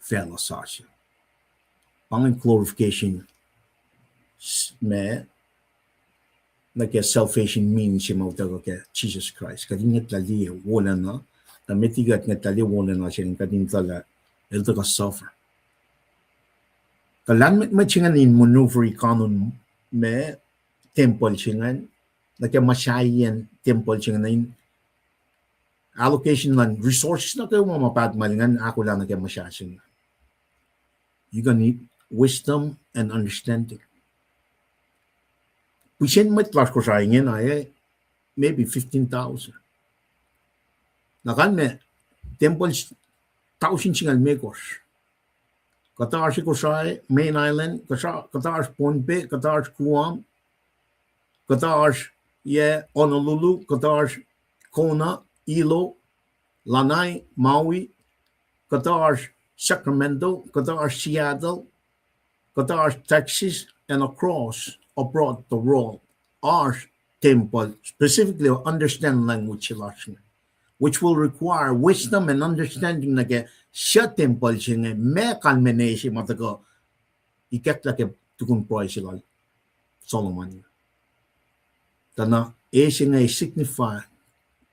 facluh sasuc. Pa ingacn glorification, ma nuh ke salvation means se ma utuckuh ke Jisus Kraist. Kuht in ngwetlah liye wolacna, tuh met liki kuht ngwetlah liye wolacna se ingacn kuht in etuh lah el tuhkuh suffer. Tuh lahlmwetmwet se ingacn in maneuver kanon ma tempuhl se ingacn, nuh ke muhsahiyacn tempuhl se ingacn in allocation luhn resources nuh kwewa ma pahtmacl ingacn ahkolah nuh ke muhsah se inge. You're gonna need wisdom and understanding. Pisen mwet lasr Kosrae ingena, eh, maybe fifteen thousand. Na kalmac tempuhl tausin singucul limekohsr. Kuhtasr Kosrae, main island, kuhtasr Pohnpei, kuhtasr Guam, kuhtasr, yac, Honolulu, kuhtasr Kona, Hilo, Lanai, Maui, kuhtasr Sacramento, kuhtasr Seattle, kuhtasr Texas, and across, abroad the world. Oasr tempuhl, specifically understand language se lasr inge. which will require wisdom and understanding nuh ke suc tempuhl se inge, meac kalmacn se ma tuhkuh ikacklah ke tukun pruhe se lal Solomon. Tuh na e se inge signify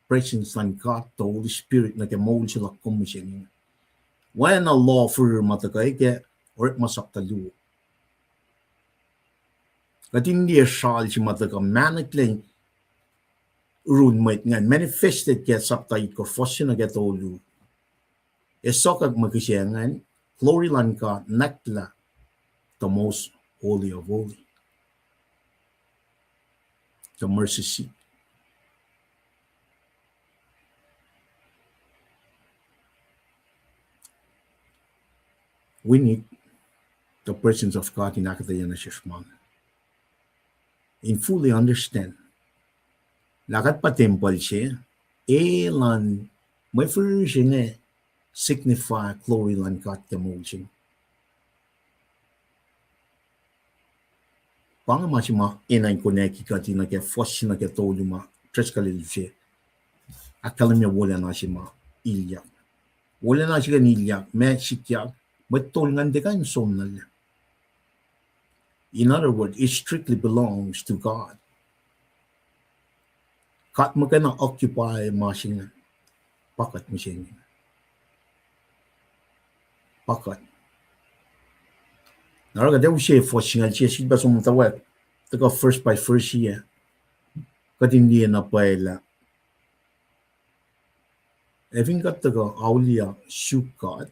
presence luhn God, the Holy Spirit, nuh ke moul se luhk kom mihsenge. Oacna law firir ma tuhkuh ke Orekma sapta luo. Kuht in liye sral se ma tuhkuh mahneklac run mwet ingacn, manifested ke sapta itkohsr, fuhs se nuh ke tolu. Ac sokwack mwe kihsac ingacn, glory luhn God nwacklah the most holy of holy, the mercy seat. We need the presence of God in ahkuhtweyac nuh sesr ma inge, in fully understand lah kuht pa tempuhl se, e luhn mwe firir se inge signify glory luhn God ke moul se inge. Pa inge ma se ma enenuh in konwacack kuht nuh ke fuhs se nuh ke tolu ma Driscoll el use. Ahkkahlwemye wolacna se ma ilyak. Wolacna se inge ilyak, ma sikyak, mwet tol ingacn tiac kuh in som nuh lac. In other words, it strictly belongs to God. Kuht muhkwena occupy ma se inge, pa kuht mihsenge. Pa kuht. Na oruh kuht ac use fuhs singucul sie, sifilpac som muhtwacwacack, tuhkuh verse by verse ah, kuht in liye na pwacye lah ac fin kuht tuhkuh auliyak suk God,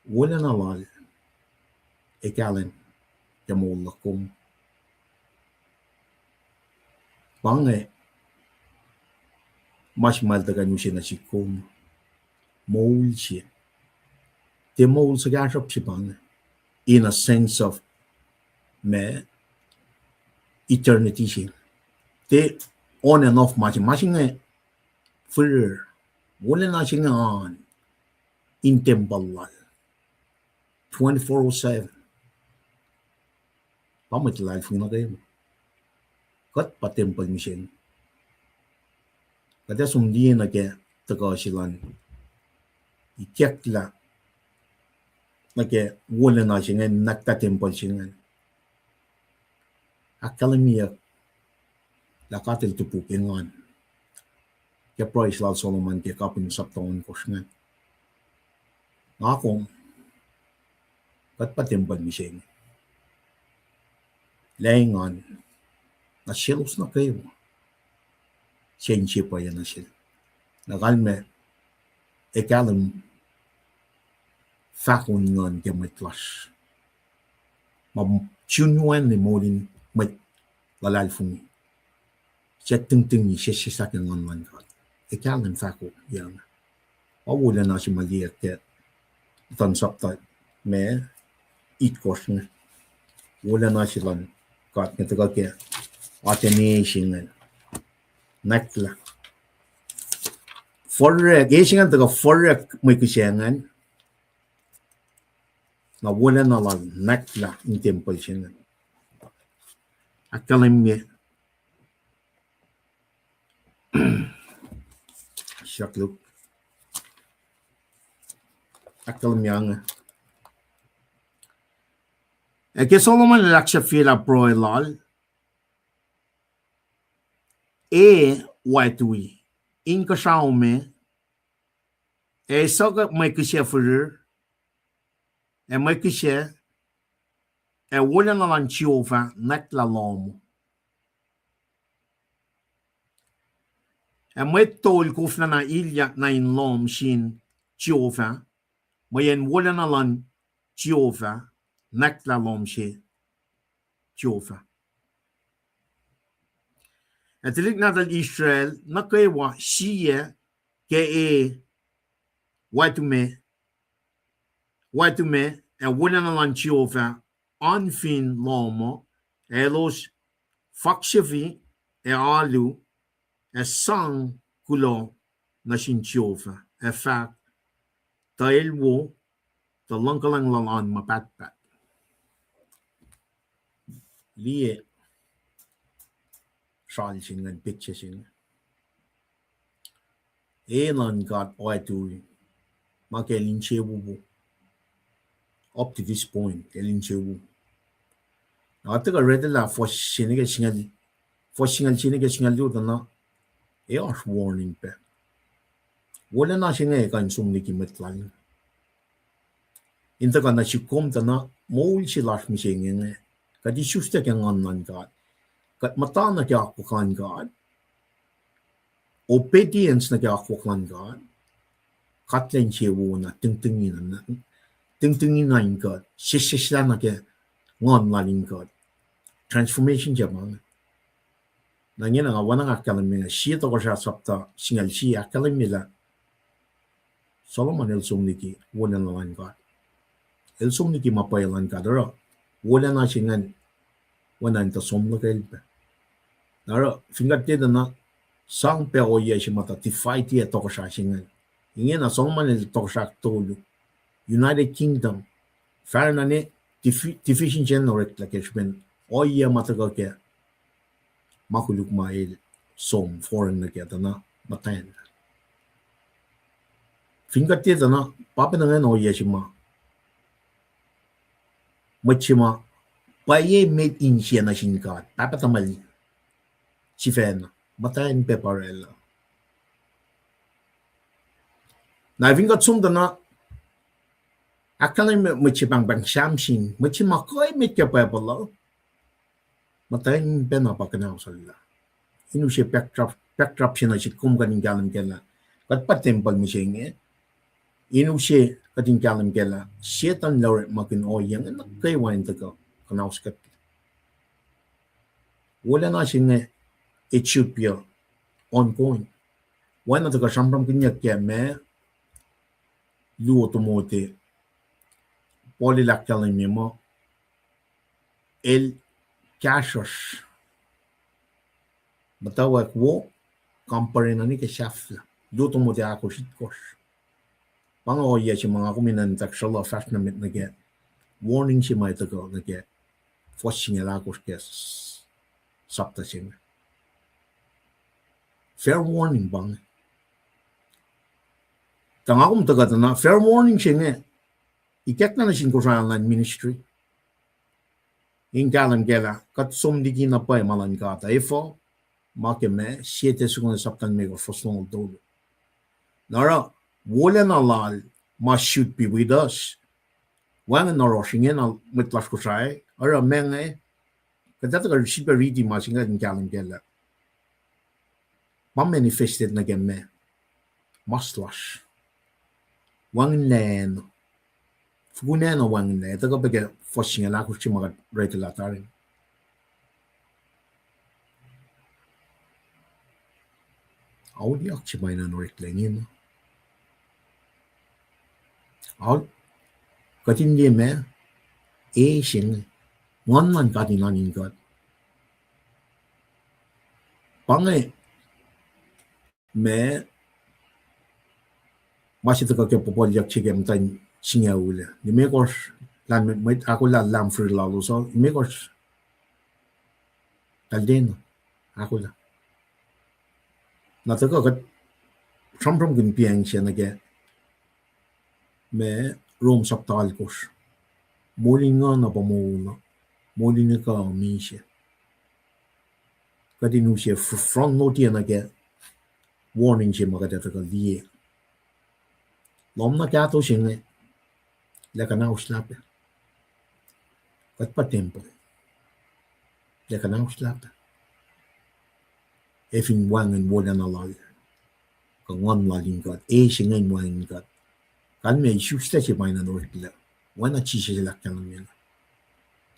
wolacna lal ac kahlwem ke moul luhk kom. Pa inge ma se ma el tuhkuh in use nuh sihk kom. Moul se. Tiac moul suhkahsruhp se pa inge, in a sense of ma eternity se. Tiac on and off ma se, ma se inge firir. Wolacna se inge an in tempuhl lal, twenty-four oh seven. Pa mwet luhlahlfongi nuh kwewa. Kuht pa tempuhl mihsenge. Kuht ac som liye nuh ke tuhkuh se lal ikacklah nuh ke wolacna se inge, nwacklah tempuhl se inge. Ahkkahlwemyeyuck lah God el topuk engan ke pruhe se lal Solomon ke kapihn sapta ohnkohsr ingacn. Nga kom, kuht pa tempuhl mihsenge. Lah engan nuh selos nuh kwewa se insepuhyac nuh sel. Na kalmac ac kahlwem fahko in nguhn ke mwet lasr ma genuinely moul in mwet luhlahlfongi, suc tuhngtihng sesseslah ke nguhn luhn God. Ac kahlwem fahko inge. Pa wolacna se ma liye ke muhtuhn sapta ma itkohsr inge. Wolacna se luhn God inge tuhkuh ke atacne se inge, nwacklah. Forwack, e se ingacn tuhkuh forwack mwe kihsac ingacn. Na wolacna lal nwacklah in tempuhl se inge. Ahkkahlwemye, srakluk, ahkkahlwemye inge. Ac ke Solomon el ahksahfyelah pruhe lal, e wactui inkuhsrao me, ac sokwack mwe kihsac firir, ac mwe kihsac, ac wolacna luhn Jehovah nwacklah lohm. Ac mwet tol koflana ilyak na in lohm sin Jehovah, mweyen wolacna luhn Jehovah nwacklah lohm se Jehovah. Ac tuhlihk nahtuhl Israel nuh kwewa sie ke e wactui me, wactui me, ac wolacna luhn Jehovah oan fin lohm uh, ac elos faksefi ac alu, ac sang kuloh nuh sin Jehovah, ac fahk, tuh el wo, tuh luhngkuhlwacng lal oan ma pahtpaht. Liye sral se ingacn, picture se inge. E nuhn God oa tui, ma ke el insewowo. Up to this point el insewowo. Na tuhkuh read lah fuhs se nuh ke singucul, fuhs singucul se nuh ke singucul luo tuh na, e oasr warning pac. Wolacna se inge kuh in som liki mwet lal. In tuhkuh nuh sihk kom tuh na, moul se lasr mihsenge inge, kuht isuslac ke nguhn luhn God. Kuht muhta nuh ke akwuck luhn God. Obedience nuh ke akwuck luhn God. Kuht lwen se wo na tingtingina, tingtingina in God, sesseslah nuh ke nguhn lal in God. Transformation se pa inge. Na ingena nga oacna nga ahkkahlwemye inge, sie Tohkohsrah sapta singucul sie ahkkahlwemye lah Solomon el som liki wolacna luhn God. El som liki ma pwacye luhn God, oruh wolacna se ingacn oacna in tuh som lukel pac. Na oruh fin kuht tiac tuh na, sang pac ohiyac se ma tuh divide-ye tohkohsrah se ingacn. Ingena Solomon el tohkohsrah tolu, United Kingdom, fahsr na ne divi-, division se in oreklac ke srihpen ohiyac ma tuhkuh ke ma koluk ma el som foreign nuh ke tuh na muhtwacn. Fin kuht tiac tuh na, pa pacna ingacn ohiyac se ma mwet se ma pwacye met insiyac nuh sin God, Pahpah tuhmwacl sifacna, muhtwacn pac pa oraclah. Na fin kuht som tuh na, ahkkahlwemye mwet se pahngpahng Samson, mwet se ma kuh emet ke Bible uh, muhtwacn pacna pa kuhnahoslah. In use backdrop, backdrop se nuh sihk kom kuht in kahlwem kac lah kuht pa tempuhl mihsenge. In use kuht in kahlwem kac lah Setuhn el orekmakihn ohiyac inge nuh kwewa in tuhkuh kuhnahos kuht. Wolacna se inge, it should be a ongoing. Oacna tuhkuh sramsramkihnyuck ke ma luo Timothy, Paul el ahkkahlwemye muh el kahsruhsr muhtwacwacack wo, compare nuh ke sahflah. Luo Timothy ahkosr itkohsr. Pa inge ohiyac se ma nga kom in ahkfahsryelah fahsr nuh met nuh ke warning se ma tuhkuh nuh ke fuhs singucul ahkosr ke sapta se inge. Fair warning pa inge. Tuh nga kom tuhkuh tuh na fair warning se inge ikackna nuh sin Kosrae Online Ministry in kahlwem kac lah kuht som liki na pwacye ma luhn God uh, efuh? Ma ke ma Sie Tessalonians sapta limekohsr fuhs longoul tolu. Na oruh wolacna lal ma should be with us, wacngihn oasr ingena mwet lasr Kosrae, oruh ma inge, kuht ac tuhkuh sifilpac riti ma se inge in kahlwem kac lah pa manifested nuh ke ma, mas lasr. Wacngihnlac, fokunacna wacngihnlac, tuhkuh pac ke fuhs singucul ahkosr se ma kuht oreklac tari. Auliyak se ma in oreklac ingena. Aul, kuht in liye ma, e se inge, nguhn luhn God in oan in God. Pa inge ma, ma se tuhkuh ke puhpuhlyuck se ke muhtwacn singucul ah. Limekohsr, lahlmwetmwet, ahkolah lahm fihri lalos uh, limekohsr, kalden, ahkolah. Na tuhkuh kuht sramsramkihn piacng se nuh ke ma Rom sapta alkosr. Moul in nguhn uh pa moul uh, moul in ekuh misac. Kuht in use fr-, front load-ye nuh ke warning se ma kuht ac tuhkuh liye. Lohm na kahto se inge, lah kuhnahoslah pac. Kuht pa tempuhl. Lah kuhnahoslah pac. Ac fin wacngihn wolacna lal, kuh nguhn lal in God, e se ingacn wacngihn God. Kalmac isuslac se ma in oreklac, oacna Jisus el ahkkahlwemye.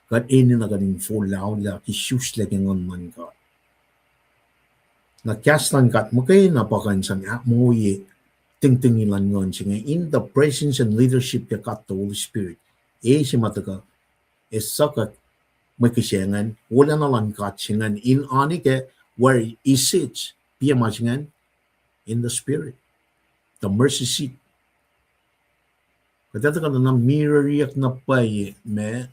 Kuht enenuh kuht in forlah, olah, isuslac ke nguhn luhn God. Na kahs luhn God muhkwena pa kuh in sang ahkmoye tingtingi luhn nguhn se inge in the presence and leadership ke God the Holy Spirit. E se ma tuhkuh, e suhkuh mwe kihsac ingacn, wolacna luhn God se ingacn in oan ke where he sits, piac ma se ingacn, in the Spirit, the mercy seat. Kuht ac tuhkuh na mirror-iyuck na pwacye ma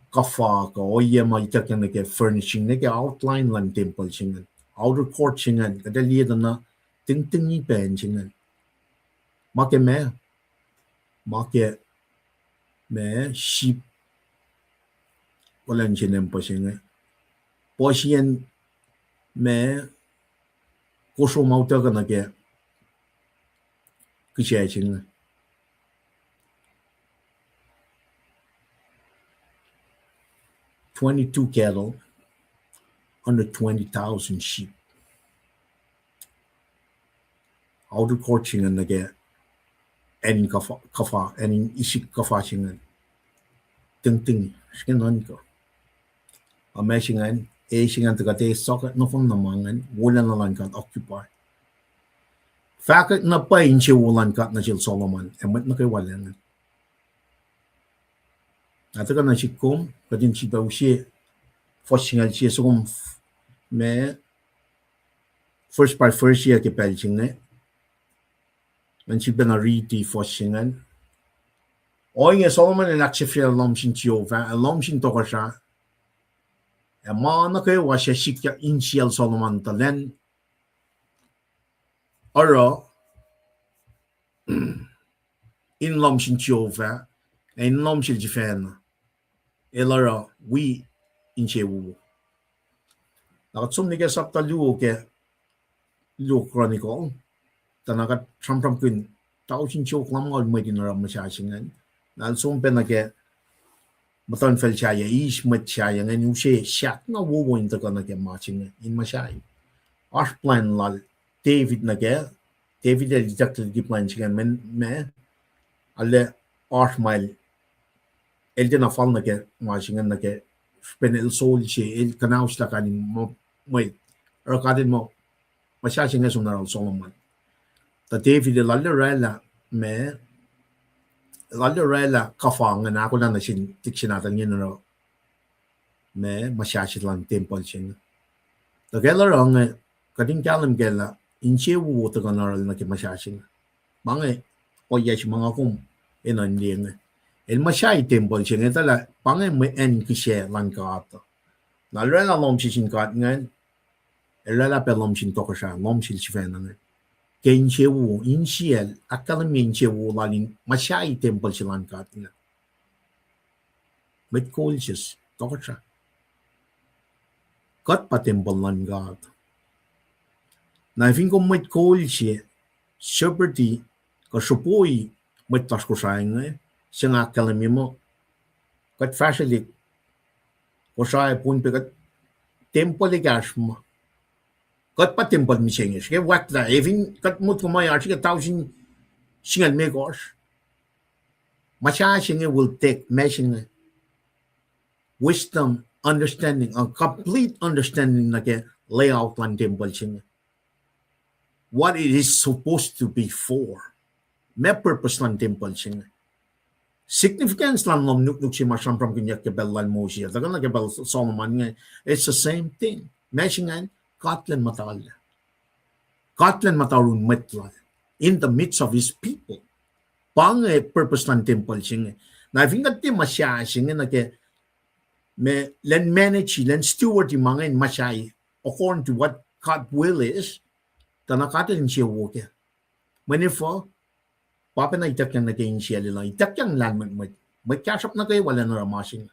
kuhfa kuh ohiyac ma ituckyang nuh ke furnishing, nuh ke outline luhn tempuhl se ingacn, outer court se ingacn, kuht ac liye tuh na Tingtingi pacl se ingacn. Ma ke ma, ma ke ma sheep, kuhlwacnsap se nempuh se inge. Puhsiyacn ma kosro ma utuckuh nuh ke kihsac se inge. Twenty-two cattle, hundred twenty thousand sheep. Outer court se ingacn nuh ke acn kuhfa, kuhfa, acn isik kuhfa se ingacn. Tingting, srihke nuhnkuh. Ac ma se ingacn, e se ingacn tuh kuht ac sokwack nohfohn na ma ingacn, wolacna luhn God occupy. Fahkwack na pwacye insewowo luhn God nuh sel Solomon, ac mwet nuh kwewa lac ingacn. Na tuhkuh nuh sihk kom, kuht in sifilpac use fuhs singucul sie soko ma, first by first year ke pacl se inge. Ngan sifilpac na riti fuhs se ingacn. Ohinge Solomon el ahksahfyelah lohm sin Jehovah, ac lohm sin tohkohsrah, ac ma nuh kwewa suc sikyak insiyacl Solomon tuh lwen oruh in lohm sin Jehovah, ac in lohm sel sifacna, el oruh wi insewowo. Na kuht som nuh ke sapta luo ke, luo Chronicle, tuh na kuht sramsramkihn tausin siofok lumngaul mwet in oruh muhsah se ingacn. Na el som pac nuh ke muhtuhnfacl sahyac, eis mwet sahyac ingacn, use sahk na wowo in tuhkuh nuh ke ma se inge, in muhsahi. Oasr plwacn lal David nuh ke, David el itucklac liki plwacn se ingacn, ma, ma, arlac oasr ma el, el tiacna fal nuh ke ma se ingacn nuh ke, srihpen el sol se, el kuhnahoslah kain in mwe, oruh God el muh, muhsah se inge som nuh sel Solomon. Tuh David el arlac orwaclah, ma, el arlac orwaclah kuhfa ingacn ahkolah nuh sin tik se nahtuhl ingacn oruh ma, muhsahi luhn tempuhl se inge. Tuh ke el oruh inge, kuht in kahlwem kac lah insewowo tuhkuh in oruh nuh ke muhsahi inge. Ma inge, ohiyac se ma nga kom enenuh in liye inge. El muhsahi tempuhl se inge, tuh lah pa inge mwe acn kihsac luhn God. Na el orwaclah lohm se sin God ingacn, el orwaclah pac lohm sin tohkohsrah, lohm sel sifacna inge. Ke insewowo, insiyacl, ahkkahlwemye insewowo lal in muhsahi tempuhl se luhn God inge. Mwet kol se, tohkohsrah. Kuht pa tempuhl luhn God. Na fin kom mwet kol se, shepherd-i, kuh sruhpoi mwet lasr Kosrae inge, se nga ahkkahlwemye muh, kuht fahsrwelihk, Kosrae, Pohnpei, kuht tempuhl ekahsr ma. Kuht pa tempuhl mihsenge, srihke wactlah, efin kuht motko ma oasr ke tausin singucul limekohsr. Muhsahi se inge will take ma se inge, wisdom, understanding, a complete understanding nuh ke layout luhn tempuhl se inge. What it is supposed to be for. Ma purpose luhn tempuhl se inge. Significance luhn lohm nuknuk se ma sramsramkihnyuck ke pacl lal Moses, tuhkuh nuh ke pacl Solomon inge, it's the same thing. Ma se ingacn, God elan muhta lah. God elan muhta yurin mwet lal. In the midst of his people. Pa inge purpose luhn tempuhl se inge. Na fin kuht tiac muhsahi se inge nuh ke, ma, elan manage, elan steward ma inge in muhsahi according to what God will is, tuh na God el insewowo kac. Mwe nuh fuh, pa pacna ituckyang nuh ke insiyacl lal, ituckyang lahlmwetmwet, mwet kahsruhp nuh kwewa elan oruh ma se inge.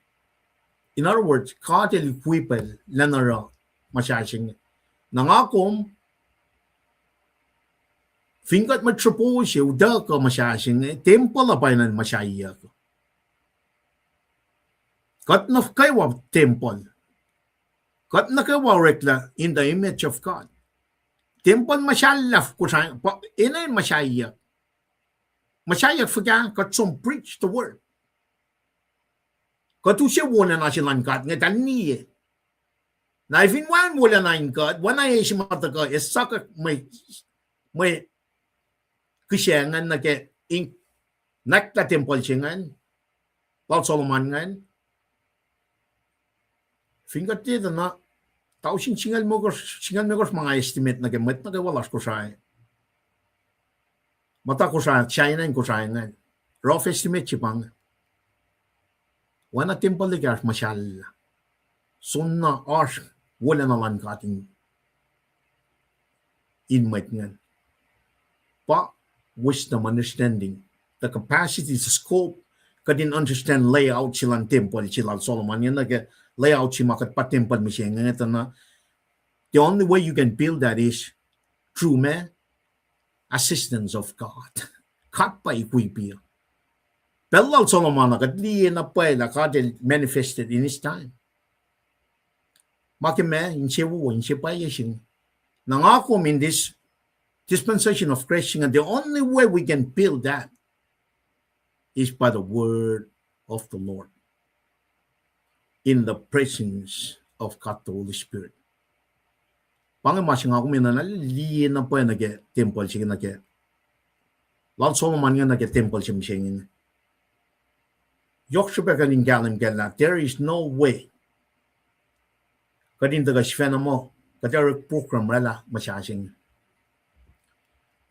In other words, God el equip-el elan oruh muhsahi se inge. Na nga kom, fin kuht mwet sruhpose utuckuh muhsahi se inge, tempuhl uh pa enenuh in muhsahiyuck. Kuht nuh kwewa tempuhl. Kuht nuh kwewa oreklac in the image of God. Tempuhl muhsahllah Kosrae, pa enenuh in muhsahiyuck. Muhsahiyuck fuhkah? Kuht som preach the word. Kuht use wolacna se luhn God inge tuh liye. Na fin wacngihn wolacna in God, oacna e se ma tuhkuh, e sokwack mwe, mwe kihsac ingacn nuh ke in nwacklah tempuhl se ingacn, lal Solomon ingacn. Fin kuht tiac tuh na, tausin singucul limekohsr, singucul limekohsr ma nga estimate nuh ke mwet nuh kwewa lasr Kosrae. Muhta Kosrae, sahyacn acn Kosrae ingacn. Rough estimate se pa inge. Oacna tempuhl ekahsr muhsahllah. Soenna oasr wolacna luhn God in, in mwet ingacn. pa wisdom, understanding, the capacity, the scope, kuht in understand layout se luhn tempuhl se lal Solomon inge, nuh ke layout se ma kuht pa tempuhl mihsenge tuh na. The only way you can build that is through ma, assistance of God. God pa equip-i. Pacl lal Solomon uh, kuht liye na pwacye lah God el manifested in his time. Ma ke ma, insewowo, inse pwacye se inge. Na nga kom in this dispensation of Christ, and the only way we can build that is by the word of the Lord in the presence of God the Holy Spirit. Pa inge ma se nga kom enenuh na liye na pwacye nuh ke tempuhl se inge nuh ke lal Solomon inge nuh ke tempuhl se mihsenge inge. Yohk srihpac kuht in kahlwem kac lah there is no way kuht in tuhkuh sifacna muh kuht ac orek program oraclah muhsah se inge.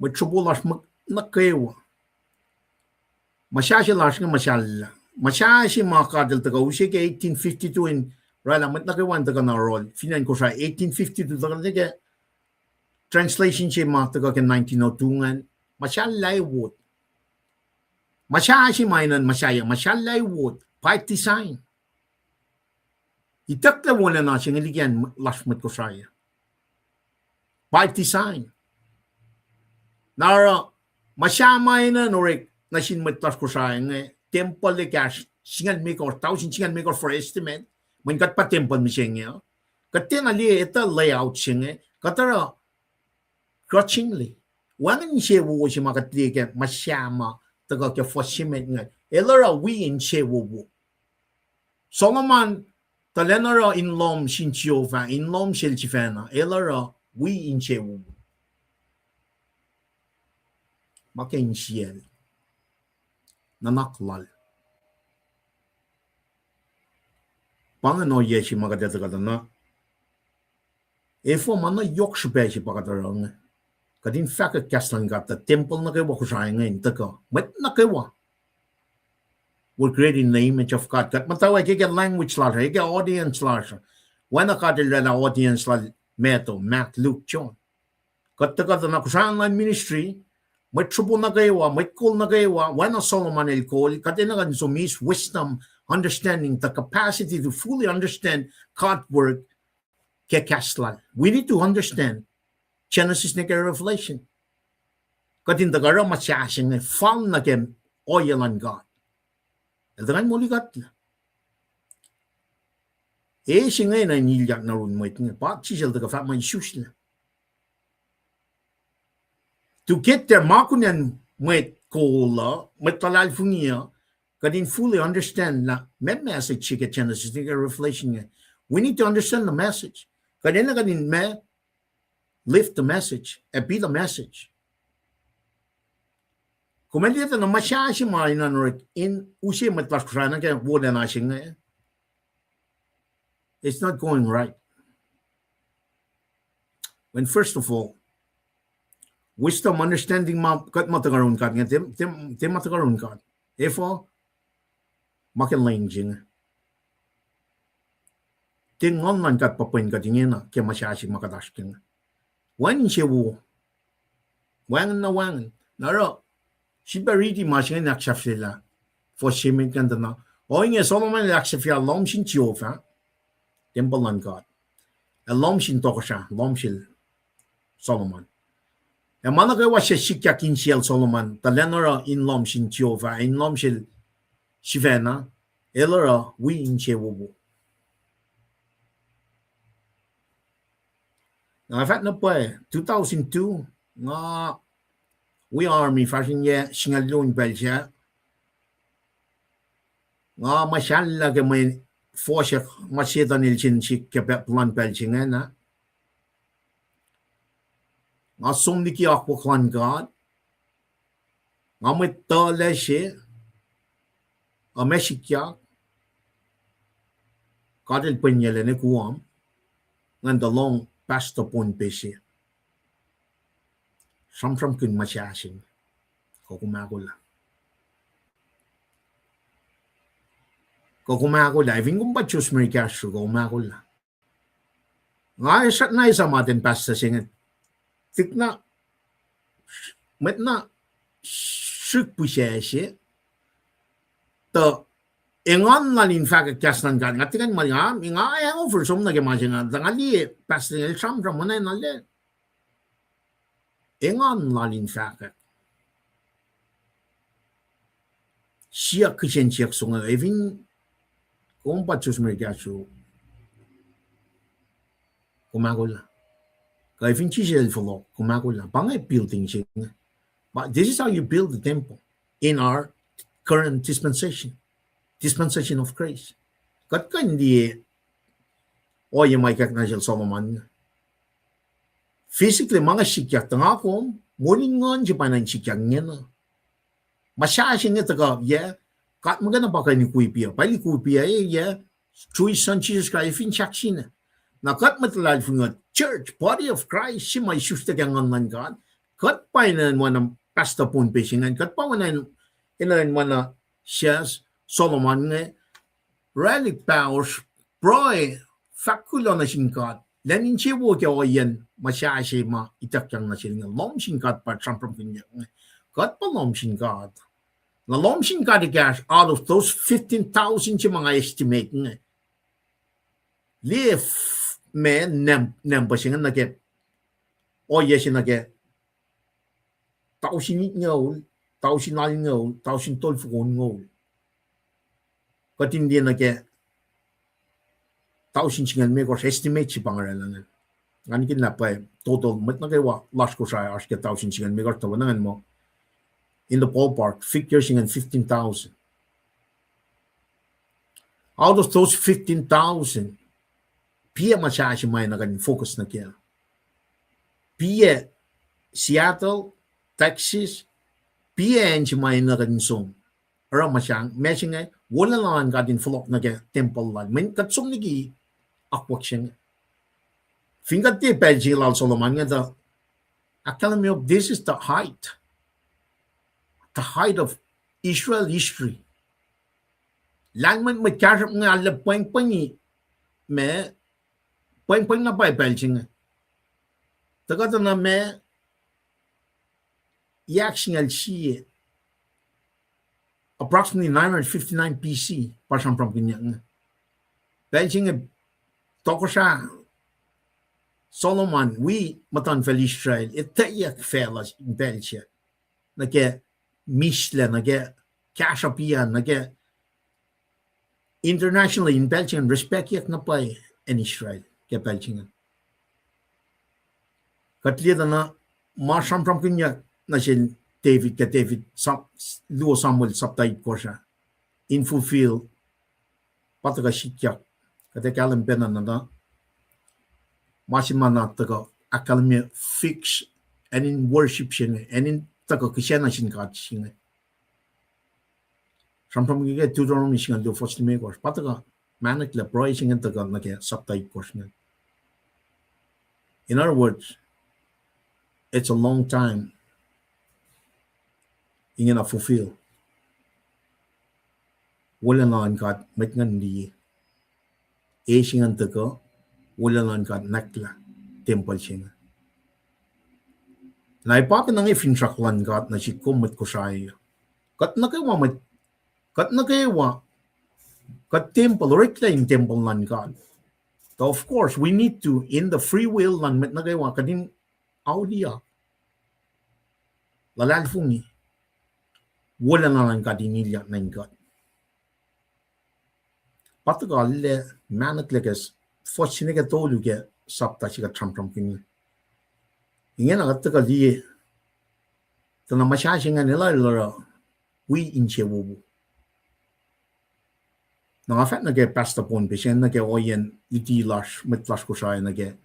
Mwet sropo lasr nuh kwewa, muhsah se lasr inge muhsahllah. Muhsah se ma God el tuhkuh use ke eighteen fifty-two in oraclah mwet nuh kwewa in tuhkuh na yohrohl fin acn Kosrae eighteen fifty-two tuhkuh nuh ke translation se ma tuhkuh ke nineteen oh two ingacn, muhsahllah wot. Muhsah se ma enenuh in muhsahi, muhsahllah wot by design. Itucklac wolacna se inge liki acn lasr mwet Kosrae uh by design. Na oruh muhsah ma enenuh in orek nuh sin mwet lasr Kosrae inge, tempuhl ekahsr singucul limekohsr, tausin singucul limekohsr for estimate, mweyen kuht pa tempuhl mihsenge uh. Kuht tiacna liye etuh layout se inge, kuht oruh grudgingly. Wacngihn insewowo se ma kuht liye ke muhsah ma tuhkuh ke fuhs se met inge, el oruh wi insewowo. Solomon, tuh lacna oruh in lohm sin Jehovah, in lohm sel sifacna, el oruh wi insewowo. Ma ke insiyacl, nuhnak lal. Pa ingacn ohiyac se ma kuht etuh kuht na. Efuh ma na yohk srihpac se pa kuht oruh inge? Kuht in fahkwack kahs luhn God tuh tempuhl nuh kwewa Kosrae inge in tuhkuh, mwet nuh kwewa will create in the image of God. Kuht muhtwacwacack ke language lasr uh, ke audience lasr uh. Oacna God el oraclah audience lal Matthew, Mark, Luke, John. Kuht tuhkuh tuh na Kosrae Online Ministry, mwet sropo nuh kwewa, mwet kol nuh kwewa, oacna Solomon el kol, kuht enenuh in som eis wisdom, understanding, the capacity to fully understand God work ke kahs lal. We need to understand Genesis nuh ke Revelation. Kuht in tuhkuh oruh muhsah se inge fal nuh ke ohiyac luhn God. El tuhkuh in molikuhtlac. E se inge na in ilyak nuh yurin mwet inge, pa sisel tuhkuh fahk ma isuslac. To get there, ma kunacn mwet kol uh, mwet luhlahlfongi uh, kuht in fully understand lah ma message se ke Genesis nuh ke Revelation inge. We need to understand the message. Kuht enenuh kuht in ma live the message, ac be the message. Kom liye tuh na muhsah se ma enenuh in orek in use mwet lasr Kosrae nuh ke wolacna se inge, it's not going right. When first of all, wisdom, understanding ma kuht ma tuhkuh yurin God inge, tiac, tiac, tiac ma tuhkuh yurin God. Efuh? Ma ke lwen se inge. Tiac nguhn luhn God pa pwen kuht ingena ke muhsah se ma kuht oasr ke inge. Wacngihn insewowo. Wacngihn na wacngihn. Na oruh, sifilpac riti ma se inge in ahksahfyelah fuhs se met ingacn tuh na. Ohinge Solomon el ahksahfyelah lohm sin Jehovah, tempuhl luhn God, ac lohm sin tohkohsrah, lohm sel Solomon. Ac ma nuh kwewa se sikyak insiyacl Solomon, tuh lacna oruh in lohm sin Jehovah, in lohm sel sifacna, el oruh wi insewowo. Na fahk na pwacye, two thousand two, nga wi army fahsr in yac singucul luo in pacl sac. Nga muhsahllah ke mwe fohsack ma Setan el sin sihk ke puhlan pacl se ingena. Nga som liki akwuck luhn God. Nga mwet tuhlac se, uh, ma sikyak. God el pwenyacl nuh Guam, ngan tuh lohng pastor Pohnpei se. Sramsramkihn muhsahllah se inge. Kuh kom ahkolah? Kuh kom ahkolah? Fin kom pa Joseph Mary Castro, kuh kom ahkolah? Nga srackna esam atacn pastor se inge. Tikna mwet na srihk pihsac se, tuh engan lal in fahkwack kahs luhn God. Nga tiac kuh in ma nga, nga hangover som nuh ke ma se inge, tuh nga liye pastor inge el sramsram, ma na na lac engan lal in fahkwack. Siyuck kihsen siyuck soko, efin kom pa Joseph Smith el kahsruh, kom ahkolah. Kuh efin Jisus el fohlohk, kom ahkolah. Pa inge building se inge. But this is how you build the temple in our current dispensation, dispensation of grace. Kuht kuh in liye ohiyac ma ikackna sel Solomon inge. Physically ma inge sikyak, tuh nga kom, moul in nguhn se pa na in sikyak ingena. Ma sasuc se inge tuhkuh, yac, God muhkwena pa kuh in ikwipiyac, pa el ikwipiyac, yac, through his son Jesus Christ, fin sahk sina. Na kuht mwet luhlahlfongi, church, body of Christ, se ma isuslac ke nguhn luhn God, kuht pa enenuh in oacna Pastor Pohnpei se ingacn, kuht pa enenuh in oacna Sister Solomon inge, oraclah pahosr, pruhe, fahk kuloh nuh sin God, lwen insewowo ke ohiyacn ma sasuc se ma ituckyang nuh sel inge. Lohm sin God pa sramsramkihnyuck inge. Kuht pa lohm sin God. Na lohm sin God ekahsr out of those fifteen thousand se ma nga estimate inge. Liye f-, ma number se inge nuh ke, ohiyac se nuh ke tausin itngoul, tausin alngoul, tausin tolfoko onngoul. Kuht in liye nuh ke tausin singucul limekohsr, estimate se pa nga oraclah ingacn. Nga nikihnlah pa total mwet nuh kwewa lasr Kosrae oasr ke tausin singucul limekohsr, tuh pa ingacn muh in the ballpark, figure se ingacn fifteen thousand. Out of those fifteen thousand, piyac ma sasuc se ma na kuh in focus nuh kac? Piyac Seattle, Texas, piyac acn se ma na kuh in som? Oruh ma sang, ma se inge, wolacna luhn God in fohlohk nuh ke tempuhl lal. Mweyen kuht som liki akwuck se inge. Fin kuht tiac pacl se lal Solomon inge tuh, ahkkahlwemye, this is the height, the height of Israel history. Lahlmwetmwet kahsruhp inge arlac pwengpwengi, ma, pwengpweng na pwacye pacl se inge. Tuhkuh tuh na ma, yac singucul sie, approximately nine hundred fifty-nine B C, pa sramsramkihnyuck inge. Pacl se inge tohkohsrah Solomon wi muhtuhnfacl Israel, etweyuck facluh in pacl se, nuh ke mislac, nuh ke kahsruhp ah, nuh ke internationally in pacl se inge respectyuck na pwacye acn Israel ke pacl se inge. Kuht liye tuh na ma sramsramkihnyuck nuh sel David ke David, Sa-, luo Samuel sapta itkohsr ah, in fulfill, pa tuhkuh sikyak. Kuht ac kahlwem pacna na, ma se ma na tuhkuh ahkkahlwemye fix acn in worship se inge, acn in tuhkuh kihsac nuh sin God se inge. Sramsram ke Deuteronomy singucul luo fuhs limekohsr, pa tuhkuh mahnuhklac, pruhe se inge tuhkuh nuh ke sapta itkohsr inge. In other words, it's a long time ingena fulfill. Wolacna luhn God mwet ingacn liye. E se ingacn tuhkuh, wolacna luhn God nwacklah tempuhl se inge. Na pa kuh na inge finsrak luhn God nuh sihk kom mwet Kosrae. Kuht nuh kwewa mwet, kuht nuh kwewa, kuht tempuhl, oreklac in tempuhl luhn God. Tuh of course, we need to, in the free will luhn mwet nuh kwewa, kuht in auliyak, luhlahlfongi, wolacna luhn God in ilyak nuh in kuht. Pa tuhkuh arlac mahnuhklac ke fuhs se inge ke tolu ke sapta se kuht sramsramkihn. Ingena kuht tuhkuh liye, tuh na muhsahi se ingacn el oruh wi insewowo. Na nga fahk nuh ke Pastor Pohnpei se inge nuh ke ohiyacn luti lasr, mwet lasr Kosrae nuh ke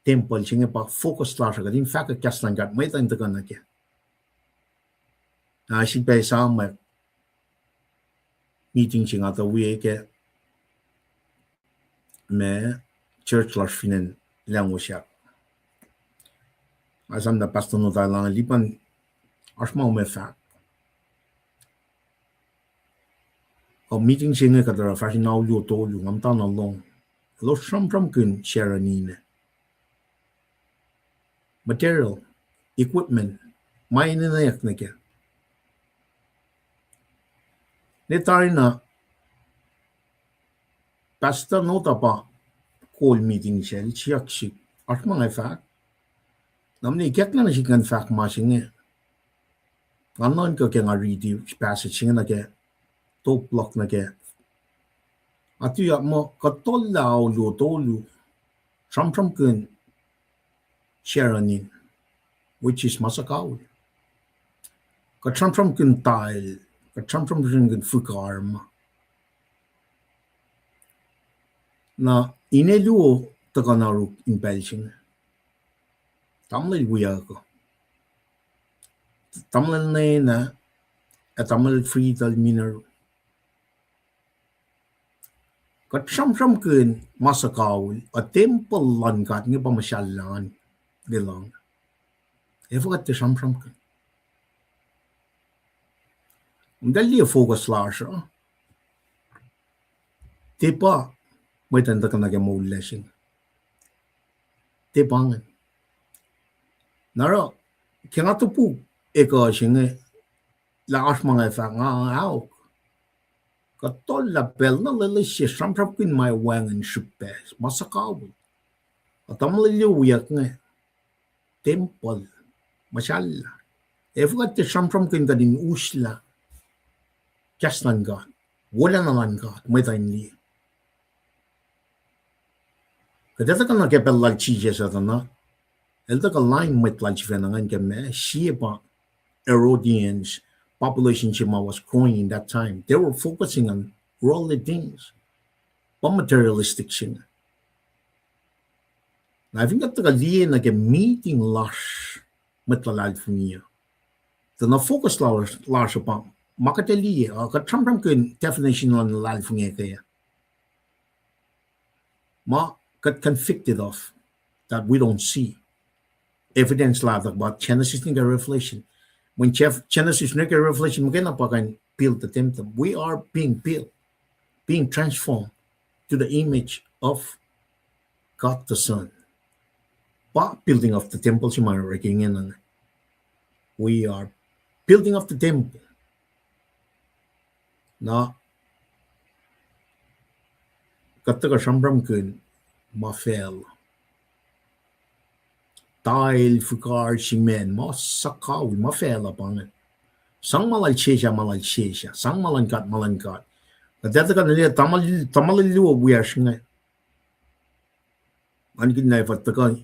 tempuhl se inge pa focus lasr uh, kuht in fahkwack kahs luhn God mwet uh in tuhkuh nuh ke. Na sifilpac esam meeting se nga tuh wi ke ma church lasr fin acn Lahngo Sac. Nga esam lah Pastor Notailang el lipan oasr ma ume fahk. Kuh meeting se inge kuht oruh fahsr in ao luo tolu, nga muhta na lohng. Elos sramsramkihn Sharon ninac. Material, equipment, ma enenweyuck nuh kac. Ne tari na, pastor Nota pa kol miting sel, siyuck sihk, oasr ma nga fahk? Na mwe ikacklah nuh sihk ngan fahk ma se inge. Nga nuhnkuh ke nga riti passage se inge nuh ke, top luhk nuh ke, nga tuyak muh kuht tollah ao luo tolu, sramsramkihn Sharon in, which is ma suhkawihl. Kuht sramsramkihn tael, kuht sramsramkihn fihkarm. Na ine luo tuhkuh na oruk in pacl se inge. Tamuhlwel wiyuck uh. Tamuhlwel Nena, ac tamuhlwel Frida Miner. Kuht sramsramkihn ma suhkawihl, a tempuhl luhn God inge pa muhsahllah an, lwelah. Efuh kuht tiac sramsramkihn? Kom tahl liye focus lasr uh. Tiac pa mwet in tuhkuh nuh ke moul lasr inge. Tiac pa ingacn. Na oruh, ke nga topuk ekuh se inge, lah oasr ma nga fahk, nga ahok. Kuht tollah pacl na loeloes se sramsramkihn ma wacngihn srihpac, ma suhkawihl. Ac tamuhlwel luo wiyuck inge, tempuhl, muhsahllah. Efuh kuht tiac sramsramkihn kuht in uslah kahs luhn God, wolacna luhn God, mwet uh in liye? Kuht ac tuhkuh nuh ke pacl lal Jisus uh tuh na, el tuhkuh lain mwet lal sifacna ingacn ke ma, sie pa Herodians, population se ma was growing in that time. They were focusing on worldly things. Pa materialistic se inge. Na fin kuht tuhkuh liye nuh ke miting lasr, mwet luhlahlfongi uh, tuh na focus lasr, lasr uh pa, ma kuht ac liye, uh, kuht sramsramkihn definition luhn luhlahlfongi ke Ma kuht convicted of that we don't see evidence lah tuh pa Genesis nuh ke Revelation. Mweyen Genesis nuh ke Revelation muhkwena pa kuh in build the temple. We are being built, being transformed to the image of God the Son. Pa building of the temple se ma orek ingena. We are building of the temple. Na kuht tuhkuh sramsramkihn ma facluh. Tael, fihkar, simacn, ma suhkawihl, ma facluh pa ingacn. Sang ma lal sesr ah, ma lal sesr ah. Sang ma luhn God, ma luhn God. Kuht ac tuhkuh nuh, tamuhlwel luo wiyacsr inge. Ngan kihtin na fah tuhkuh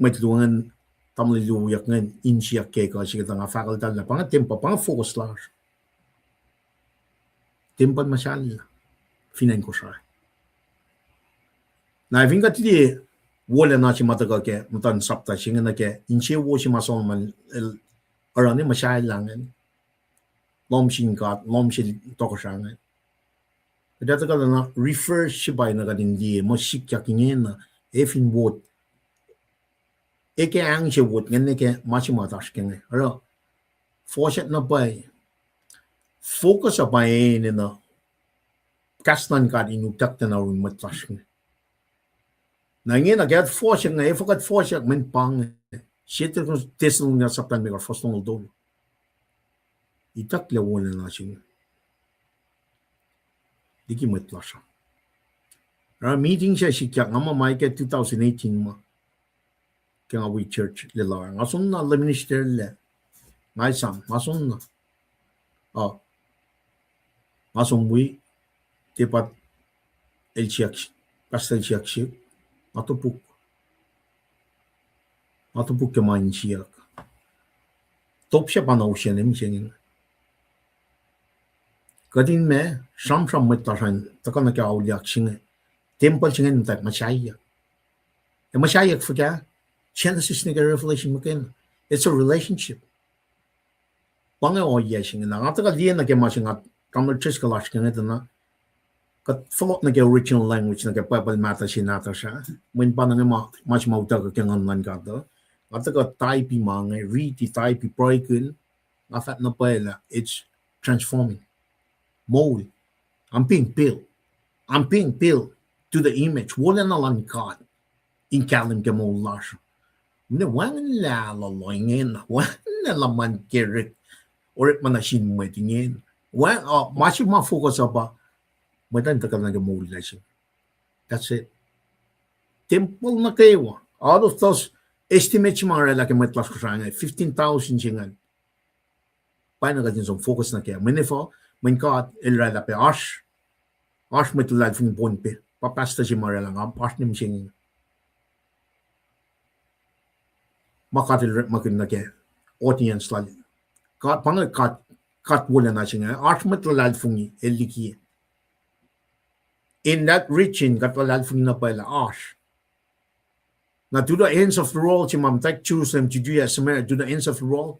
mwet luo ingacn, tamuhlwel luo wiyuck ingacn, insiyuck ke kuh se kuht nga fahkweltahl lah pa inge tempuhl, pa inge focus lasr. Tempuhl muhsahllah fin acn Kosrae. Na fin kuht liye wolacna se ma tuhkuh ke muhtuhn sapta se inge nuh ke insewowo se ma Solomon el oruh ne muhsahllah ingacn, lohm sin God, lohm sel tohkohsrah ingacn. Kuht ac tuhkuh na refer se pa na kuht in liye muh sikyak ingena, ac fin wot, ac ke ahng se wot ingacn, ac ke ma se ma oasr ke inge. Oruh, fohsack na pwacye, focus uh pa enenuh kahs luhn God in utuckuh na yurin mwet lasr inge. Na ingena ke fohsack inge, efuh kuht fohsack, mweyen pa inge, sie Thessalonians sapta limekohsr, fuhs longoul tolu. Itucklac wolacna se inge liki mwet lasr uh. Oruh meeting se sikyak, nga muh ma ke two thousand eighteen ma, ke nga wi church Lelu, nga soenna minister lac, nga esam, nga soenna, uh, nga som wi, tepat el siyuck, pastor el siyuck sihk, nga topuk. Nga topuk ke ma in siyuck. Top se pa na usacn mihsenge. Kuht in ma sramsram mwet lasr an tuhkuh nuh ke auliyak se inge, tempuhl se inge in muhta muhsahyuck. Ac muhsahyuck fuhkah? Genesis nuh ke Revelation muhkwena. It's a relationship. Pa inge ohiyac se inge. Na nga tuhkuh liye nuh ke ma se nga, tamuhlwel Driscoll oasr ke inge tuh na, kuht fohlohk nuh ke original language nuh ke Bible mahtuh se nahtuhsr ah. Mweyen pa na inge ma, ma se ma utuckuh ke Nguhn luhn God uh. Nga tuhkuh type-i ma inge, riti, type-i, pruhekihn. Nga fahk na pwacye lah it's transforming. Moul. I'm being built. I'm being built to the image, wolacna luhn God in kahlwem ke moul lasr uh. Ne wacngihnlac lah lohingacn, wacngihnlac lah ma ke orekma nuh sin mwet ingacn. Wacng, uh, ma se ma focus uh pa, mwet an tuhkuh nuh ke moul lasr. That's it. Tempuhl nuh kwewa. Out of those estimates ma oraclah ke mwet lasr Kosrae inge, fifteen thousand se ingacn. Pwacyena kuht in som focus nuh ke. Mweyen efuh, mweyen God El oraclah pac oasr, oasr mwet luhlahlfongi Pohnpei. Pa pastor se ma oraclah nga, oasr ne mihsenge. Ma God El orekmakihn nuh ke audience lal. God, pa inge God, God wolacna se inge. Oasr mwet luhlahlfongi El liki. In that region, kuht luhlahlfongi na pwacye lah oasr. Na to the ends of the world, se ma muhta Jerusalem, Judea, Samaria, to the ends of the world,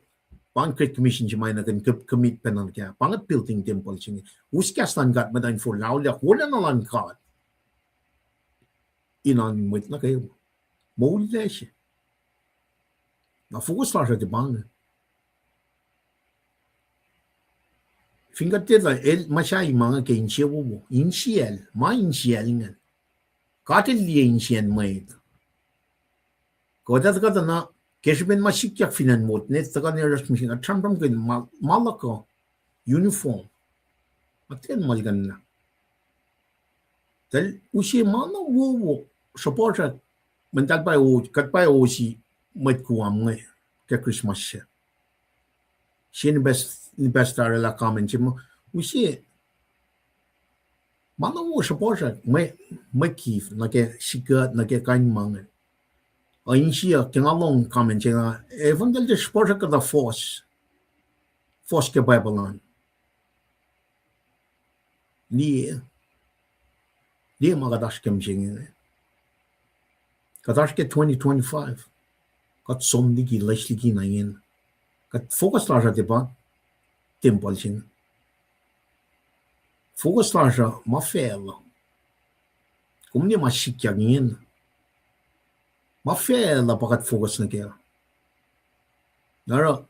pa inge Great Commission se ma enenuh in commit pac nuh ke, pa inge building tempuhl se inge. Us kahs luhn God muhta in forlah auliyak wolacna luhn God in oan mwet nuh kwewa. Moul lasr. Na focus lasr uh tiac pa inge. Fin kuht tiac etuh, el muhsahi ma inge ke insewowo, insiyacl, ma insiyacl ingacn. God El liye insiyacn mwet. Kuht ac tuhkuh tuh na, ke srihpen ma sikyak fin acn mot, ne tuhkuh ne oasr mihsenge, kuht sramsramkihn ma, ma luhk uh, uniform. Atacn ma el kuhnlah. Tahl use ma na wowo, suhpuhsrak, mweyen tahl pa, kuht pa osi mwet Guam inge ke Christmas se. Sie nipac, nipac se oraclah comment se ma, use, ma na wo suhpuhsrak, mwe, mwe kif, nuh ke sikuht, nuh ke kain ma inge. Uh, insiyuck, ke nga lohng comment se inge, efuh tahl tiac suhpuhsrak kuhtuh fuhs, fuhs ke Bible an. Liye, liye ma kuht oasr ke mihsenge. Kuht oasr ke twenty twenty-five. Kuht som liki, loes liki na ingena. Kuht focus lasr uh tiac pa tempuhl se inge. Focus lasr uh ma facluh. Kom liye ma sikyak ingena. Ma facluh pa kuht focus nuh kac. Na oruh,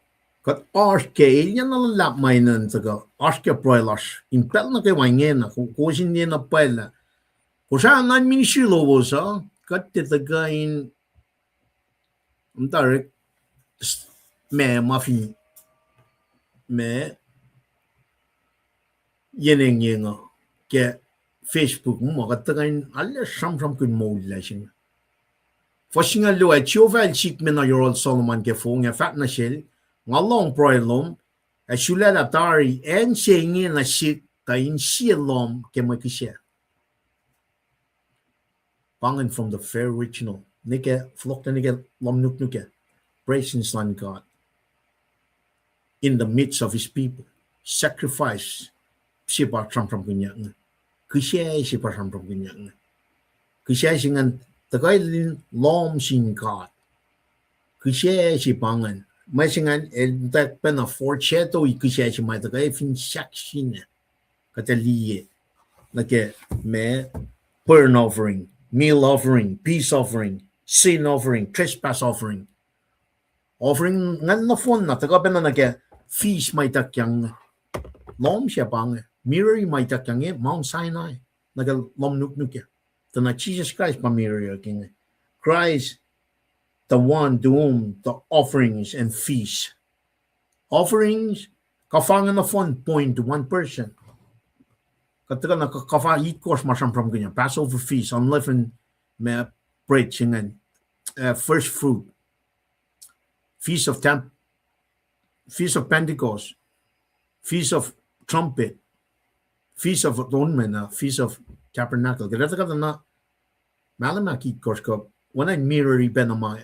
kuht oasr ke elyah na luhlahp ma enenuh in tuhkuh, oasr ke pruhe lasr in pacl nuh kwewa ingena, ko-, kowos in liye na pwacye lah Kosrae na in ministry lowos uh, kuht tiac tuhkuh in, um, direct, s-, ma, ma fin, ma, yen engyeng uh ke Facebook muh kuht tuhkuh in arlac sramsramkihn moul lasr inge. Fuhs singucul luo, ac Jehovah el sik me nuh yohrohl Solomon ke fong ac fahk nuh sel, nga lohng pruhe lom, ac sulaclah tari acn se ingena sik tuh insiyac lom ke mwe kihsac. Pa ingacn from the very original. Nuh ke, fohlohklac nuh ke lohm nuknuk ah. Presence luhn God in the midst of his people. Sacrifice se pa sramsramkihnyuck inge. Kihsac se pa sramsramkihnyuck inge. Kihsac se ingacn tuhkuh in lohm sin God. Kihsac se pa ingacn. Ma se ingacn el muhtwacwacack pacna foreshadow-i kihsac se ma tuhkuh fin sahk sina. Kuht ac liye nuh ke ma burnt offering, meal offering, peace offering, sin offering, trespass offering. Offering ingacn nohfohn na tuhkuh pacna nuh ke feast ma ituckyang inge. Lohm se pa inge, mirror-i ma ituckyang inge, Mount Sinai, nuh ke lohm nuknuk ah. Tuh na Jesus Christ pa mirror-i inge. Christ, the one to whom the offerings and feast. Offerings, kuhfa inge nohfohn point to one person. Kuht tuhkuh na kuh-, kuhfa itkohsr ma sramsramkihn ah, Passover feast, unleavened ma bread se ingacn, uh, first fruit, Feast of Tab-, Feast of Pentecost, Feast of Trumpet, Feast of Atonement, uh, Feast of Tabernacle. Kuht tuhkuh na mahlwem ahkitkohsr kuh, oacna in mirror-i pacna ma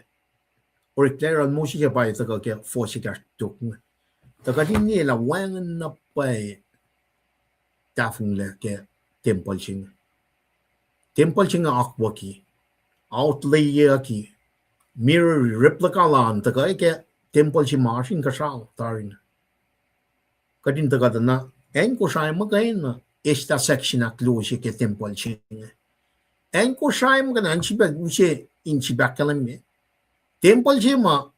oreklac yurin Moses ac pa tuhkuh ke fohs ekahsr tok inge. Tuh kuht in liye lah wacngihn na pwacye tahfonglac ke tempuhl se inge. Tempuhl se inge akwucki, outlay-aki, mirror-i, replica lal an tuhkuh ke tempuhl se ma oasr inkuhsrao tari inge. Kuht in tuhkuh tuh na, acn Kosrae muhkwena, eslah section ahkluo se ke tempuhl se inge. Acn Kosrae muhkwena, acn srihpac use in srihpac ahkkahlwemye. Tempuhl se ma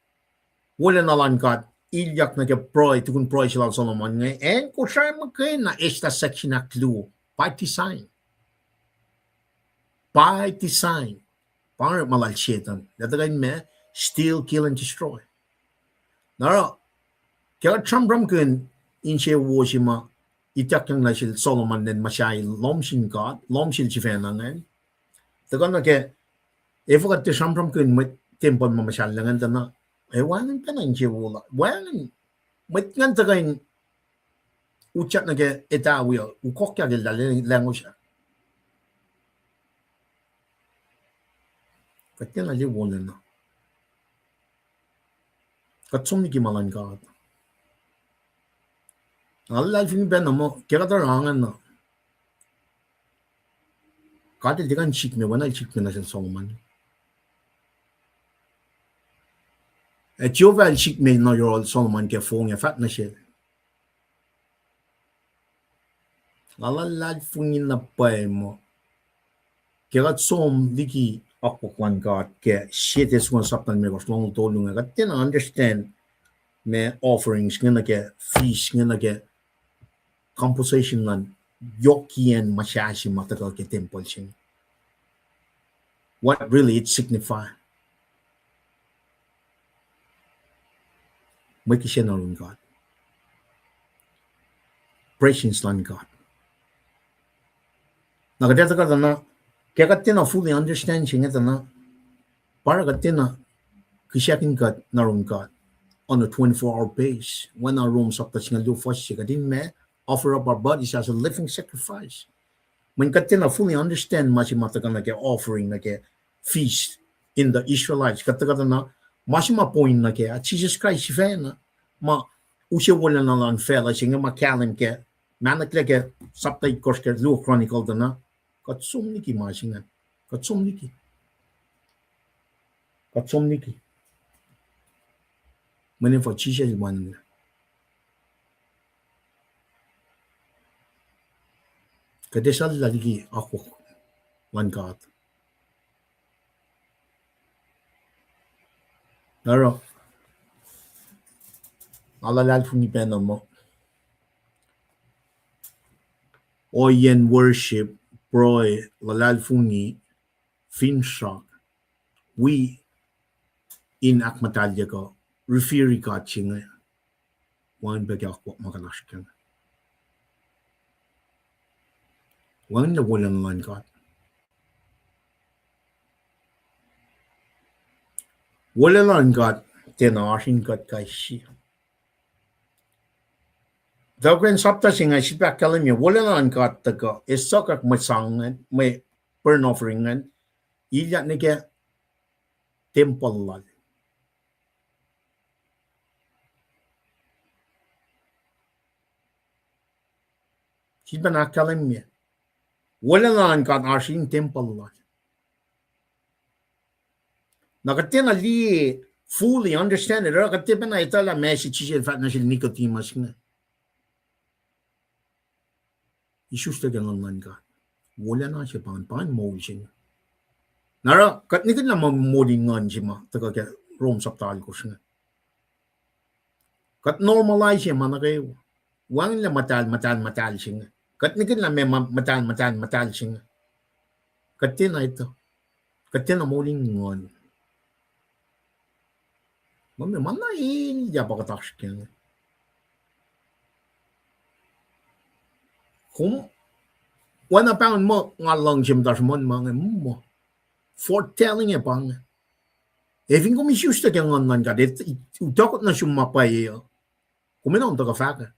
wolacna luhn God ilyak nuh ke pruhe, tukun pruhe se lal Solomon inge, acn Kosrae muhkwena eslah section ahkluo, by design. By design. Pa orekma lal Setuhn. Lah tuhkuh in ma, steal, kill, and destroy. Na oruh, ke kuht sramsramkihn insewowo se ma ituckyang nuh sel Solomon in muhsahi lohm sin God, lohm sel sifacna ingacn. Tuhkuh nuh ke, efuh kuht tiac sramsramkihn mwet tempuhl ma muhsahllah ingacn tuh na, ac wacngihn pacna insewowo la, wacngihn, mwet ingacn tuhkuh in utyak nuh ke etawi uh, ukokyak el lah lacngosr ah. Kuht tiacna liye wolacna. Kuht som liki ma luhn God. Nga luhlahlfongi pacna muh ke kuht oruh ingacn uh, God el tiac kuh in sikme, oacna el sikme nuh sel Solomon. Ac Jehovah el sikme nuh yohrohl Solomon ke fong ac fahk nuh sel, nga luhlahlfongi na pwacye muh ke kuht som liki akwuck luhn God ke Sie Thessalonians sapta limekohsr, longoul tolu inge, kuht tiacna understand ma offerings inge nuh ke feast inge nuh ke composition luhn yohkiyacn muhsah se ma tuhkuh ke tempuhl se inge. What really it signify? Mwe kihsac nuh yurin God. Presence luhn God. Na kuht etuh kuht na, ke kuht tiacna fully understand se inge tuh na, pa oruh kuht tiacna kihsackuhn kuht nuh yurin God on a twenty-four hour base. Oacna Rome sapta singucul luo fuhs se, kuht in ma offer up our bodies as a living sacrifice. Mweyen kuht tiacna fully understand ma se ma tuhkuh nuh ke offering nuh ke feast in the Israelites. Kuht tuhkuh tuh na, ma se ma point nuh ke, ah, Jisus Kraist sifacna, ma use wolacna luhn facluh se inge ma kahlwem ke, mahneklac ke sapta itkohsr ke luo Chronicle tuh na, kuht som liki ma se inge. Kuht som liki. Kuht som liki. Mweyen efuh? Jisus el wacngihnlac. Kuht ac salla liki akwuck luhn God. Oruh, nga luhlahlfongi pacna muh ohiyacn worship, pruhe, luhlahlfongi, finsrak, wi in ahkmuhtahlye kuh revere God se inge, wacngihn pac ke akwuck ma kuht oasr kac. Wacngihnlac wolacna luhn God. Wolacna luhn God tiacna oasr in kuht kais sie. Tuhkweni sapta se inge sifilpac ahkkahlwemye wolacna luhn God tuhkuh, esuhkack mwe sang ingacn, mwe burnt offering ingacn, ilyak nuh ke tempuhl lal. Sifilpac ahkkahlwemye wolacna luhn God oasr in tempuhl lal. Na kuht tiacna liye fully understand it, oruh kuht tiacpacna etuh lah ma se Jisus el fahk nuh sel Nicodemus inge, isuslac ke Nguhn luhn God. Wolacna se pa ingacn, pa ingacn moul se inge. Na oruh kuht nihkihn lah ma moul in nguhn se ma tuhkuh ke Rome sapta alkosr inge. Kuht normalize ma nuh kwewa. Wacngihnlac muhtahl, muhtahl, muhtahl se inge. Kuht nihkihn lah ma, ma, muhtahl, muhtahl, muhtahl se inge. Kuht tiacna etuh. Kuht tiacna moul in nguhn. Ma, ma na elyah pa kuht oasr kac inge. Kom, oacna pahngon muh nga luhngse muhta sruhmuhn ma inge, muh foretelling ac pa inge. Ac fin kom isuslac ke Nguhn luhn God, utuckoht nuh sum ma pwacye uh, kom enenuh in tuhkuh fahk uh.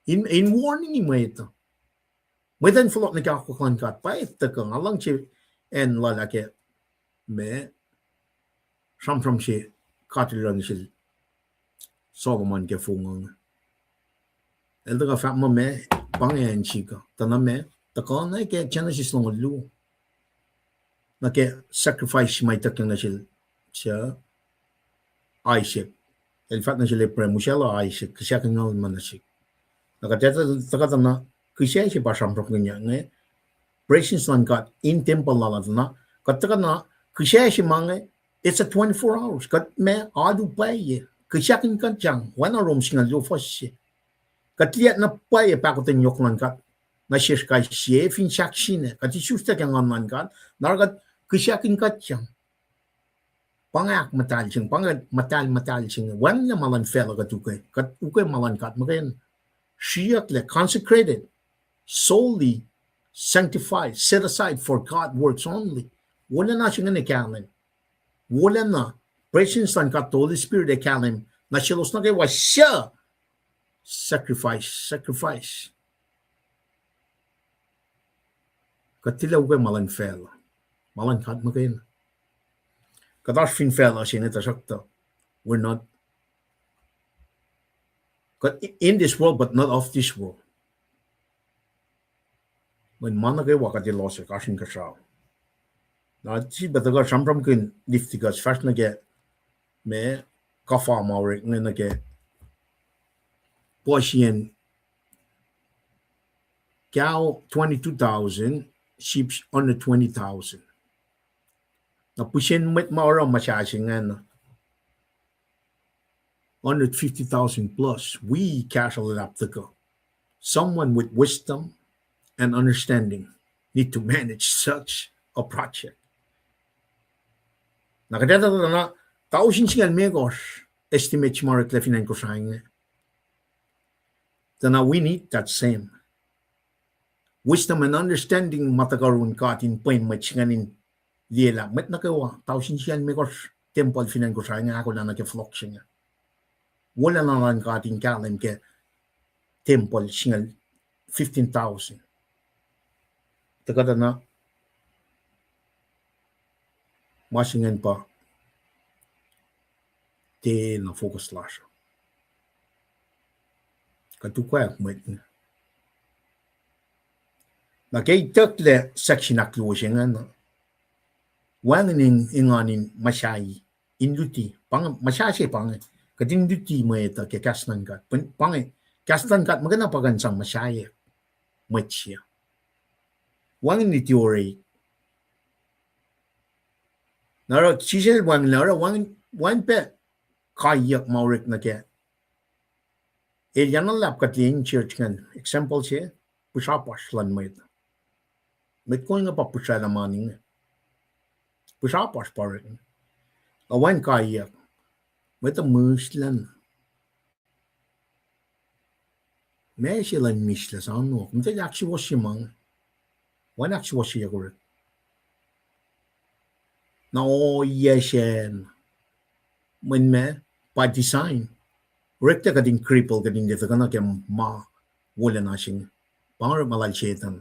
In, in warning mwet uh. Mwet uh in fohlohk nuh ke akwuck luhn God, pa etuh kuh nga luhngse acn lal ah ke ma sramsram se God el oruh nuh sel Solomon ke fong inge. El tuhkuh fahk muh ma, pa inge acn sihk uh. Tuh na ma, tuhkuh na ke Genesis longoul luo. Nuh ke sacrifice ma ituckyang nuh sel, se, Isaac. El fahk nuh sel Abraham, usaclah Isaac, kihsackuhnlah ma nuh sihk. Na kuht etuh, tuhkuh tuh na, kihsac se pa sramsramkihnyuck inge, presence luhn God in tempuhl lal ah tuh na, kuht tuhkuh na, kihsac se ma inge, it's a twenty-four hours. Kuht ma alu pwacye, kihsackuhn kuht sang, oacna Rome singucul luo fuhs se. Kuht liye na pwacye pahkotwen yohk luhn God nuh sesr kais sie, fin sahk sine, kuht isuslac ke Nguhn luhn God, na oruh kuht kihsackuhn kuht sang. Pa inge ahkmuhtahl se inge, pa inge muhtahl, muhtahl se inge. Wacngihnlac ma luhn facluh kuht ukwe, kuht ukwe ma luhn God muhkwena. Sriyucklac, consecrated, solely, sanctified, set aside for God works only. Wolacna se inge kahlwem. Wolacna, presence luhn God, the Holy Spirit ac kahlwem nuh selos nuh kwewa suc sacrifice, sacrifice. Kuht tilac ukwe ma luhn facluh, ma luhn God muhkwena. Kuht oasr fin facluh se inge, tuhsruhktuh we're not, kuht in this world but not of this world. Mweyen ma nuh kwewa kuht elos oasr inkuhsrao. Na sifilpac tuhkuh sramsramkihn Leviticus, fahsr nuh ke ma kuhfa ma orek inge nuh ke puhsiyacn cow twenty-two thousand, sheep under twenty thousand. Na pihsen mwet ma oruh muhsahi se ingena, hundred fifty thousand plus, wi kahsruh luhlahp tuhkuh. Someone with wisdom and understanding need to manage such a project. Na kuht etuh tuh na tausin singucul limekohsr estimate se ma oreklac fin acn Kosrae inge. Tuh na we need that same wisdom and understanding ma tuhkuh yurin God in pwen mwet se ingacn in liyelah mwet nuh kwewa, tausin singucul limekohsr tempuhl fin acn Kosrae inge ahkolah nuh ke fohlohk se inge. Wolacna luhn God in kahlwem ke tempuhl singucul fifteen thousand. Tuh kuhtuh na ma se ingacn pa tiacna focus lasr uh. Kuht ukwe mwet inge. Na ke itucklac section ahkluo se ingacn, wacngihn engan in muhsahi, in luti, pa inge muhsahi se pa inge, kuht in luti mwet uh ke kahs luhn God. Pa inge, kahs luhn God muhkwena pa kuh in sang muhsahi mwet se. Wacngihn luti orek. Na oruh sisel wacngihn, oruh wacngihn, wacngihn pac kaiyuck ma orek nuh kac. Elyah na luhlahp kuht liye in church ingacn, example se, pihsrapasr luhn mwet. Mwet kol inge pa pihsraclah mani inge. Pihsrapasr pa orek. Ac wacngihn kaiyuck. Mwet uh mihslac. Ma se luhn mihslac soano, kom tuh ahksuwohsye ma inge. Wacngihn ahksuwohsyeyuck orek. Na ohiyac sacn, mweyen ma, by design, orek tuh kuht in cripple, kuht in tiac tuhkuh nuh ke ma wolacna se inge. Pa inge orekma lal Setuhn.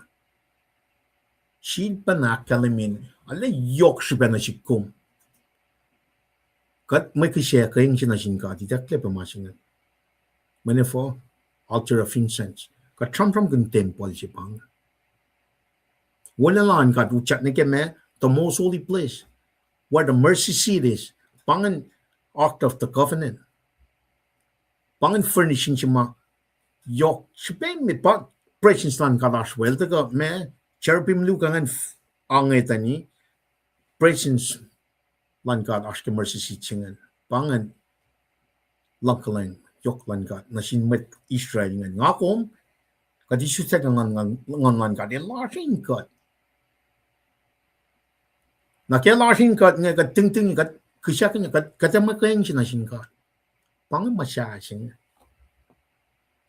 Sifilpac na ahkkahlwemye, arlac yohk srihpac nuh sihk kom. Kuht mwe kihsac kuh in se nuh sin God, itucklac pac ma se inge. Mweyen efuh, altar of incense. Kuht sramsramkihn tempuhl se pa inge. Wolacna luhn God utyak nuh ke ma, the most holy place, where the mercy seat is. Pa ingacn Ark of the Covenant. Pa ingacn furnishing se ma yohk srihpac met, pa presence luhn God oasr we, el tuhkuh ma, cherubim luo ingacn, ange tuh ni, presence luhn God oasr ke mercy seat se ingacn. Pa ingacn luhngkuhlwacng yohk luhn God nuh sin mwet Israel ingacn. Nga kom, kuht isuslac ke Nguhn, Nguhn, Nguhn luhn God, el lasr in kuht. Na ke lasr in kuht inge, kuht tingting, kuht kihsakihn, kuht, kuht ac mwe kuh in se nuh sin God. Pa inge muhsahi se inge.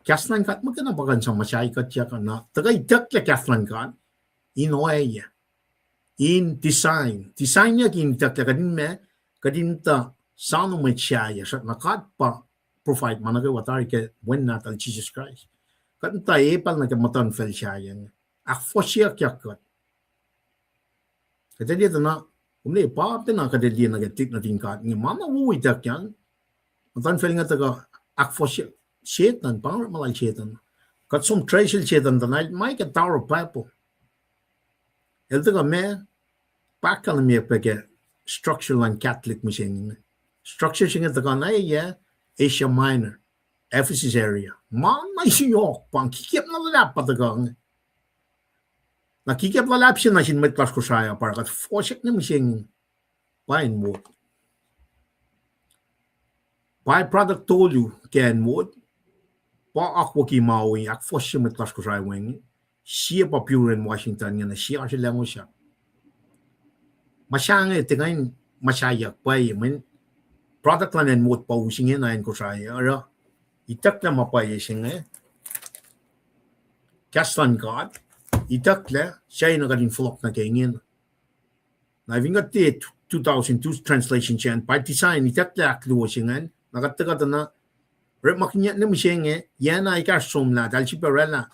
Kahs luhn God muhkwena pa kuh in sang muhsahi kuht yak na, tuhkuh itucklac kahs luhn God in ohiyac, in design, designyuck in itucklac kuht in ma, kuht in tuh soano mwet sahyac, srackna God pa provide ma nuh kwewa tari ke Wen Nahtuhl Jisus Kraist. Kuht in tuh epal nuh ke muhtuhnfacl sahyac inge. Ahkfohsyeyuckyak kuht. Kuht ac liye tuh na, kom liye pa pacna kuht ac liye nuh ke tuhlihk nuhtin God inge, ma na wo ituckyang. Muhtuhnfacl inge tuhkuh ahkfohsye Setuhn, pa inge orekma lal Setuhn. Kuht som treasure Setuhn tuh na el ma ke Tower of Babel. El tuhkuh ma, pa ahkkahlwemye pac ke structure luhn Catholic mihsenge inge. Structure se inge tuhkuh na yac, Asia Minor, Ephesus area. Ma na yohk pa inge, kikiap na luhlahp pa tuhkuh inge. Na kikiap luhlahp se nuh sin mwet lasr Kosrae ah pa oruh kuht fohsyuck nuh mihsenge. Pa acn ward. By-product tolu ke acn ward, pa akwucki ma wi ahkfohsye mwet lasr Kosrae wacngihn. Sie pa Buren, Washington, ingena sie oasr lahngo sahk. Ma sahngweng tiac kuh in muhsaheack pwacye, mweyen product luhn acn Wood pa us ingena acn Kosrae, oruh itucklac ma pwacye se inge, kahs luhn God, itucklac, sahyacna kuht in fohlohk nuh ke ingena. Na fin kuht liye two thousand two translation se an, by design, itucklac ahkluo se ingacn, na kuht tuhkuh tuh na, orekmakihnyuck nuh mihsenge, yac na ekahsr somlah, eltahl sifilpac oraclah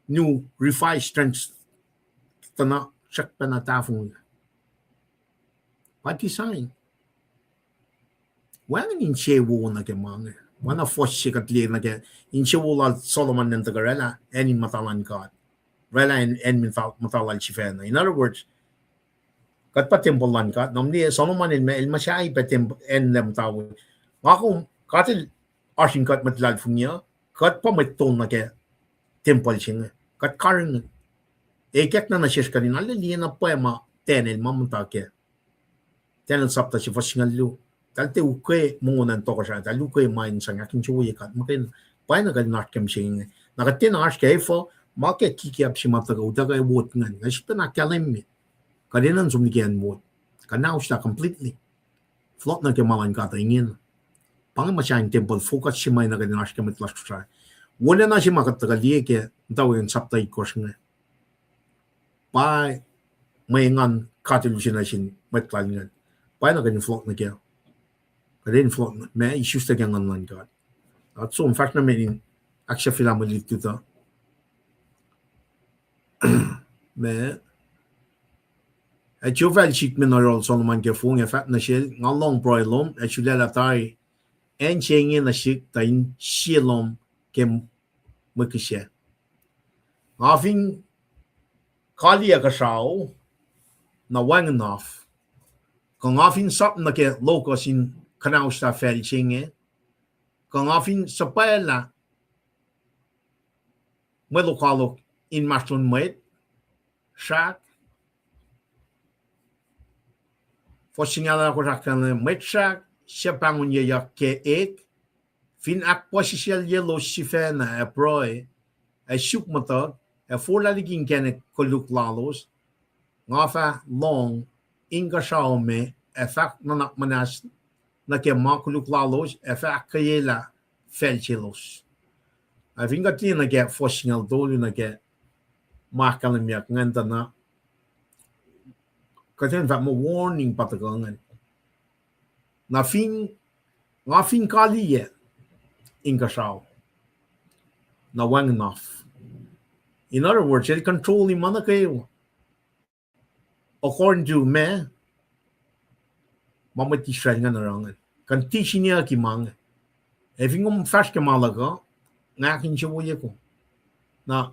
New Revised Trans-, tuh na srackpacna tahfonglac. By design. Wacngihn insewowo nuh ke ma inge. Oacna fuhs se kuht liye nuh ke insewowo lal Solomon in tuhkuh oraclah acn in muhta luhn God. Oraclah acn, acn muhta, muhta lal sifacna. In other words, kuht pa tempuhl luhn God. Na mliye Solomon el ma, el muhsahi pac temp-, acn lac muhta we. Nga kom, God el oasr in kuht mwet luhlahlfongi uh, kuht pa mwet tol nuh ke tempuhl se inge. Kuht karihngihn. Ikackna nuh sesr kuht in arlac liye na pwacye ma Daniel ma muhta ke Daniel sapta se fuhs singucul luo. Eltahl tiac ukwe mongo in tohkohsrah, eltahl ukwe ma in sang ahkinsewowoye God. Muhkwena, pwacyena kuht in oasr ke mihsenge. Na kuht tiacna oasr ke efuh, ma ke kikiap se ma tuhkuh, utuckuh Wood ingacn. Nga sifilpacna ahkkahlwemye. Kuht enenuh in som liki acn Wood. Kuht in ahkos lah completely. Fohlohk nuh ke ma luhn God uh ingena. Pa inge muhsahi tempuhl focus se ma enenuh kuht in oasr ke mwet lasr Kosrae. Wolacna se ma kuht tuhkuh liye ke muhtwacwacack in sapta itkohsr inge. Pa mwe engan God el use nuh sin mwet lal ingacn. Pwacyena kuht in fohlohk nuh ke. Kuht in fohlohk nuh, ma isuslac ke nguhn luhn God. Kuht som fahsr na met in ahksahfyelah mwe lutlut uh. Ma, ac Jehovah el sik me nuh yohrohl Solomon ke fong ac fahk nuh sel, nga lohng pruhe lom ac sulaclah tari acn se inge nuh sihk tuh in sie lom ke mwe kihsac. Nga fin kaliyac kuhsrao, na wacngihn af. Kuh nga fin sap nuh ke locust in kuhnaoslah facl se inge, kuh nga fin suhpwaclah mwe lokoalok inmahsrlon mwet srahk, fuhs singucul ahkosr ahkkahlwemye, mwet srahk suc pahngonyuyak ke ek, fin ahkpuhsisaclyelos sifacna ac pruhe, ac suk muhtuhk, ac forlah liki inkacnek koluk lalos, nga fah lohng inkuhsrao me ac fahk nuhnak muhnahs nuh ke ma koluk lalos ac fah ahkkweyelah facl selos. Ac fin kuht liye nuh ke fuhs singucul tolu nuh ke ma ahkkahlwemyeyuck ingacn tuh na, kuht in fahk muh warning pa tuhkuh ingacn. Na fin, nga fin kaliyac inkuhsrao, na wacngihn af. In other words, el control-i ma nuh kwewa. According to ma, ma mwet Israel ingacn oruh ingacn. Conditioniyucki ma inge. Ac fin kom fahsr ke ma luhk uh, nga ahkinsewowoye kom. Na,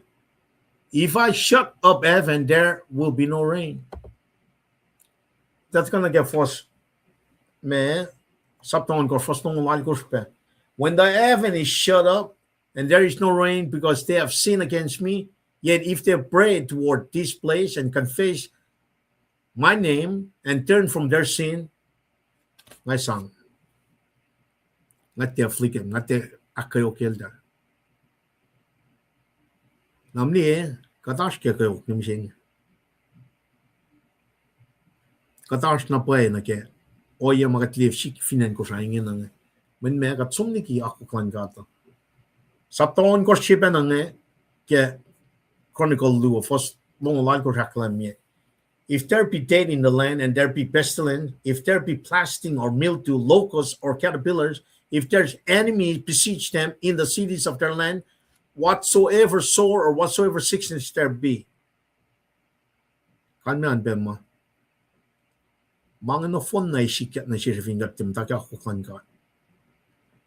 if I shut up heaven, there will be no rain. That kind of a fuhs, ma, sapta ohnkohsr, fuhs longoul alkohsr pac. When the heaven is shut up and there is no rain because they have sinned against me, yet if they pray toward this place and confess my name and turn from their sin, nga sang, nga tiac flikem, nga tiac ahkkweokyeltahl. Na mliye, kuht oasr ke kweok nuh mihsenge. Kuht oasr na pwacye nuh ke ohiyac ma kuht liye sik fin acn Kosrae ingena inge. Mweyen ma kuht som liki akwuck luhn God uh. Sapta ohnkohsr se pacna inge ke Chronicle luo, fuhs longoul alkohsr ahkkahlwemye, if there be death in the land, and there be pestilence, if there be blasting or mildew, locusts or caterpillars, if there's enemy besiege them in the cities of their land, whatsoever sore or whatsoever sickness there be. Kalmac an pac ma, ma inge nohfohn na sikyak nuh sesr fin kuht tiac muhta ke akwuck luhn God.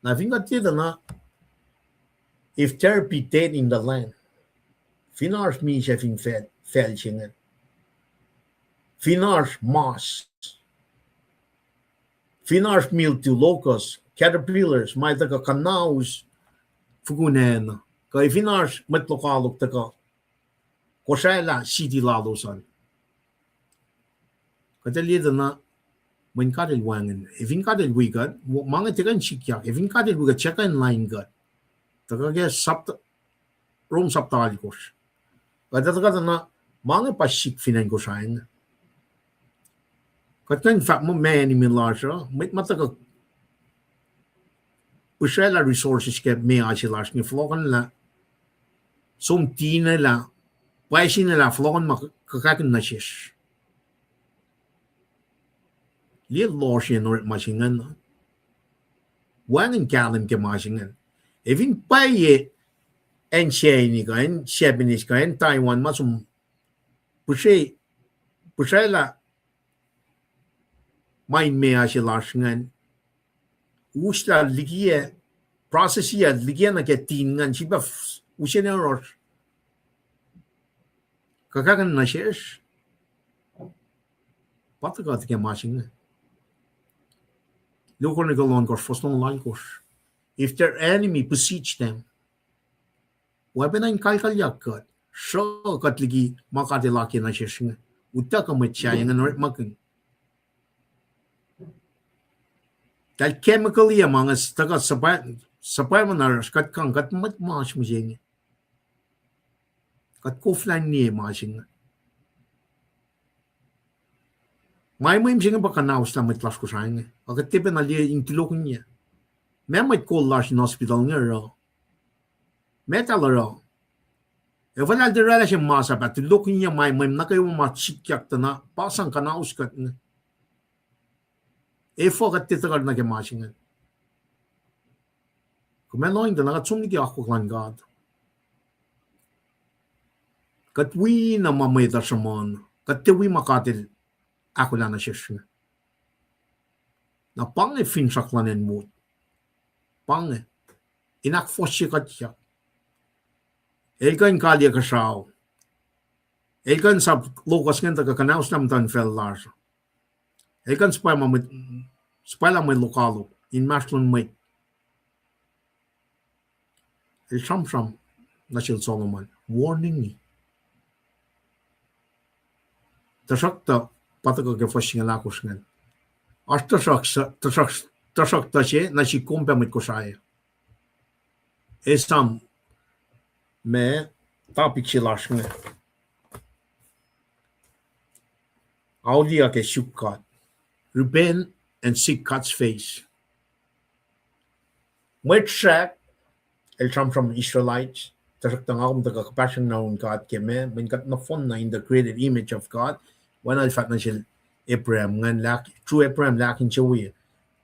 Na fin kuht tiac tuh na, if there be death in the land, fin oasr misac fin facl, facl se inge, fin oasr mas, fin oasr mildew, locusts, caterpillars, ma tuhkuh kuhnaus fukun acn, kuh fin oasr mwet lokoalok tuhkuh kosraclah city lalos an, kuht liye tuh na, mweyen God el wacngihn. Ac fin God el wi kuht, ma inge tiac kuh in sikyak. Ac fin God el wi kuht, tiac kuh in lain kuht. Tuhkuh ke sapta, Rom sapta alkohsr. Kuht tuhkuh tuh na, ma inge pa sik fin acn Kosrae inge. Kuht kuh in fahk muh ma enemy lasr uh, mwet ma tuhkuh pihsraclah resources ke meoa se lasr inge, fohlohkohnlah, som tinelah, pwacye sinelah, fohlohkohnma kuhkakihn nuh sesr. Liye lohsr in orekma se ingacn. Wacngihn kahlwem ke ma se ingacn. Ac fin pwacye acn China kuh acn Japanese kuh acn Taiwan ma som pihsre, pihsraclah ma in meoa se lasr ingacn, uslah likiyac, process ah likiyac nuh ke tin ingacn, sifilpac use na yohrohsr kuhkakihn nuh sesr. Pa tuhkuh ke ma se inge. Luo Chronicle ohnkohsr, fuhs longoul alkohsr. If their enemy besiege them, oacpacna in kalkalyak kuht, sruh kuht liki ma God El akiyac nuh sesr inge. Utuckuh mwet sahyac ingacn orekmakihn. Tahl chemical ah ma inge tuhkuh suhpwacma na oasr, kuht kang, kuht mwet mas mihsenge. Kuht koflah in liye ma se inge. Ma mwe mihsenge pa kuhnahoslah mwet lasr Kosrae inge. Ac kuht tiac pacna liye in tulokihnyac. Ma mwet kol lasr in hospital inge oruh, ma eltahl oruh, efuh lah eltahl oraclah se masap ah tulokihnyac ma mwe nuh kwewa ma sikyak tuh na pa sang kuhnahos kuht inge. Efuh kuht tiac tuhkuh nuh ke ma se inge? Kom ac lohng tuh na kuht som liki akwuck luhn God. Kuht wi na ma mwet uh sruhmuhn, kuht tiac wi ma God El ahkolah nuh sesr inge. Na pa inge finsrak luhn acn Mot. Pa inge in ahkfohsye kuhtyak. El kuh in kaliyac kuhsrao. El kuh in sap locust ingacn tuhkuh kuhnahoslah muhtuhnfacl lasr. El kuh in suhpwacma mwet, suhpwaclah mwe lokoalok inmahsrlon mwet. El sramsram nuh sel Solomon, warning. Tuhsruhktuh pa tuhkuh ke fuhs singucul ahkosr ingacn. Oasr tuhsruhk, tuhsruhk, tuhsruhktuh se nuh sihk kom pac mwet Kosrae. Esam ma topic se lasr inge. Auliyak ac suk God. Repent and seek God's face. Mwet Srihk el sramsram Israelites, tuhsruhktuh nga kom tuhkuh kuhpahsrang na un God ke ma, mweyen kuht nohfohnna in the created image of God, oacna el fahk nuh sel Abraham ingacn, true Abraham lah ahkinsewowoye.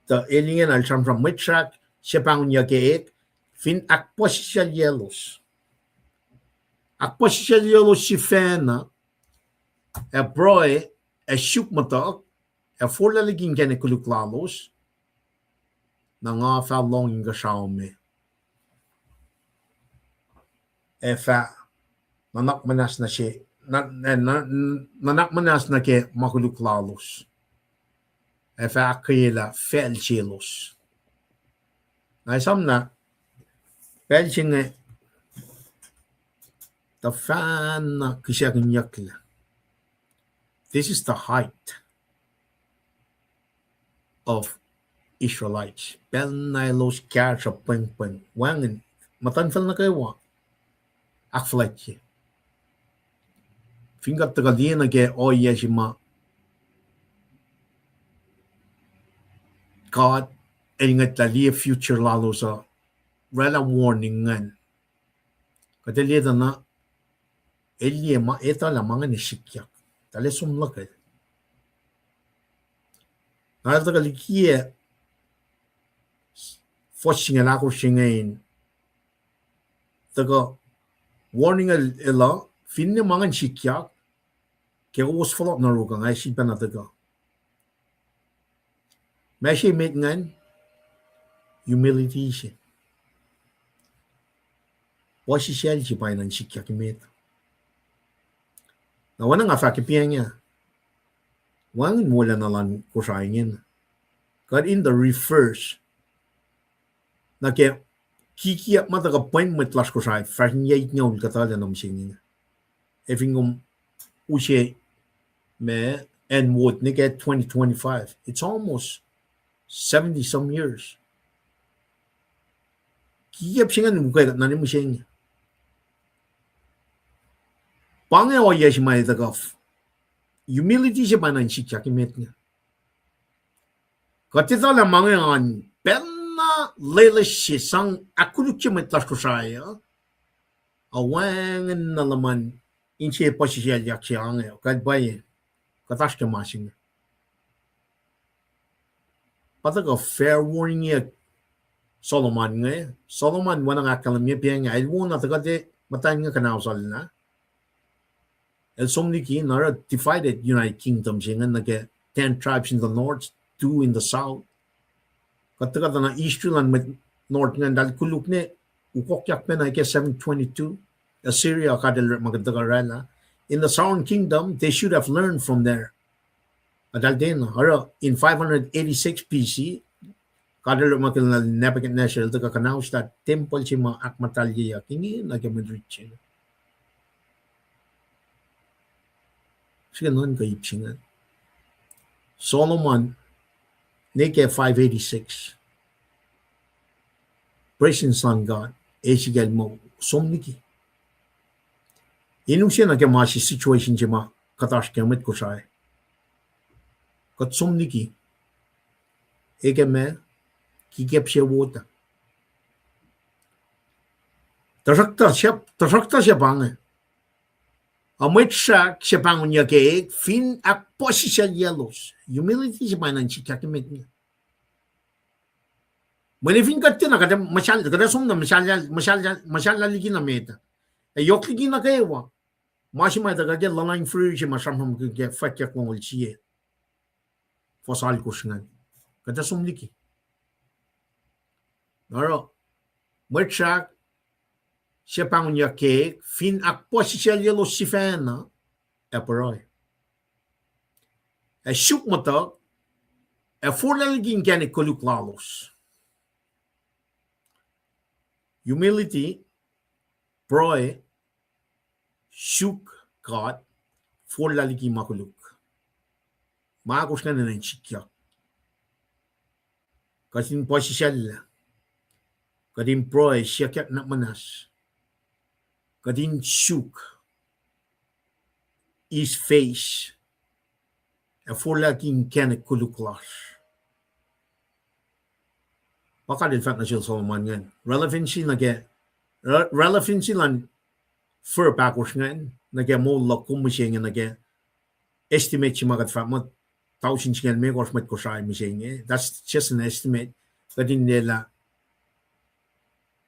Tuh el ingena el sramsram Mwet Srihk se pahngonyuck ke ek, fin ahkpuhsisaclyelos. Ahkpuhsisaclyelos sifacna, ac pruhe, ac suk muhtuhk, ac forlah liki inkacnek koluk lalos, na nga fah lohng inkuhsrao me. Ac fah nuhnak muhnahs nuh se, nuhnak muhnahs nuh ke ma koluk lalos. Ac fah ahkkweyelah facl selos. Na esam na pacl se inge tuhfahna kihsackuhnyucklac. This is the height of Israelites. Pacl na elos kahsruhp pwengpweng, wacngihn muhtuhnfacl nuh kwewa ahkfuhlwactye. Fin kuht tuhkuh liye nuh ke ohiyac se ma God El ngwetlah liye future lalos uh, oraclah warning ingacn. Kuht ac liye tuh na, el liye ma etuh lah ma ingacn ac sikyak. Tahl ac som luhkel. Na el tuhkuh likiyac fuhs singucul ahkosr se inge in tuhkuh warning el, el uh, finne ma ingacn sikyak, ke kowos fohlohk nuh yohrohl, nga ac sifilpacna tuhkuh. Ma se emet ingacn, humility se. Puhsisacl se pa enenuh in sikyak emet. Na oacna nga fahk ke pacl inge, wacngihn wolacna luhn Kosrae ingena. Kuht in the reverse. Na ke kikiyuck ma tuhkuh pwen mwet lasr Kosrae, fahsr in yac itngoul kuhtuh lah nuh mihsenge. Ac fin kom use ma acn Mot nuh ke twenty twenty-five, it's almost seventy some years. Kikiyuck se ingacn ukwe kuht nuh mihsenge. Pa inge ohiyac se ma etuh kuh, humility se pa enenuh in sikyak emet inge. Kuht etuh lah ma inge an pacl na loeloes se sang ahkkolukye mwet lasr Kosrae uh, a wacngihn na luhman inse puhsisaclyak se ange, kuht pwacye, kuht oasr ke ma se inge. Pa tuhkuh fair warning Solomon inge. Solomon oacna ahkkahlwemye pa inge, el wona tuhkuh te muhtwacn inge kuhnahoslah. El som liki na oruh divided United Kingdom se inge nuh ke ten tribes in the north, two in the south. Kuht tuhkuh tuh na history luhn mwet north ingacn, eltahl koluk ne ukokyak pacna ke seven twenty-two. Assyria God el orekmakihn tuhkuh oraclah. In the southern kingdom, they should have learned from there. Eltahl tiacna oruh in five hundred eighty-six B C, God el orekmakihn Nebuchadnezzar el tuhkuh kuhnahoslah tempuhl se ma ahkmuhtahlyeyuck inge nuh ke mwet rit se. Srihke nuhnkuh ip se ingacn. Solomon, ne ke five eighty-six, presence luhn God, esikacl muh som liki. In use nuh ke ma se situation se ma kuht oasr ke mwet Kosrae, kuht som liki. Eke ma, kikep se wot ah. Tuhsruhktuh se, tuhsruhktuh se pa inge. A mwet srihk se pahngonyuck ke fin ahkpuhsisaclyaclos. Humility se pa na in sikyak emet inge. Mweyen fin kuht tiacna, kuht muhsahl, kuht som na muhsahllah, muhsahllah, muhsahllah liki na met ah. Ac yohk liki nuh kwewa. Ma se ma tuhkuh ke luhluh in fihrihr se ma sramsramkihn ke Fwackyuck longoul sie, fuhs alkosr ingacn. Kuht som liki. Na oruh, mwet srihk se pahngonyuck ke, fin ahkpuhsisaclyelos sifacna, ac pruhe, ac suk muhtuhk, ac forlah liki inkacnek koluk lalos. Humility, pruhe, suk God, forlah liki ma koluk. Ma ahkosr ingacn enenuh in sikyak. Kuht in puhsisacllah. Kuht in pruhe, siyuckyak nuhnak muhnahs. Kuht in suk His face, ac forlah liki inkacnek koluk lasr. Pa God El fahk nuh sel Solomon ingacn. Relevancy nuh ke, re-, relevancy luhn verb ahkosr ingacn nuh ke moul luhk kom mihsenge nuh ke estimate se ma kuht fahk muh tausin singucul limekohsr mwet Kosrae mihsenge. That's just an estimate. Kuht in lwelah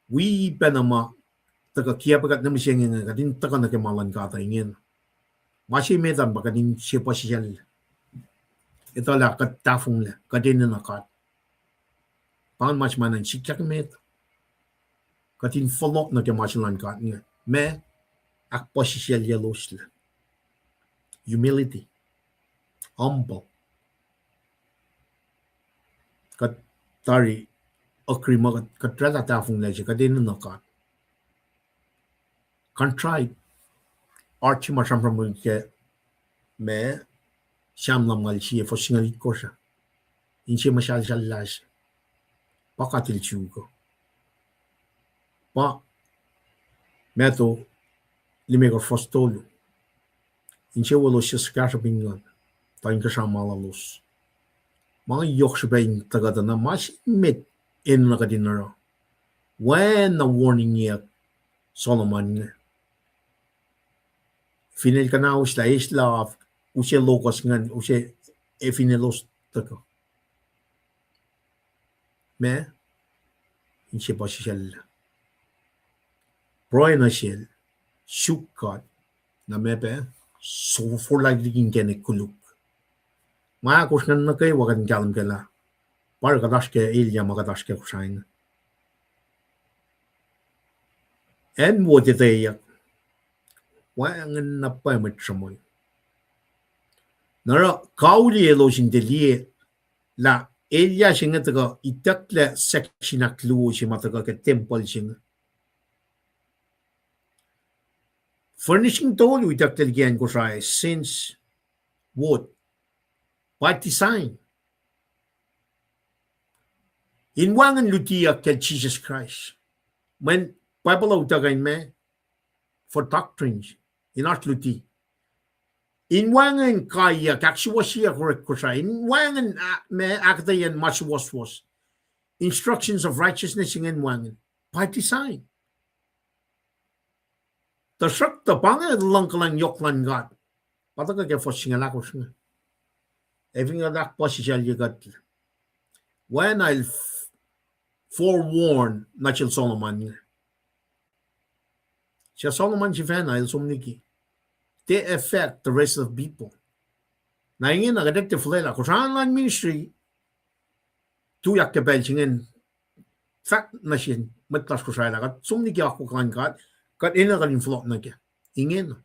wi pacna ma tuhkuh kiacpwe kuht nuh mihsenge inge, kuht in tuhkuh nuh ke ma luhn God uh ingena. Ma se met an pa kuht in se puhsisacl, etuh lah kuht tahfonglac, kuht enenuh God. Pa ingacn ma se ma na in sikyak met. Kuht in fohlohk nuh ke ma se luhn God inge. Ma, ahkpuhsisaclyacloslac. Humility. Humble. Kuht tari agree muh kuht, kuht oraclah tahfonglac se, kuht enenuh God. Contrite. Heart se ma sramsram ke ma, Sam lumngaul sie, fuhs singucul itkohsr ah. Inse muhsahlsahllah se. Pa God El suk uh. Pa Matthew limekohsr fuhs tolu. Insewowo elos suhkahsruhp in nguhn, tuh inkuhsrao ma lalos. Ma yohk srihpac in tuhkuh tuh na ma se met enenuh kuht in oruh. Oacna warning-iyuck Solomon inge. Fin el kuhnauslah, eslah, use logos ingacn, use, ac fin elos tuhkuh, ma, inse puhsisacllah. Pruhe nuh sel, suk God, na ma pac, so forlah liki inkacnek koluk. Ma ahkosr ingacn nuh kwewa kuht in kahlwem kac lah pa oruh kuht oasr ke elyah ma kuht oasr ke Kosrae inge. Acn wo etweyuck, wacngihn na pwacye mwet sruhmuhn. Na oruh kauli elos in tiac liye lah elyah se inge tuhkuh itucklac section ahkluo se ma tuhkuh ke tempuhl se inge. Furnishing tolu itucklac liki acn Kosrae, since what? By design. In wacngihn lutiyuck kacl Jisus Kraist. Mweyen Bible uh utuckuh in ma, for doctrines, in oasr luti. In wacngihn kaiyuck, ahksuwohsyeyuck orek Kosrae. In wacngihn, ah, ma ahkuhtweyac ma suwohswohs. Instructions of righteousness ingacn wacngihn. By design. Tuhsruhktuh pa inge luhngkuhlwacng yohk luhn God. Pa tuhkuh ke fuhs singucul ahkosr inge. Ac fin kuht ahkpuhsisaclye kuht, oacna el f-, forewarn nuh sel Solomon inge. Suc Solomon sifacna el som liki. They affect the rest of the people. Na ingena kuht tiac fuhlwelah Kosrae luhn ministry, tuyak ke pacl se ingacn, fahk nuh sin mwet lasr Kosrae lah kuht som liki akwuck luhn God, kuht enenuh kuht in fohlohk nuh kac. Ingena.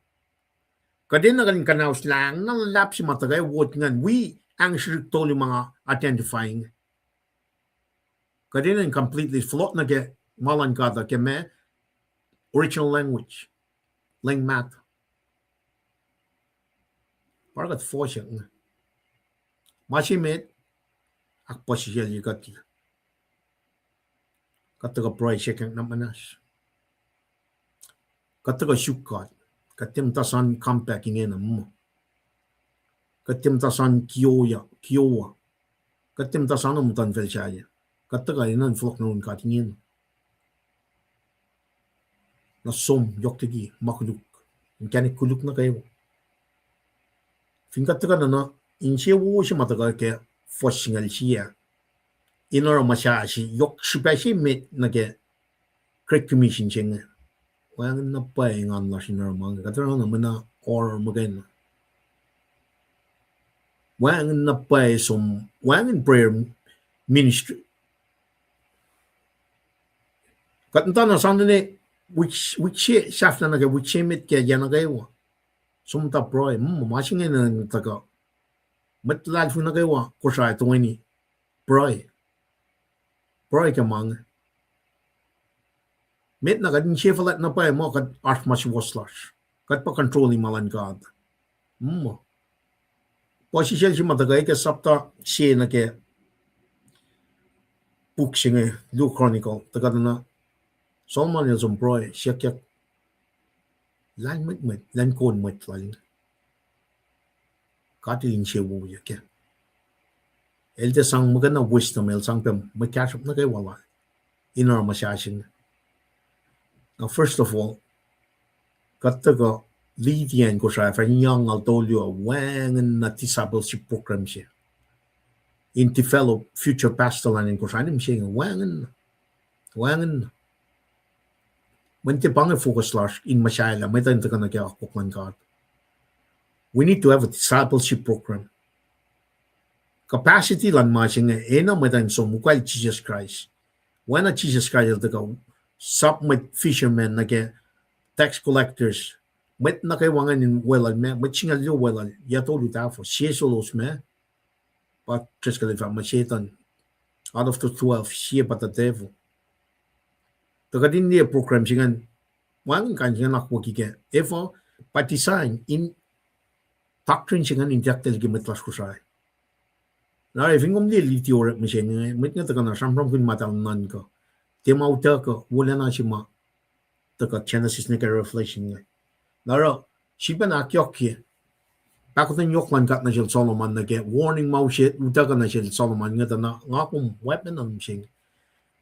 Kuht enenuh kuht in kuhnauslah na luhlahp se ma tuhkuh wot ingacn, wi ahngsrihk tolu ma nga identify inge. Kuht enenuh in completely fohlohk nuh ke ma luhn God uh ke ma original language, leng maht. Pa kuht fohsyak inge. Ma se met, ahkpuhsisaclye kuht. Kuht tuhkuh pruhe siyuck nuhnak muhnahs. Kuht tuhkuh suk God. Kuht tiac muhta sang compact ingena muh. Kuht tiac muhta sang kioya, kioa. Kuht tiac muhta sang muhtuhnfacl sahyac. Kuht tuhkuh enenuh in fohlohk nuh yurin God ingena. Na som yohk liki ma koluk, inkacnek koluk nuh kwewa. Fin kuht tuhkuh nuhnak, insewowo se ma tuhkuh ke fuhs singucul sie, in oruh muhsahi yohk srihpac se met nuh ke Great Commission se inge. Wacngihn na pwacye engan lasr in oruh ma inge, kuht oruh na muhna oruh muhkwena. Wacngihn na pwacye som, wacngihn prayer ministry. Kuht muhta na sang nuh wik, wik se sahflah nuh ke wik se met ke yac nuh kwewa. Som muhta pruhe, mm, ma se inge na tuhkuh. Mwet luhlahlfongi nuh kwewa Kosrae toeni pruhe. Pruhe ke ma inge. Met na kuht inse fuhlwact na pwacye muh kuht oasr ma suwohs lasr. Kuht pa control-i ma luhn God. Mm. Puhsisacl se ma tuhkuh ke sapta se nuh ke puk se inge, Luo Chronicle, tuhkuh na Solomon el som pruhe, siyuckyak lahlmwetmwet, lahlmwetmwet lal inge. God el insewowoye kac. El tiac sang muhkwena wisdom, el sang pac mwe kahsruhp nuh kwewa lal in oruh muhsahi se inge. Now, first of all, kuht tuhkuh leader in Kosrae, fahsr in yac angngaul tolu uh, wacngihn na discipleship program se in develop future pastor luhn acn Kosrae, mihsenge wacngihn, wacngihn. Mweyen tiac pa inge focus lasr in muhsahi lah mwet uh in tuhkuh nuh ke akwuck luhn God. We need to have a discipleship program. Capacity luhn ma se inge enenuh mwet uh in som ukwacl Jisus Kraist. Oacna Jisus Kraist el tuhkuh sap mwet fishermen nuh ke tax collectors. Mwet nuh kwewa ingacn in weluhl ma, mwet singucul luo weluhl, yac tolu tahfuh, sie selos ma, pa Jisus Kraist el fahk muh Setuhn, out of the twelve, sie pa the devil. Tuh kuht in liye program se ingacn, wacngihn kain se ingacn akwucki kac. Efuh? By design, in doctrine se ingacn in tiac liki mwet lasr Kosrae. Na fin kom liye liti orekma se inge, mwet inge tuhkuh na sramsramkihn muhtahl nuhnkuh. Tiac ma utuckuh, wolacna se ma tuhkuh Genesis nuh ke Revelation inge. Na oruh, sifilpacna ahkyohkye pahkotwen yohk luhn God nuh sel Solomon nuh ke warning ma use utuckuh nuh sel Solomon inge tuh na nga kom oacpacna mihsenge.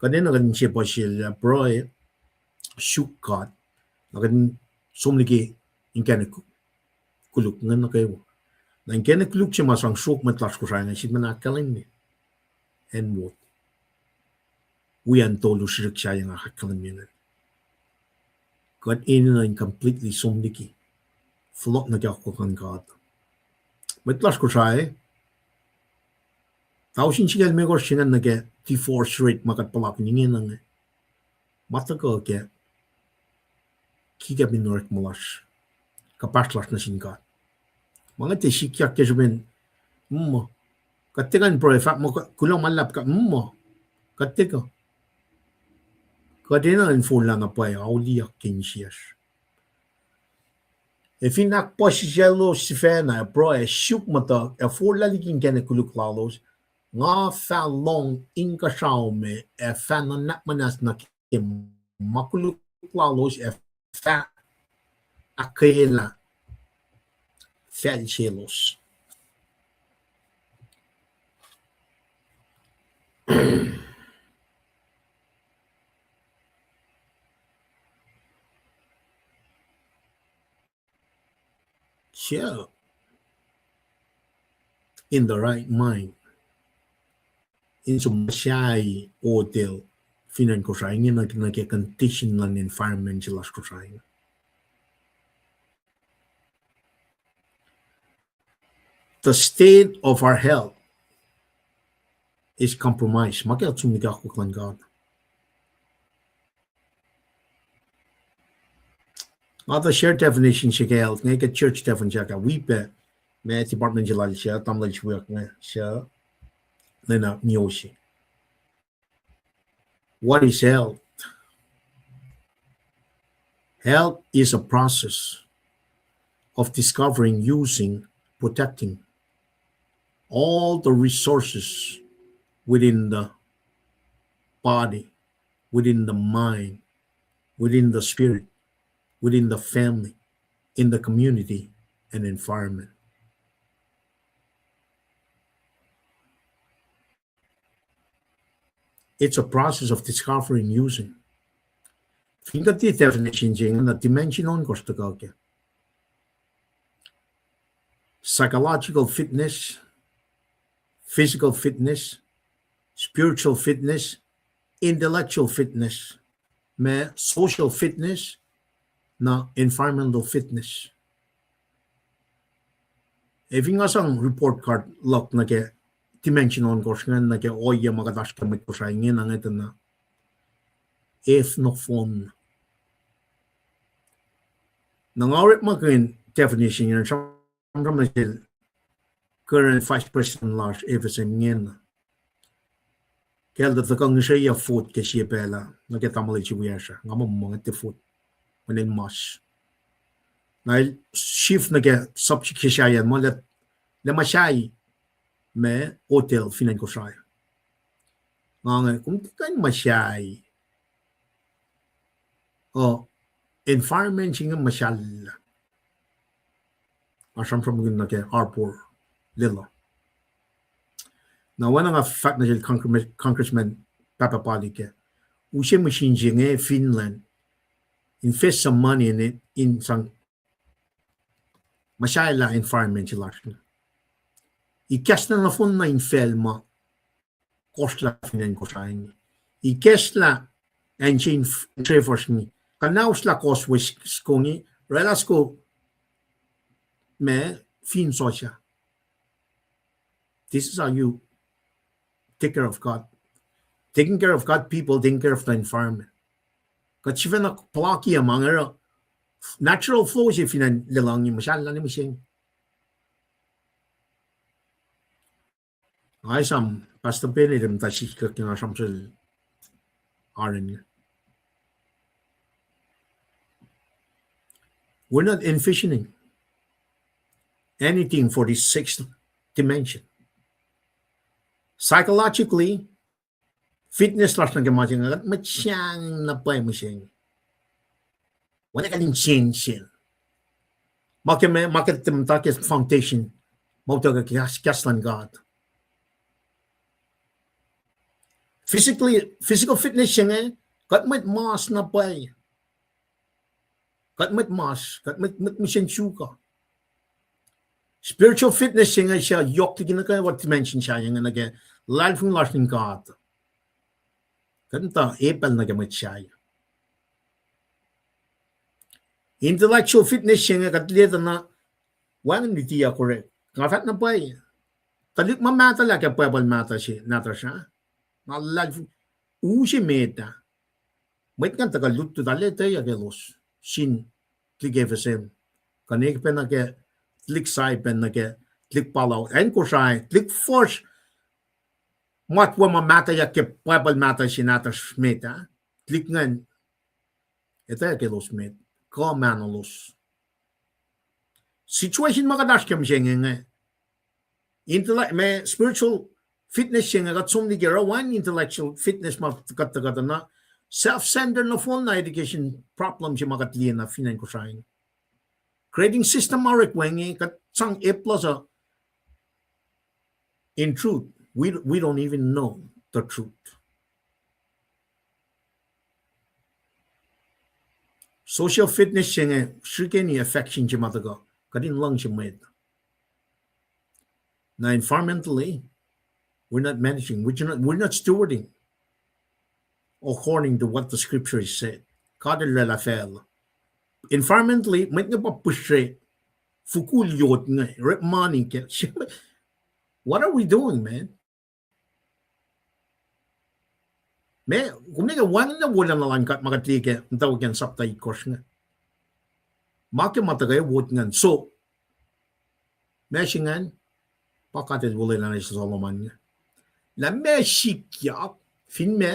Kuht enenuh kuht in se puhsisacl lah pruhe, suk God, na kuht in som liki inkacnek koluk inge nuh kwewa. Na inkacnek koluk se ma sang sruok mwet lasr Kosrae inge, sifilpacna ahkkahlwemye acn wot. Wi acn tolu srihsrihk sahyac nga ahkkahlwemye inge. Kuht enenuh in completely som liki, fohlohk nuh ke akwuck luhn God. Mwet lasr Kosrae, tausin singucul limekohsr se ingacn nuh ke divorce rate ma kuht puhlakihn ingena inge, ma tuhkuh ke kikap in orekma lasr, kuhpahsr lasr nuh sin God. Ma inge tiac sikyak ke srihpen, mm, kuht tiac kuh in pruhe fahk muh kuloh ma luhlahp kuht, mm, kuht tiac kuh. Kuht enenuh in forlah na pwacye auliyak ke insiyacsr. Ac fin ahkpuhsisacllos sifacna ac pruhe ac suk muhtuhk ac forlah liki inkacnek koluk lalos, nga fah lohng inkuhsrao me ac fah nuhnak muhnahs nuh ke ma koluk lalos ac fah ahkkweyelah facl selos. Suc in the right mind in som muhsahi hotel fin acn Kosrae inge nuh ke condition luhn environment se lasr Kosrae inge. The state of our health is compromised. Ma ke som nuh ke akwuck luhn God. Nga tuh share definition se ke health inge ke church definition se ke wi pac ma department se lal suc tamuhlwel se wiyuck inge suc lena niosi. What is health? Health is a process of discovering, using, protecting all the resources within the body, within the mind, within the spirit, within the family, in the community and environment. It's a process of discovering, using. Fin kuht tiac definition se inge na dimension ohnkohsr tuhkuh ke psychological fitness, physical fitness, spiritual fitness, intellectual fitness, ma social fitness, na environmental fitness. Ac fin nga sang report card luhk nuh ke dimension ohnkohsr ingacn nuh ke ohiyac ma kuht oasr ke mwet Kosrae inge na nge tuh na ef nohfohn. Na nga orekmakihn definition an sramsram nuh sel current vice president lasr F S M ingena. Ke el tuh tuhkuh ngihsreyuc vote ke sie pacl ah nuh ke tamuhlwel se wiyacsr ah, nga muh ma ngwet tiac vote, mweyen el mas. Na el shift nuh ke subject se sahyacn ma lah, lah muhsahi ma hotel fin acn Kosrae. Nga inge, kom tiac kuh in muhsahi. Uh, environment se inge muhsahllah. Nga sramsramkihn nuh ke Harbour Lelu. Na oacna nga fahk nuh sel Congressman, Congressman Papapati ke, use machine se inge Finland, invest some money in it, in sang muhsahllah environment se lasr inge. Ikacslah nohfohn na infacl ma kohsrlah fin acn Kosrae inge. Ikacslah acn se in f-, in srefuhsr inge. Kuhnaoslah causeway s-, soko inge, oraclah soko ma fin sosah. This is how you take care of God. Taking care of God, people, taking care of the environment. Kuht sifacna puhlakihn ma inge oruh natural flow se fin acn Lelu inge, muhsahllah ne mihsenge. Nga esam Pastor Benedict muhta siskuck ke nga sramsram sel Aaron. We're not envisioning anything for this sixth dimension. Psychologically, fitness lasr nuh ke ma se inge, kuht mwet sahngweng na pwacye mihsenge. Oacna kuht in sensen. Ma ke ma, ma kuht tiac muhta ke foundation ma utuckuh ke kahs, kahs luhn God. Physically, physical fitness se inge, kuht mwet mas na pwacye. Kuht mwet mas, kuht mwet, mwet mihsen suka. Spiritual fitness se inge suc yohk liki nuh kwewa dimension sahyac inge nuh ke luhlahlfongi lasr nuh sin God. Kuht muhta epal nuh ke mwet sahyac. Intellectual fitness se inge kuht liye tuh na wacngihn luti ac correct. Nga fahk na pwacye. Tuhlihk ma mahtuhlah ke Bible mahtuh se nahtuhsr ah, nga luhlahlfongi, u se met ah. Mwet ingacn tuhkuh lutlut ah, lutiyuck elos sin tuhlihk F S M. Kuh ne pac nuh ke tuhlihk Saipan, nuh ke tuhlihk Palau, acn Kosrae, tuhlihk fuhsr, matwac ma mahtuhyak ke Bible mahtuh se nahtuhsr met ah. Tuhlihk ingacn, etweyuck elos met, kuh mahnolos. Situation ma kuht oasr ke mihsenge inge, intellect, ma spiritual fitness se inge kuht som liki oruh wacngihn intellectual fitness ma kuht tuhkuh tuh na self-centered nohfohn na education problem se ma kuht liye na fin acn Kosrae inge. Grading system ma orek we inge, kuht sang A plus uh. In truth, we, we don't even know the truth. Social fitness se inge srihkeni affection se ma tuhkuh, kuht in luhngse mwet. Na environmentally, we're not managing, we're not, we're not stewarding according to what the scripture has said. God El oraclah facluh. Environmentally, mwet inge pa pihsre fukul yot inge, orekma nuh ke. What are we doing, man? Ma, kom ne ke wacngihnlac wolacna lun God ma kuht liye ke muhtwacwacack sapta itkohsr inge. Ma ke ma tuhkuh wot ingacn. So, ma se ingacn, pa God El wolacna nuh sel Solomon inge. Lah ma sikyak, fin ma,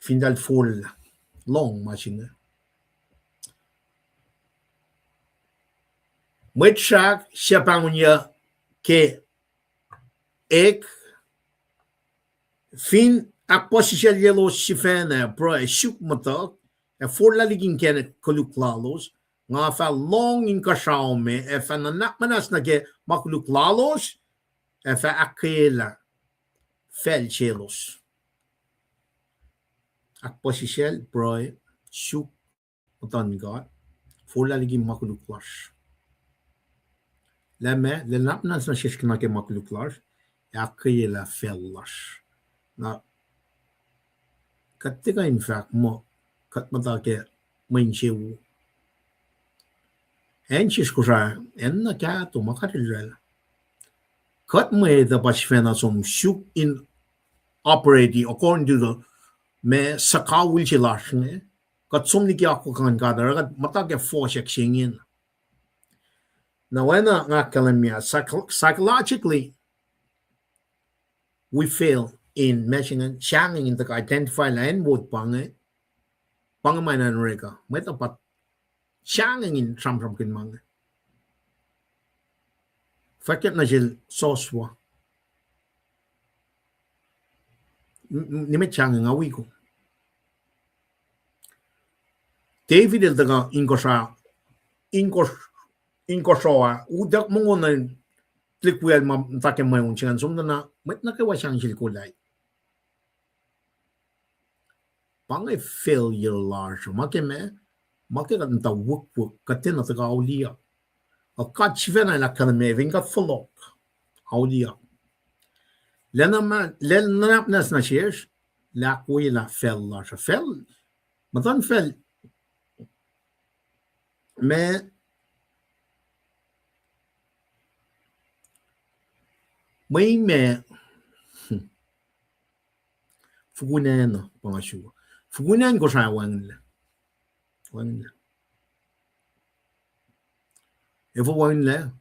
fin eltahl forlah, lohng ma se inge. Mwet srahk suc pahngonyuck ke ek, fin ahkpuhsisaclyelos sifacna, pruhe, suk muhtuhk, ac forlah liki inkacnek koluk lalos, nga fah lohng inkuhsrao me, ac fah nuhnak muhnahs nuh ke ma koluk lalos, ac fah ahkkweyelah facl selos. Ahkpuhsisacl, pruhe, suk muhtuhn God, forlah liki ma koluk lasr. Lah ma, lwelah nuhnak muhnahs nuh sesr ke ma koluk lasr, ac ahkkweyelah facl lasr. Na, kuht tiac kuh in fahk muh, kuht muhta ke mwe insewowo. Acn sesr Kosrae, acn na kahto ma God El oraclah. Kuht mwet uh pa sifacna som suk in operate according to the, ma suhkawihl se lasr inge. Kuht som liki akwuck luhn God, oruh kuht muhta ke fohsack se ingena. Na oacna nga ahkkahlwemye, psych-, psychologically, we fail in ma se ingacn, sahngweng in tuhkuh identify lah acn wot pa inge, pa inge ma enenuh orek uh. Mwet uh pa sahngweng in sramsramkihn ma inge. Fwackyuck nuh sel Joshua. Nimet sahngweng, nga wi kom. David el tuhkuh inkuhsr-, inkuhsr-, inkuhsrao ah, utuck mongo nuh tuhlihk wiyacl ma muhta ke mweun se ingacn, som tuh na mwet nuh kwewa sahngweng sel Goliath. Pa inge failure lasr uh, ma ke ma, ma ke kuht muhta wukwuck, kuht tiacna tuhkuh auliyak. Ac God sifacna El ahkkahlwemye fin kuht fohlohk, auliyak. Lwelah ma, lwelah nuhnak muhnahs nuh sesr, lah ahkkweyelah facl lasr uh. Facl, muhtuhn facl, ma, mwe ma, fukun acn, pa nga suk. Fukun acn Kosrae wacngihnlac. Wacngihnlac. Efuh wacngihnlac?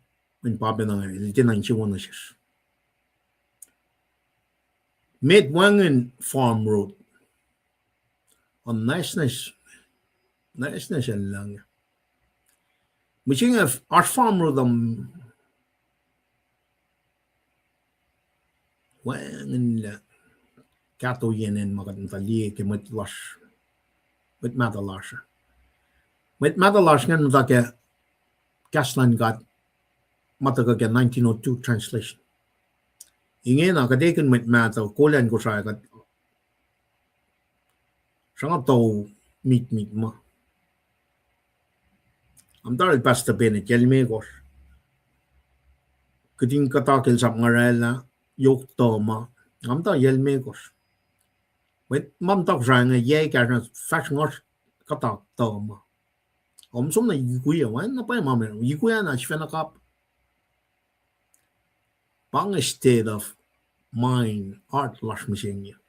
Mweyen pa pacna inge, el tiacna insewowo nuh sesr. Met wacngihn farm road. On nwacsnwacs, nwacsnwacs an lah inge. Mihsenge oasr farm road an wacngihnlac kahto yen acn ma kuht muhta liye ke mwet lasr, mwet mahtuh lasr. Mwet mahtuh lasr ingacn muhta ke kahs luhn God ma tuhkuh ke nineteen oh two translation. Ingena kuht ekihn mwet mahtuh kol acn Kosrae kuht sruhnga tau mitmit ma. Nga muhta el Pastor Bennett, yac limekohsr. Kihtin kuhtuh ke el sap nga oraclah, yohk tuh ma. Nga muhta yac limekohsr. Mwet ma muhta Kosrae inge yac ekahsr na fahsr nga kuhtuh tuh ma. Kom som na yukwiyac, wacngihn na pwacye ma me yukwiyac na sifacna kap. Pa inge state of mind, heart lasr mihsenge.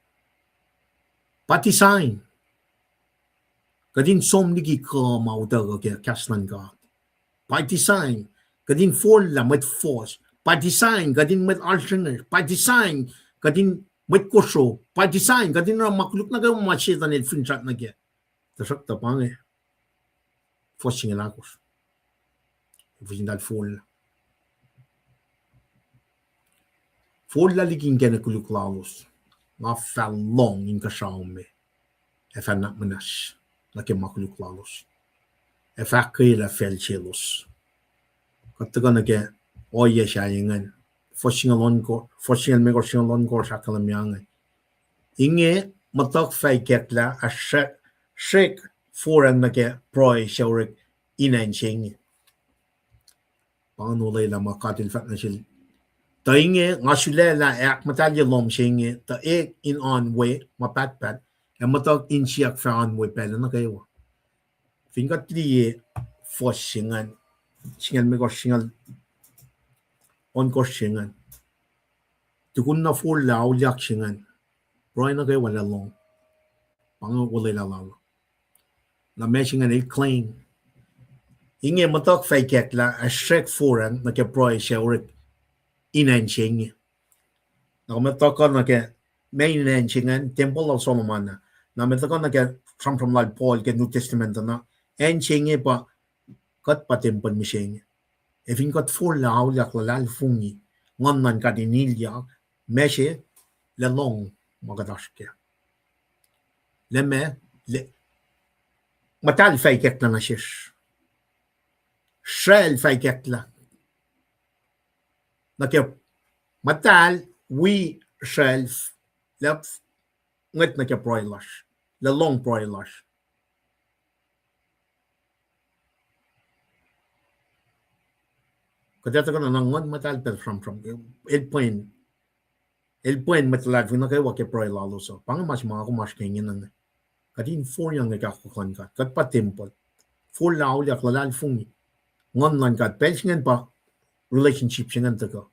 By design, kuht in som liki kuh ma utuckuh ke kahs luhn God. By design, kuht in forlah mwet fohs. By design, kuht in mwet alsrihngirsr. By design, kuht in mwet kosro. By design, kuht in oruh ma koluk nuh kwewa ma Setuhn el finsrak nuh kac. Tuhsruhktuh pa inge, fuhs singucul ahkosr, fuhs singucul forlah. Forlah liki inkacnek koluk lalos, nga fah lohng inkuhsrao me, ac fah nuhnak muhnahs nuh ke ma koluk lalos. ac fahkwelah facl selos. Kuht tuhkuh nuh ke ohiyac sahyac ingacn. Fuhs singucul on ko-, fuhs singucul limekohsr, singucul ohnkohsr ahkkahlwemye inge. Inge muhtuhk fah ikacklah, ac srwack, srwack forang nuh ke pruhe suc orek in acn se inge. Pa inge olwelah ma God El fahk nuh sel. Tuh inge nga sulaclah ac ahkmuhtahlye lohm se inge, tuh ek in oan we ma pahtpaht, ac muhtuhk insiyuck fah oan we pacl nuh kwewa. Fin kuht liye fuhs se ingacn, singucul limekohsr, singucul ohnkohsr se ingacn. Tukun na forlah auliyak se ingacn, pruhe nuh kwewa lac lohng. Pa inge olwelah lal. Na ma se ingacn el claim. Inge muhtuhk fah ikacklah, ac srwack forang nuh ke pruhe suc orek in acn se inge. Na kom tuhkuh nuh ke, ma in acn se ingacn, tempuhl lal Solomon ah. Na kom tuhkuh nuh ke sramsram lal Paul ke New Testament ah, na acn se inge pa, kuht pa tempuhl mihsenge. Ac fin kuht forlah auliyak luhlahlfongi, Nguhn luhn God in ilyak, ma se, lac lohng ma kuht oasr kac. Lac ma, lac, muhtahl fah ikacklah nuh sesr. Sracl fah ikacklah. Nuh ke muhtahl, wi sracl, lac ngwet nuh ke pruhe lasr, lac lohng pruhe lasr. Kuht ac tuhkuh na Nguhn Muhtahl pacl sramsram, el pwen, el pwen mwet luhlahlfongi nuh kwewa ke pruhe lalos uh. Pa inge ma se ma kom oasr ke ingena inge. Kuht in forlah nuh ke akwuck luhn God. Kuht pa tempuhl. Forlah auliyak luhlahlfongi. Nguhn luhn God. Pacl se ingacn pa relationship se ingacn tuhkuh.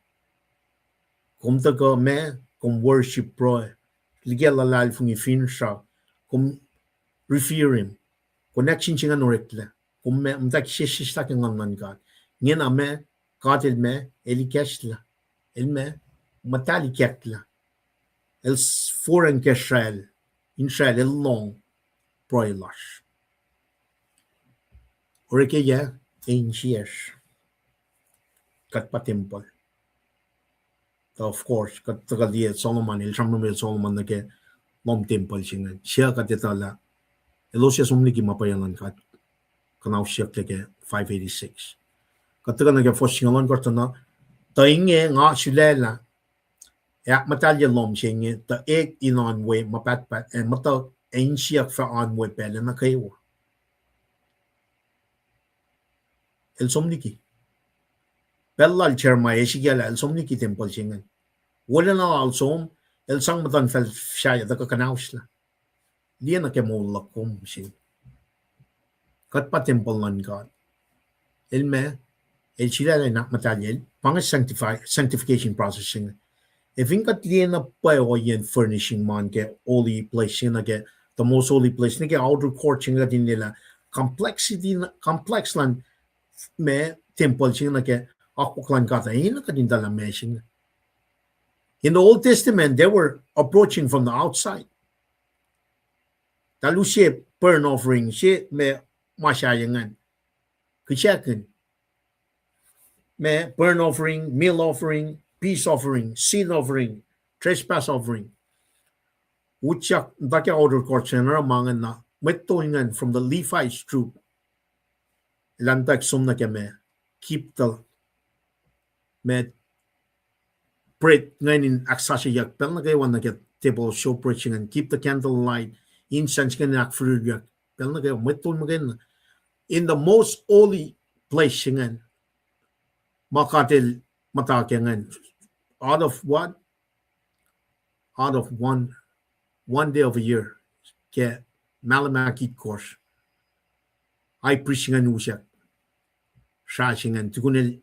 Kom tuhkuh ma, kom worship pruhe. Liki luhlahlfongi finsrak. Kom revere him. Connection se ingacn oreklac. Kom ma, muhta ke sesseslah ke Nguhn luhn God. Ingena ma, God el ma, el ikacslah. El ma, muhtahl ikacklah. El s-, forang ke sracl, in sracl, el lohng pruhe lasr. Oreklac, e insiyacsr. Kuht pa tempuhl. Tuh of course, kuht tuhkuh liye Solomon, el sramsramkihn Solomon nuh ke lohm tempuhl se ingacn. Suc kuht etuh lah elos ac som liki ma pwacye luhn God. Kuhnahosyucklac ke five eighty-six. Kuht tuhkuh nuh ke fuhs singucul ohnkohsr tuh na, tuh inge nga sulaclah ac ahkmuhtahlye lohm se inge, tuh ek in oan we ma pahtpaht, ac muhtuhk ac insiyuck fah oan we pacl nuh kwewa. El som liki. Pacl lal Jeremiah, Ezekiel, el som liki tempuhl se ingacn. Wolacna lal som, el sang muhtuhnfacl sahyac tuhkuh kuhnahoslah. Liye nuh ke moul luhk kom sin. Kuht pa tempuhl luhn God. El ma, el sulaclah in ahkmuhtahlye, pa inge sanctify, sanctification process se inge. Ac fin kuht liye na pwacye ohiyacn furnishing ma ke holy place se inge nuh ke the most holy place, nuh ke outer court se inge kuht in liye lah complexity, complex luhn ma tempuhl se inge nuh ke akwuck luhn God, e na kuht in etuh lah ma se inge. In the Old Testament, they were approaching from the outside. Talu se burnt offering, se ma, ma sahyac ingacn. Kihsackuhn. Ma burnt offering, meal offering, peace offering, sin offering, trespass offering. Utyak, nuh ke outer court se inge oruh ma ingacn na, mwet tol ingacn from the Levites troop. Elan tack som nuh ke ma, keep the, ma bread ingacn in ahksasucyak pacl nuh kwewa nuh ke table showbread se ingacn, keep the candle alight, incense ingacn in ahkfihriryuck pacl nuh kwewa, mwet tol muhkwena. In the most holy place se ingacn, ma God El muhta ke ingacn, out of what? Out of one, one day of a year, ke mahlwem ahkitkohsr, high priest se ingacn usack srah se ingacn, tukun el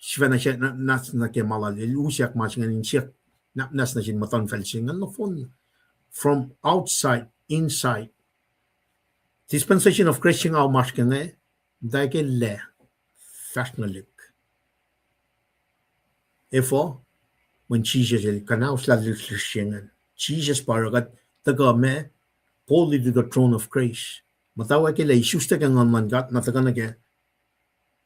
sifacna siyuck nwacsnwacs nuh ke ma lal, el usack ma se ingacn in siyuck nwacsnwacs nuh sin muhtuhnfacl se ingacn nohfohn. From outside, inside. Dispensation of grace se inge oasr ke inge, muhtwacwacack lac, fahsr nuh lihk. Efuh? Mweyen Jisus El kuhnahoslah lihsrlihsr se ingacn. Jisus pa oruh kuht tuhkuh ma, boldly to the throne of grace. Muhtwacwacack lac, isuslac ke Nguhn luhn God, na tuhkuh nuh ke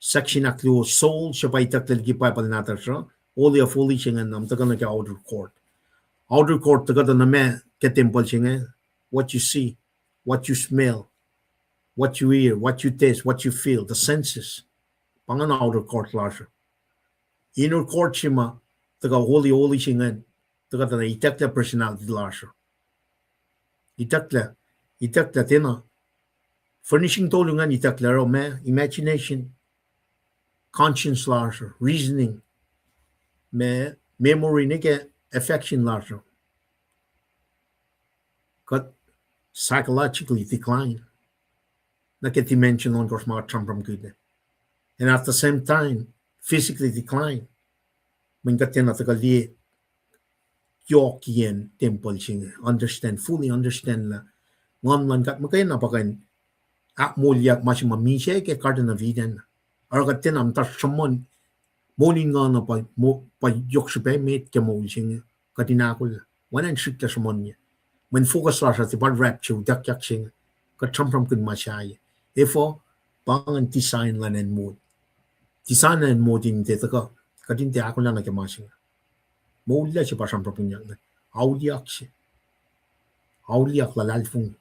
section ahkluo, soul, suc pa itucklac liki Bible nahtuhsr uh, holy of holies se ingacn, na muh tuhkuh nuh ke outer court. Outer court tuhkuh tuh na ma ke tempuhl se inge, what you see, what you smell. what you hear, what you taste, what you feel, the senses. Pa ingacn outer court lasr uh. Inner court se ma tuhkuh holy, holy se ingacn, tuhkuh tuh na itucklac personality lasr uh. Itucklac, itucklac tiacna. Furnishing tolu ingacn itucklac oruh ma imagination, conscience lasr uh, reasoning, ma memory nuh ke affection lasr uh. Kuht psychologically decline nuh ke dimension ohnkohsr ma kuht sramsramkihn. And at the same time, physically decline. Mweyen kuht tiacna tuhkuh liye yohkiyacn tempuhl se inge, understand, fully understand lah nguhn luhn God muhkwena pa kuh in ahkmoulyak ma se ma misac ke Garden of Eden. Oruh kuht tiacna muhta sruhmuhn moul in nguhn uh pa, pa yohk srihpac emet ke moul se inge. Kuht in ahkolah, oacna in srihklac sruhmuhnye. Mweyen focus lasr uh tiac pa rapture utuckyak se inge. Kuht sramsramkihn ma sahyac. Efuh? Pa ingacn design luhn acn mot. Design luhn acn mot in tiac tuhkuh, kuht in tiac ahkolah nuh ke ma se inge. Moul lah se pa sramsramkihnyuck inge. Auliyak se. Auliyak luhlahlfongi.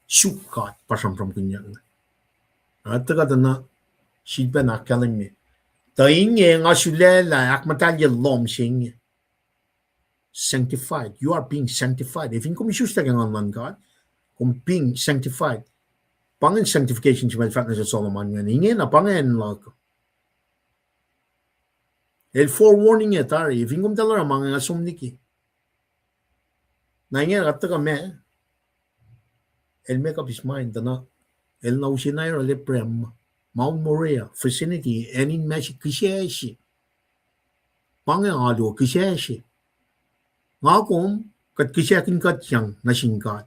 Suk God pa sramsramkihnyuck inge. Ac tuhkuh tuh na, sifilpac na ahkkahlwemye, tuh inge nga sulaclah ahkmuhtahlye lohm se inge. Sanctified. You are being sanctified. Ac fin kom isuslac ke nguhn luhn God, kom being sanctified. Pa ingacn sanctification se ma el fahk nuh sel Solomon ingacn. Ingena pa ingacn luhk. El forewarning-ye tari, fin kom tiac oruh ma inge nga som liki. Na inge kuht tuhkuh ma, el make up his mind tuh na, el na use na yohrohl Abraham, Mount Moriah, vicinity, acn in ma se kihsac se. Pa inge alu kihsac se. Nga kom, kuht kihsackuhn kuhtyang nuh sin God.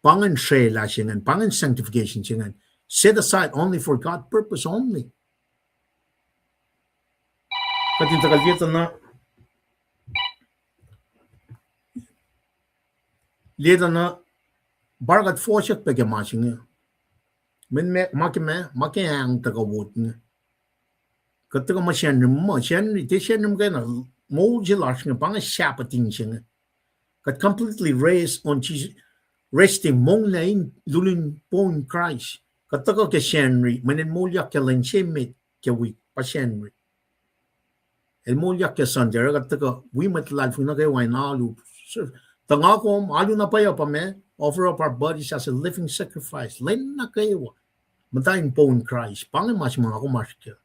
Pa ingacn srelah se ingacn, pa ingacn sanctification se ingacn. Set aside only for God purpose only. Kuht in tuhkuh liye tuh na, liye tuh na, pa kuht fohsack pac ke ma se inge. Mweyen ma, ma ke ma, ma ke ahng tuhkuh wot inge. Kuht tuhkuh ma Sacnri, ma Sacnri, tiac Sacnri muhkwena, moul se lasr inge, pa inge Sabbath in se inge. Kuht completely rest on Jesus, resting, monglac in lulin poun Kraist. Kuht tuhkuh ke Sacnri, mweyen el moulyak ke lwen se met ke wik, pa Sacnri. El moulyak ke Sunday, oruh kuht tuhkuh wi mwet luhlahlfongi nuh kwewa in alu. Tuh nga kom, alu na pwacye pa ma, offer up our bodies as a living sacrifice. Lwen nuh kwewa. Muhta in poun Kraist. Pa inge ma se ma nga kom oasr ke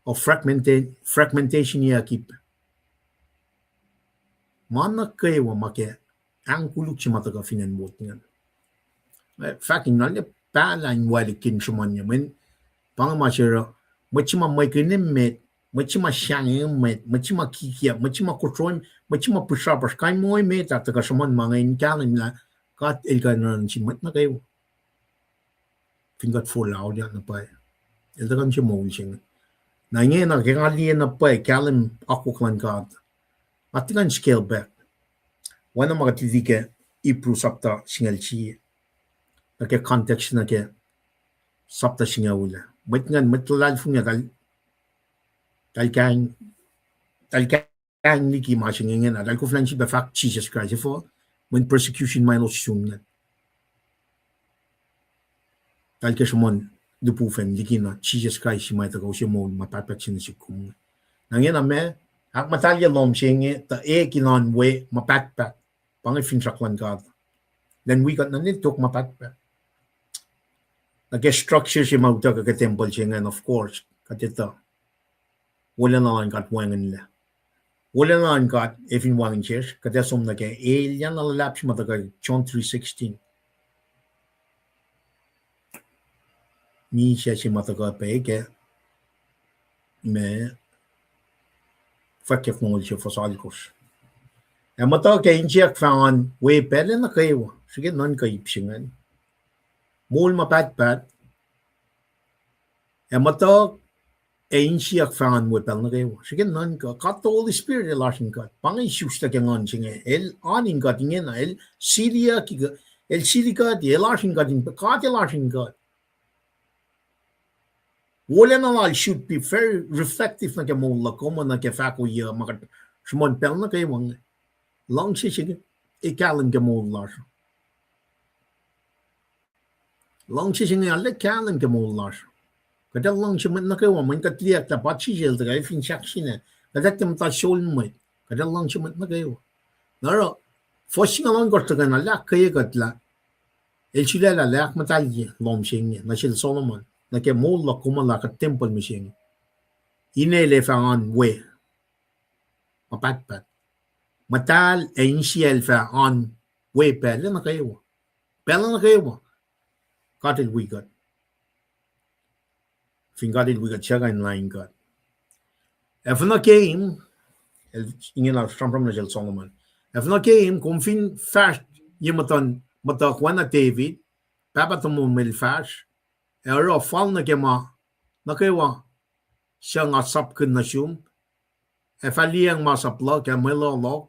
o fragmenta-, fragmentation-iyac keep. Ma nuh kwewa ma ke ahng koluk se ma tuhkuh fin acn mot ingacn. Eh, fahk in na lah pahlah in waclihk in sruhmuhnyuck, mweyen pa inge ma se oruh, mwet se ma mwekihn emet, mwet se ma sahngweng emet, mwet se ma kikiap, mwet se ma kosro, mwet se ma pihsrapasr, kain mongo emet ah tuhkuh sruhmuhn ma inge in kahlwem lah God El kuh in oruh nuh sin mwet nuh kwewa. Fin kuht forlah auliyak na pwacye, El tuhkuh nuh sin moul se inge. Na ingena ke nga liye na pwacye kahlwem akwuck luhn God, nga tiac kuh in scale back. Oacna ma kuht liki ke Hebrew sapta singucul sie, nuh ke context nuh ke sapta singucul ah. Mwet ingacn, mwet luhlahlfongi ah, eltahl, eltahl kahing, eltahl kahing liki ma se inge ingena, eltahl koflah in sifilpac fahk Jisus Kraist, efuh? Mweyen persecution ma elos sun ingacn. Eltahl ke sruhmuhn lihpufacn liki na Jisus Kraist se ma tuhkuh use moul ma pahtpaht se nuh sihk kom inge. Na ingena ma, ahkmuhtahlye lohm se inge tuh ekin oan we ma pahtpaht. Pa inge finsrak luhn God. Lwen wi kuht nuh in tok ma pahtpaht. Nuh ke structure se ma utuckuh ke tempuhl se ingacn, of course, kuht etuh wolacna luhn God wacngihnlac. Wolacna luhn God ac fin wacngihn sesr, kuht ac som nuh ke elyah na luhlahp se ma tuhkuh John three sixteen. Misac se ma tuhkuh pac ke ma fwackyuck longoul se fuhs alkosr. Ac muhtuhk ac insiyuck fah oan we pacl nuh kwewa, srihke nuhnkuh ip se ingacn. Moul ma pahtpaht, ac muhtuhk ac insiyuck fah oan we pacl nuh kwewa. Srihke nuhnkuh, God the Holy Spirit el oasr in kuht. Pa inge isuslac ke nguhn se inge. El oan in kuht ingena, el siliyucki kuht, el sili kuht, el oasr in kuht in, God el oasr in kuht. Wolacna lal should be very reflective nuh ke moul luhk, kom nuh ke fahko yuc ma kuht sruhmuhn pacl nuh kwewa inge. Luhngse se inge, e kahlwem ke moul lasr. Luhngse se inge arlac kahlwem ke moul lasr. Kuht ac luhngse mwet nuh kwewa, mweyen kuht liye lah pa Jisus el tuhkuh, el fin sahksina, kuht ac tiac muhta sul mwet. Kuht ac luhngse mwet nuh kwewa. Na oruh, fuhs singucul ohnkohsr tuhkweni lah ahkkweye kuht lah el sulaclah lah ahkmuhtahlye lohm se inge nuh sel Solomon, nuh ke moul luhk, kom lah kuht tempuhl mihsenge. Ine el ac fah oan we ma pahtpaht. Muhtahl ac insiyacl fah oan we pacl nuh kwewa. Pacl nuh kwewa. God el wi kuht. Fin God el wi kuht, suc kuh in lain God? Ac fin nuh keim, el, ingena sramsram nuh sel Solomon. Ac fin nuh keim, kom fin fahsr ye muhtuhn muhtuhk oacna David, pahpah tomom el fahsr, ac oruh fal nuh ke ma nuh kwewa suc nga sapkihn nuh sum, ac fah liyacacng masap luhk ac mwe loh luhk,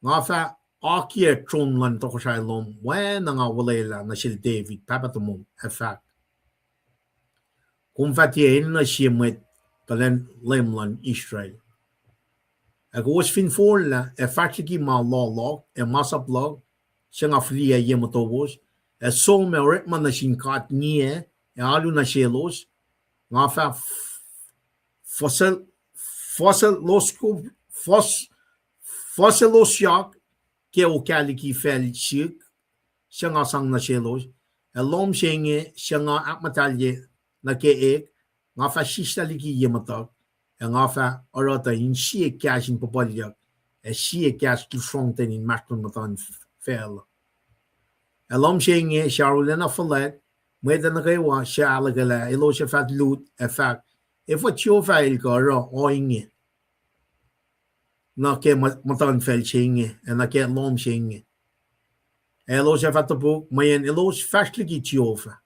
nga fah akiyac tron luhn tohkohsrahi lom oacna nga olwelah nuh sel David pahpah tomom ac fahk, kom fah tiac enenuh sie mwet tuhlihk leum luhn Israel. Ac kowos fin forlah ac fahsr liki ma loh luhk ac masap luhk suc nga fihliyac ye motowos, ac som ac orekma nuh sin god ngiac ac alu nuh selos, nga fah fuhselos, fuhs-, fuhselosyak ke okah liki facl sihk suc nga sang nuh selos, ac lohm se inge suc nga ahkmuhtahlye nuh ke ek, nga fah sislah liki ye muhtuhk, ac nga fah oruh tuh in sie kahs in puhpuhlyuck, ac sie kahs lusrongten inmahsrlon muhtuhn facluh. Ac lohm se inge suc arulacna fuhlwact, mwet nuh kwewa suc ahluhkwelah elos ac fah lut ac fahk, efuh Jehovah el kuh oruh ohinge nuh ke muhtuhnfacl se inge ac nuh ke lohm se inge? Ac elos ac fah topuk, mweyen elos fahsr liki Jehovah,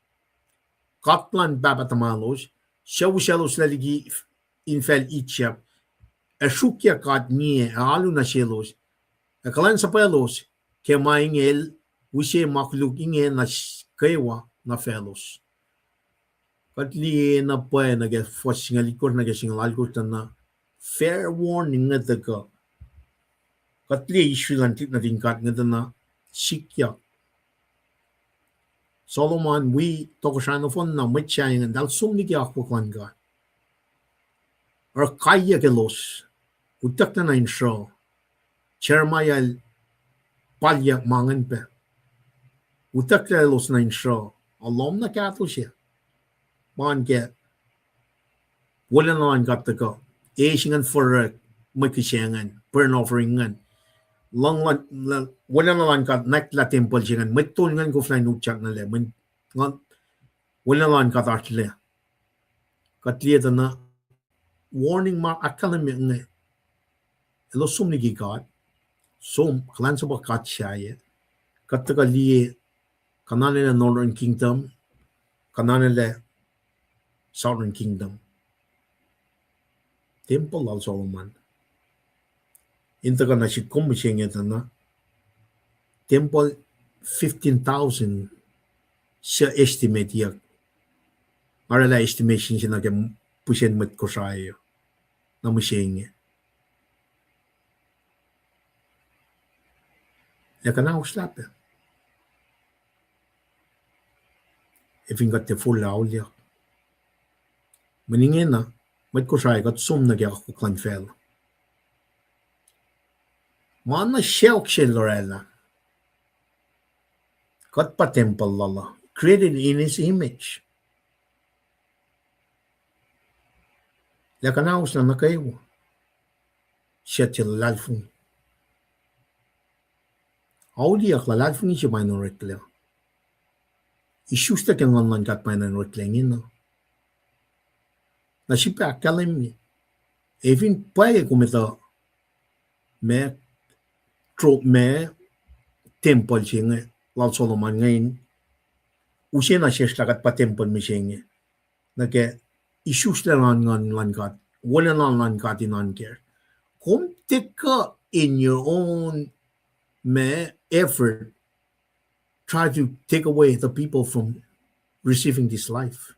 God luhn pahpah tuhmwaclos, suc usacloslac liki infacl Egypt, ac sruokyac god ngiac ac alu nuh selos, ac kuhlwacnsapuhlos ke ma inge el use ma koluk inge nuh kwewa nuh faclos. Kuht liye na pwacye nuh ke fuhs singucul itkohsr nuh ke singucul alkohsr tuh na fair warning inge tuhkuh. Kuht liye Israel an tuhlihk nuhtin God inge tuh na sikyak. Solomon wi tohkohsrah nohfohn na mwet sahyac ingacn, eltahl som liki akwuck luhn God. Oruh kaiyuck elos, utucklac na in sruh. Jeremiah el palyuck ma ingacn pac. Utucklac elos na in sruh. Ac lohm na kahto se, ma ke wolacna luhn God tuhkuh, e se ingacn forek, mwe kihsac ingacn, burnt offering ingacn. Luhng, wolacna luhn God nwacklah tempuhl se ingacn, mwet tol ingacn koflah in utyak nuh lac, mweyen wolacna luhn God oasr lac. Kuht liye tuh na warning ma ahkkahlwemye inge. Elos som liki God, som kuhlwacnsapuh god sahyac. Kuht tuhkuh liye, kuh na nelac Northern Kingdom, kuh na nelac Southern Kingdom. Tempuhl lal Solomon in tuhkuh nuh sik kom mihsenge tuh na tempuhl fifteen thousand suc estimate-yuck. Nga oraclah estimation se nuh ke pihsen mwet Kosrae uh na mihsenge. Ac kuhnaoslah pac. Ac fin kuht tiac forlah auliyak, mweyen ingena, mwet Kosrae, kuht som nuh ke akwuck luhn facluh. Ma na sacohk sel oraclah, kuht pa tempuhl lal uh, created in his image. Ac kuhnaoslah nuh kwewa suc tiac luhlahlfongi. Auliyak, luhlahlfongi se pa in oreklac. Isuslac ke Nguhn luhn God pa in oreklac ingena. Na srihpac ahkkahlwemye, ac fin pwacye kom etuh ma, tro ma, tempuhl se inge lal Solomon inge in use na sesr lah kuht pa tempuhl mihsenge, nuh ke isuslac luhn Nguhn luhn God, wolacna luhn God in oan kacsr, kom take up in your own ma, effort, try to take away the people from receiving this life.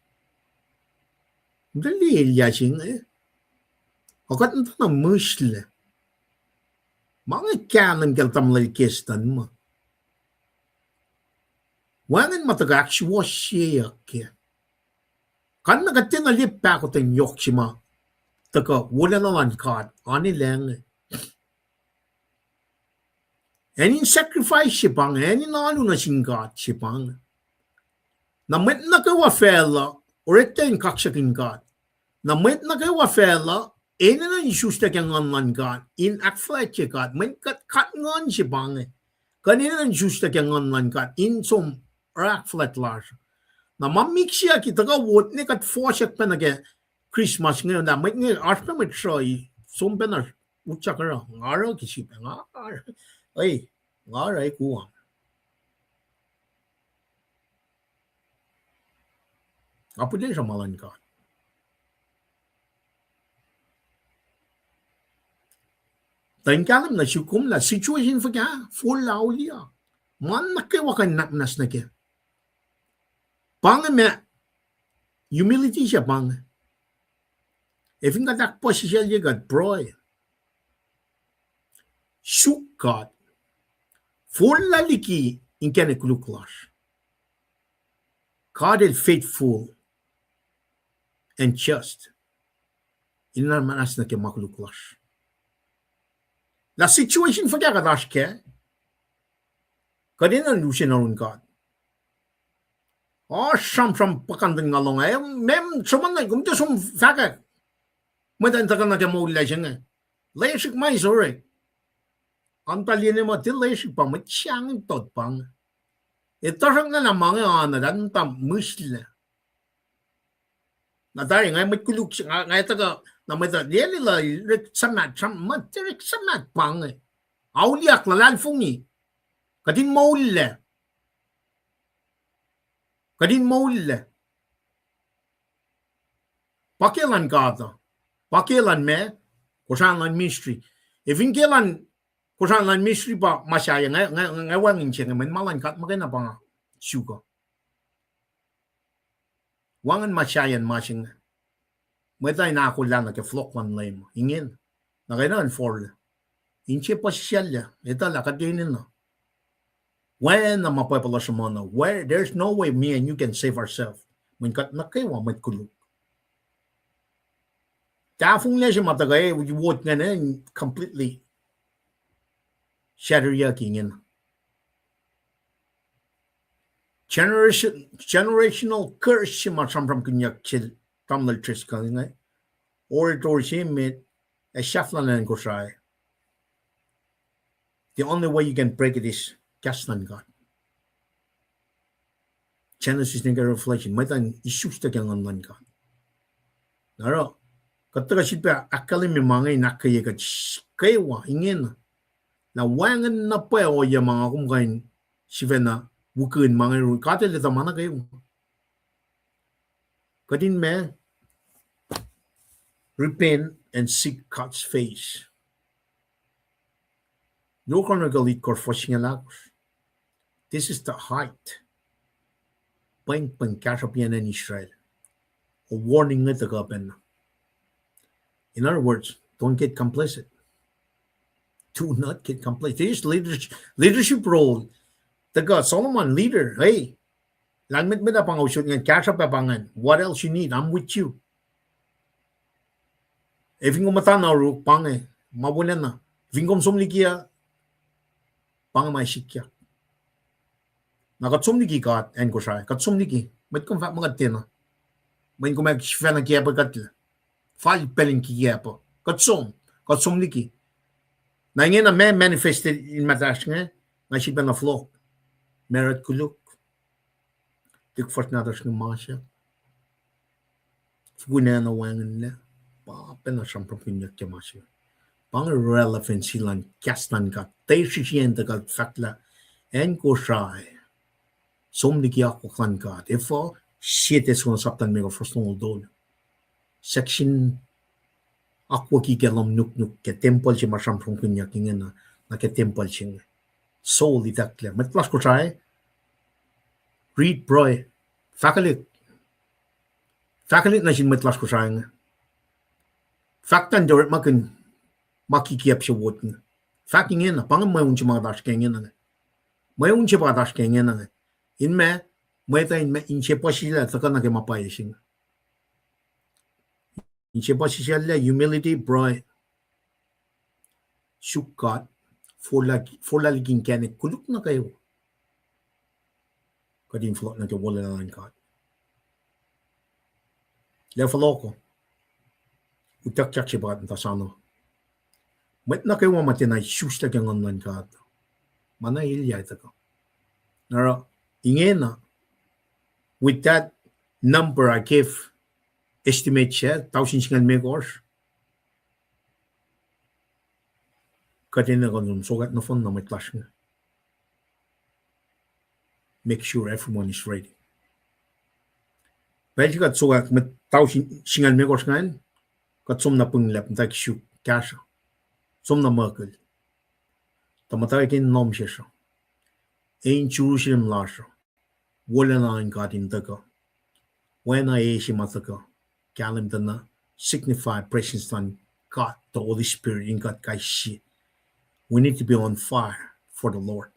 Muhta liye elyah se inge, ac kuht muhta na mihslac. Ma inge kahlwem kacl tamuhlwel Keston ma Wacngihn ma tuhkuh ahksuwohsyeyuck kac. Kain na kuht tiacna liye pahkotwen yohk se ma tuhkuh wolacna luhn God, an elan acn in sacrifice se pa inge, acn in alu nuh sin God se pa inge. Na mwet nuh kwewa facluh oreklac in kaksakihn God. Na mwet nuh kwewa facluh enenuh in isuslac ke Nguhn luhn God in ahkfuhlwactye God. Mwet kuht, kuht nguhn se pa inge. Kuht enenuh in isuslac ke Nguhn luhn God in som oruh ahkfuhlwact lasr. Na ma miksiyucki tuhkuh wot ne kuht fohsack pacna ke Christmas inge, na mwet inge oasr pac mwet sruhi, som pacna utyak oruh, nga oruh ke srihpac, nga oruh, e, nga oruh e kuang. Nga pihtucklac sruh ma luhn God. Tuh in kahlwem nuh sum lah situation fuhkah, forlah auliyak. Ma nuh kwewa kuh in nwacsnwacs nuh kac. Pa inge ma humility se pa inge. Ac fin kuht ahkpuhsisaclye kuht pruhe, suk God, forlah liki inkacnek koluk lasr. God el faithful and just in nwacsnwacs nuh ke ma koluk lasr. Lah situation fuhkah kuht oasr kac, kuht enenuh in use nuh yurin God. Oasr sramsram puhkantwen nga lohng ah, e, meac sruhmuhn na kom tiac som fahkwack. Mwet an tuhkuh nuh ke moul lac se inge, lesrihk ma is orek. An tuh liye ne ma tiac lesrihk pa mwet sahngweng tot pa inge. E, tuhsruhk na lah ma inge oan ah, muhta mihslac. Na tari nga mwet koluk, nga, nga tuhkuh, na mwet uh liye lah orek suhmaht, sram, ma tiac orek suhmaht pa inge. Auliyak luhlahlfongi. Kuht in moullac. Kuht in moullac. Pa ke luhn God uh. Pa ke luhn ma, Kosrae luhn ministry. Ac fin ke luhn, Kosrae luhn ministry pa ma sahyac, nga, nga, nga wacngihn se inge, mweyen ma luhn God muhkwena pa nga suk uh. Wacngihn ma sahyac ma se inge. Mwet uh in ahkolah nuh ke flock luhn Leum ingena. Na kena in forlah. Inse puhsisacllah, etuh lah kuht enenuh. Wacna ma pwacpuh luhn sruhmuhn uh, where there's no way me and you can save ourselves. Mweyen kuht nuh kwewa mwet koluk. Tahfonglac se ma tuhkuh, e, wot ingacn completely shatteryucki ingena. Generation, generational curse se ma sramsramkihnyuck sel tamuhlwel Driscoll inge, orator se met, ac sahflah nuh acn Kosrae. The only way you can break it is kahs luhn God. Genesis nuh ke Revelation, mwet an isuslac ke Nguhn luhn God. Na oruh, kuht tuhkuh sifilpac ahkkahlwemye ma inge in ahkkweye kuht kwewa ingena. Na wacngihn na pwacye ohiyac ma nga kom kuh in sifacna wikihn ma inge, God El etuh ma nuh kwewa. Kuht in ma, repent and seek God's face. Your Chronicle itkohsr fuhs singucul ahkosr. This is the height. Pweng, pweng kahsruhp yen acn Israel. A warning inge tuhkuh pacna. In other words, don't get complacent. Do not get complacent. There is leadership, leadership role. Tuhkuh Solomon leader, hey. Lahlmwetmwet ah pa nga usot ingacn, kahsruhp ah pa ingacn. What else you need? I'm with you. Ac fin kom muhta na oruk, pa inge ma wolacna. Fin kom som liki uh, pa inge ma sikyak. Na kuht som liki God acn Kosrae, kuht som liki. Mwet kom fahk muh kuht tiacna. Mweyen kom ac sifacna kiacpwe kuhtlac. Fal pacl in kikiacpwe. Kuht som, kuht som liki. Na ingena ma manifested in muhtahsr inge, nga sifacna fohlohk. Marut koluk. Lik fuhsr nahtuhsr inge ma se. Fukuna na wacngihnlac. Pa pacna sramsramkihnyuck ke ma se. Pa inge relevancy luhn kahs luhn God. Tuh srihsriyacn tuh kuht fahk lah acn Kosrae, som liki akwuck luhn God. Efuh? Sie Thessalonians sapta limekohsr fuhs longoul tolu. Section akwucki ke lohm nuknuk ke tempuhl se ma sramsramkihnyuck ingena, nuh ke tempuhl se inge. Soul itucklac. Mwet lasr Kosrae, read, pruhe, fahkwelihk. Fahkwelihk nuh sin mwet lasr Kosrae inge. Fahk tuh in orekmakihn ma kikiacp se wot inge. Fahk ingena, pa inge mweun se ma kuht oasr ke ingena inge. Mweun se pa kuht oasr ke ingena inge. In ma, mwet uh in ma, inse puhsisacl tuhkuh nuh ke ma pwacye se inge. Inse puhsisacl, humility, pruhe, suk God, forlah, forlah liki inkacnek koluk nuh kwewa. Kuht in fohlohk nuh ke wolacna luhn God. Lah fohlohk uh, utuckyak se pa kuht muhta soano. Mwet nuh kwewa ma tiacna isuslac ke Nguhn luhn God, ma na elyah tuhkuh. Na oruh, ingena, with that number I gave, estimate se, tausin singucul limekohsr, kuht enenuh in sokwack nohfohn na mwet lasr inge. Make sure everyone is ready. Pacl se kuht sokwack mwet tausin singucul limekohsr ingacn, kuht som na pweng lap muhtwacwacack suk kahsruh. Som na muhkul. Tuh muhtwacwacack in lohm sesr uh, e in Jerusalem lasr uh, wolacna luhn God in tuhkuh. Oacna e se ma tuhkuh, kahlwem tuh na signify presence luhn God, the Holy Spirit in kuht kais sie. We need to be on fire for the Lord.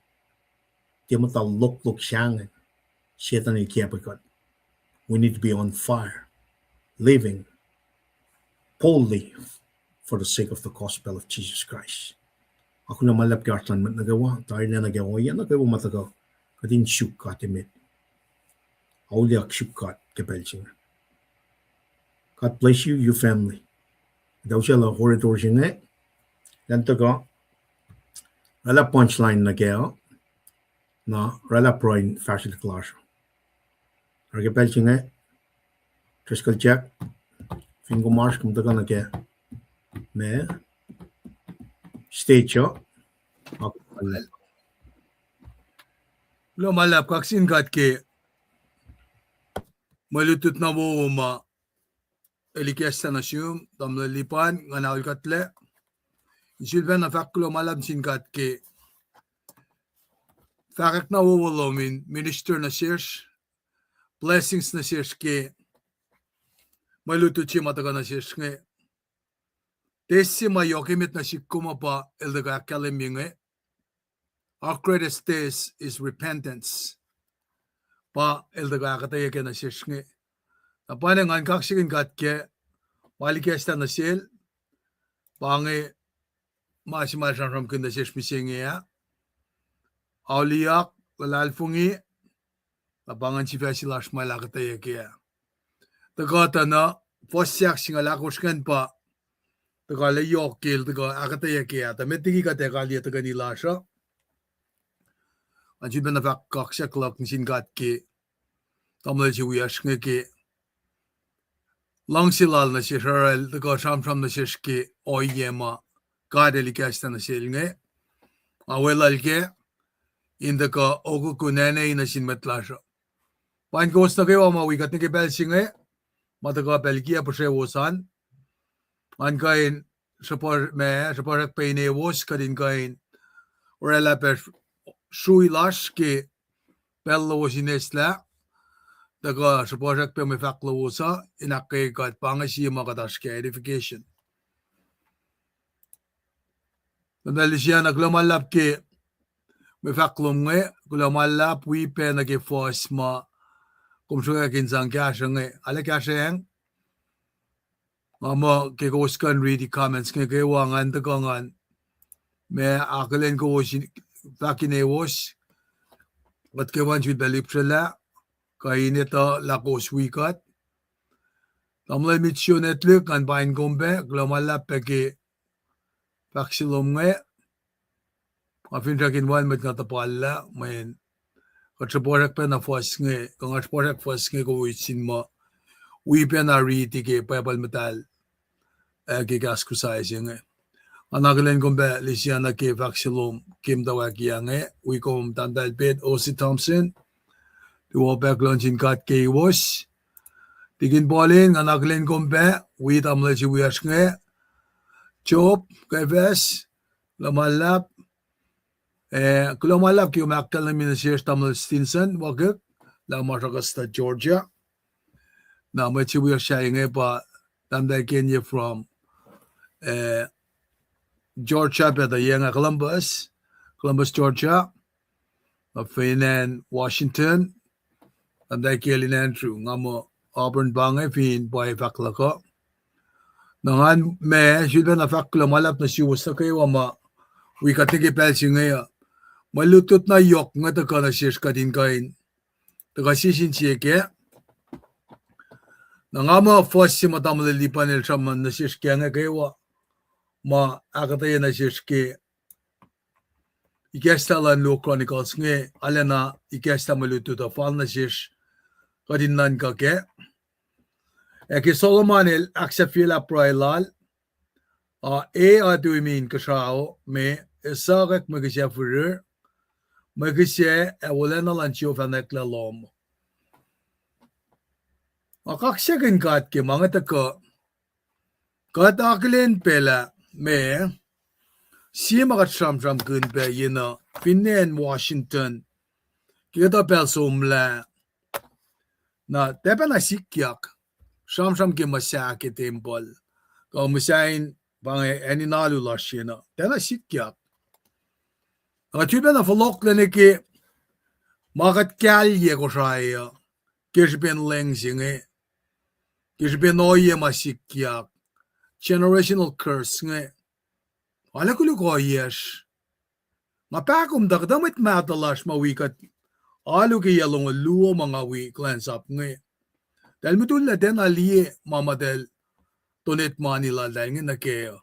Tiac muhta loklok sahngweng, Setan el kiacpwe kuht. We need to be on fire, living boldly for the sake of the gospel of Jesus Christ. Ac kuloh ma luhlahp ke oasr luhn mwet nuh kwewa, tarilacna ke ohiyac nuh kwewa ma tuhkuh, kuht in suk God emet. Auliyak suk God ke pacl se inge. God bless you, your family. Kuht ac usaclah orator se inge, elan tuhkuh, oraclah punchline nuh kac uh, na oraclah pruhe in fahsrwelihk lasr uh. Oruh ke pacl se inge, Driscoll Jack, fin kom oasr, kom tuhkuh nuh ke ma stage uh, ac kuloh ma luhlahp kaksakihn God ke mwe lutlut na wowo ma el ikacslah nuh sum, tamuhlwel Lipan, nga na ol kuhtlac. In sulpacna fahk kuloh ma luhlahp nuh sin God ke fahkwack na wowo lom in minister nuh sesr, blessings nuh sesr ke mwe lutlut se ma tuhkuh nuh sesr inge. Test se ma yohk emet nuh sihk kom uh pa el tuhkuh ahkkahlwemye inge, our greatest test is repentance. Pa el tuhkuh ahkuhtweyac ke nuh sesr inge. Na pa inge ngan kaksakihn God ke ma el ikacslah nuh sel, pa inge ma se ma el sramsramkihn nuh sesr mihsenge ah. Auliyak, luhlahlfongi, na pa ingacn sifac se lasr ma el ahkuhtweyac kac ah. Tuhkuh tuh na, fuhs se ahksingucul ahkosr ingacn pa tuhkuh lah yohk ke el tuhkuh ahkuhtweyac kac ah, tuh met liki kuht ac kaliyac tuhkweni lasr uh. Nga sifilpacna fahk kaksak luhk nuh sin God ke tamuhlwel se wiyacsr inge ke luhngse lal nuh sesr, oruh el tuhkuh sramsram nuh sesr ke ohiyac ma God el ikacslah nuh sel inge. Nga weluhl kac in tuhkuh okokun ane nuh sin mwet lasr uh. Pa in kowos nuh kwewa ma wi kuht nuh ke pacl se inge, ma tuhkuh pacl kiyac puhsrewos an, ngan kuh in sruhpuh-, ma, sruhpuhsrack pac inewos kuht in kuh in oraclah pac srui lasr ke pacl lowos in eslah, tuhkuh sruhpuhsrack pac mwe fahk lowos uh in ahkkweye kuht, pa inge sie ma kuht oasr ke edification. Tamuhlwel Lisiana, kuloh ma luhlahp ke mwe fahk lom inge, kuloh ma luhlahp wi pac nuh ke fuhs ma kom sruhkwack in sang kahsruh inge. Arlac kahsrweacng, nga muh ke kowos kuh in riti comments inge kwewa, ngan tuhkuh ngan, ma, akihlen kowos in, fahk inewos, kuht kwewa in sifilpac lihpsrelah, kuh in etuh lah kowos wi kuht. Tamuhlwel Mitsion Etlik, ngan paing kom pac, kuloh ma luhlahp pac ke fahk se lom inge. Nga finsrak in wacngihn mwet nga tuhpallah, mweyen kuht sruhpuhsrack pacna fuhs inge, kuh nga sruhpuhsrack fuhs inge kowos in muh wi pacna riti ke Bible muhtahl, ac ke kahs Kosrae se inge. Nga na akihlen kom pac Lisiana ke fahk se lom ke muhtwacwacack inge, wi kom tahmtahel Pet Osi Thompson, tuh wo pac kuloh nuh sin God ke ewos. Tikin Paulin, nga na akihlen kom pac, wi tamuhlwel se wiyacsr inge, Job, Kefas, kuloh ma luhlahp, eh, kuloh ma luhlahp ke kom ahkkahlwemye nuh sesr tamuhlwel Stinson, Wakik, lah ma sruhkuhsta Georgia. Na mwet se wiyacsr inge pa tahmtahel Kenye from, eh, Georgia, pac tuh yac inge Columbus, Columbus, Georgia. Na fin acn Washington, na muhtwacn kiyacl in Andrew, nga muh Auburn pa inge fin pwacye fahk luhk uh. Na ngan ma, sifilpacna fahk kuloh ma luhlahp nuh suwos nuh kwewa ma wi kuht nuh ke pacl se inge uh. Mwe lutlut na yohk inge tuhkuh nuh sesr kuht in kuh in tuhkuh sie sin sie kac. Na nga muh fuhs se ma tamuhlwel Lipan el sruhmuhn nuh sesr ke inge kwewa, ma ahkuhtweyac nuh sesr ke ikacslah luhn luo Chronicles inge, arulacna ikacslah mwe lutlut uh fal nuh sesr kuht in nuhnkuh kac. Ac ke Solomon el ahksahfyelah pruhe lal, a e, a tui me inkuhsrao me, esuhkwack mwe kihsac firir, mwe kihsac ac wolacna luhn Jehovah nwacklah lohm. Nga kaksakihn God ke ma inge tuhkuh, kuht akihlen pac lah ma, sie ma kuht sramsramkihn pac yenuh, finne acn Washington, ke kuhtuh pacl somlah, na tiac pacna sikyak sramsram ke muhsah ke tempuhl, kuh muhsah in pa inge acn in alu lasr yenuh, tiacna sikyak. Nga sifilpacna fohlohklac nuh ke ma kuht kahlyac Kosrae uh, ke srihpen leng se inge, ke srihpen ohiyac ma sikyak, generational curse inge, arlac koluk ohiyacsr. Nga pahkomuhta kuhtuh mwet mahtuh lasr ma wi kuht alu ke yac longoul luo ma nga wi kuhlwacnsap inge, eltahl mutullac tiacna liye ma muh eltahl donate mani laltahl inge nuh kac uh.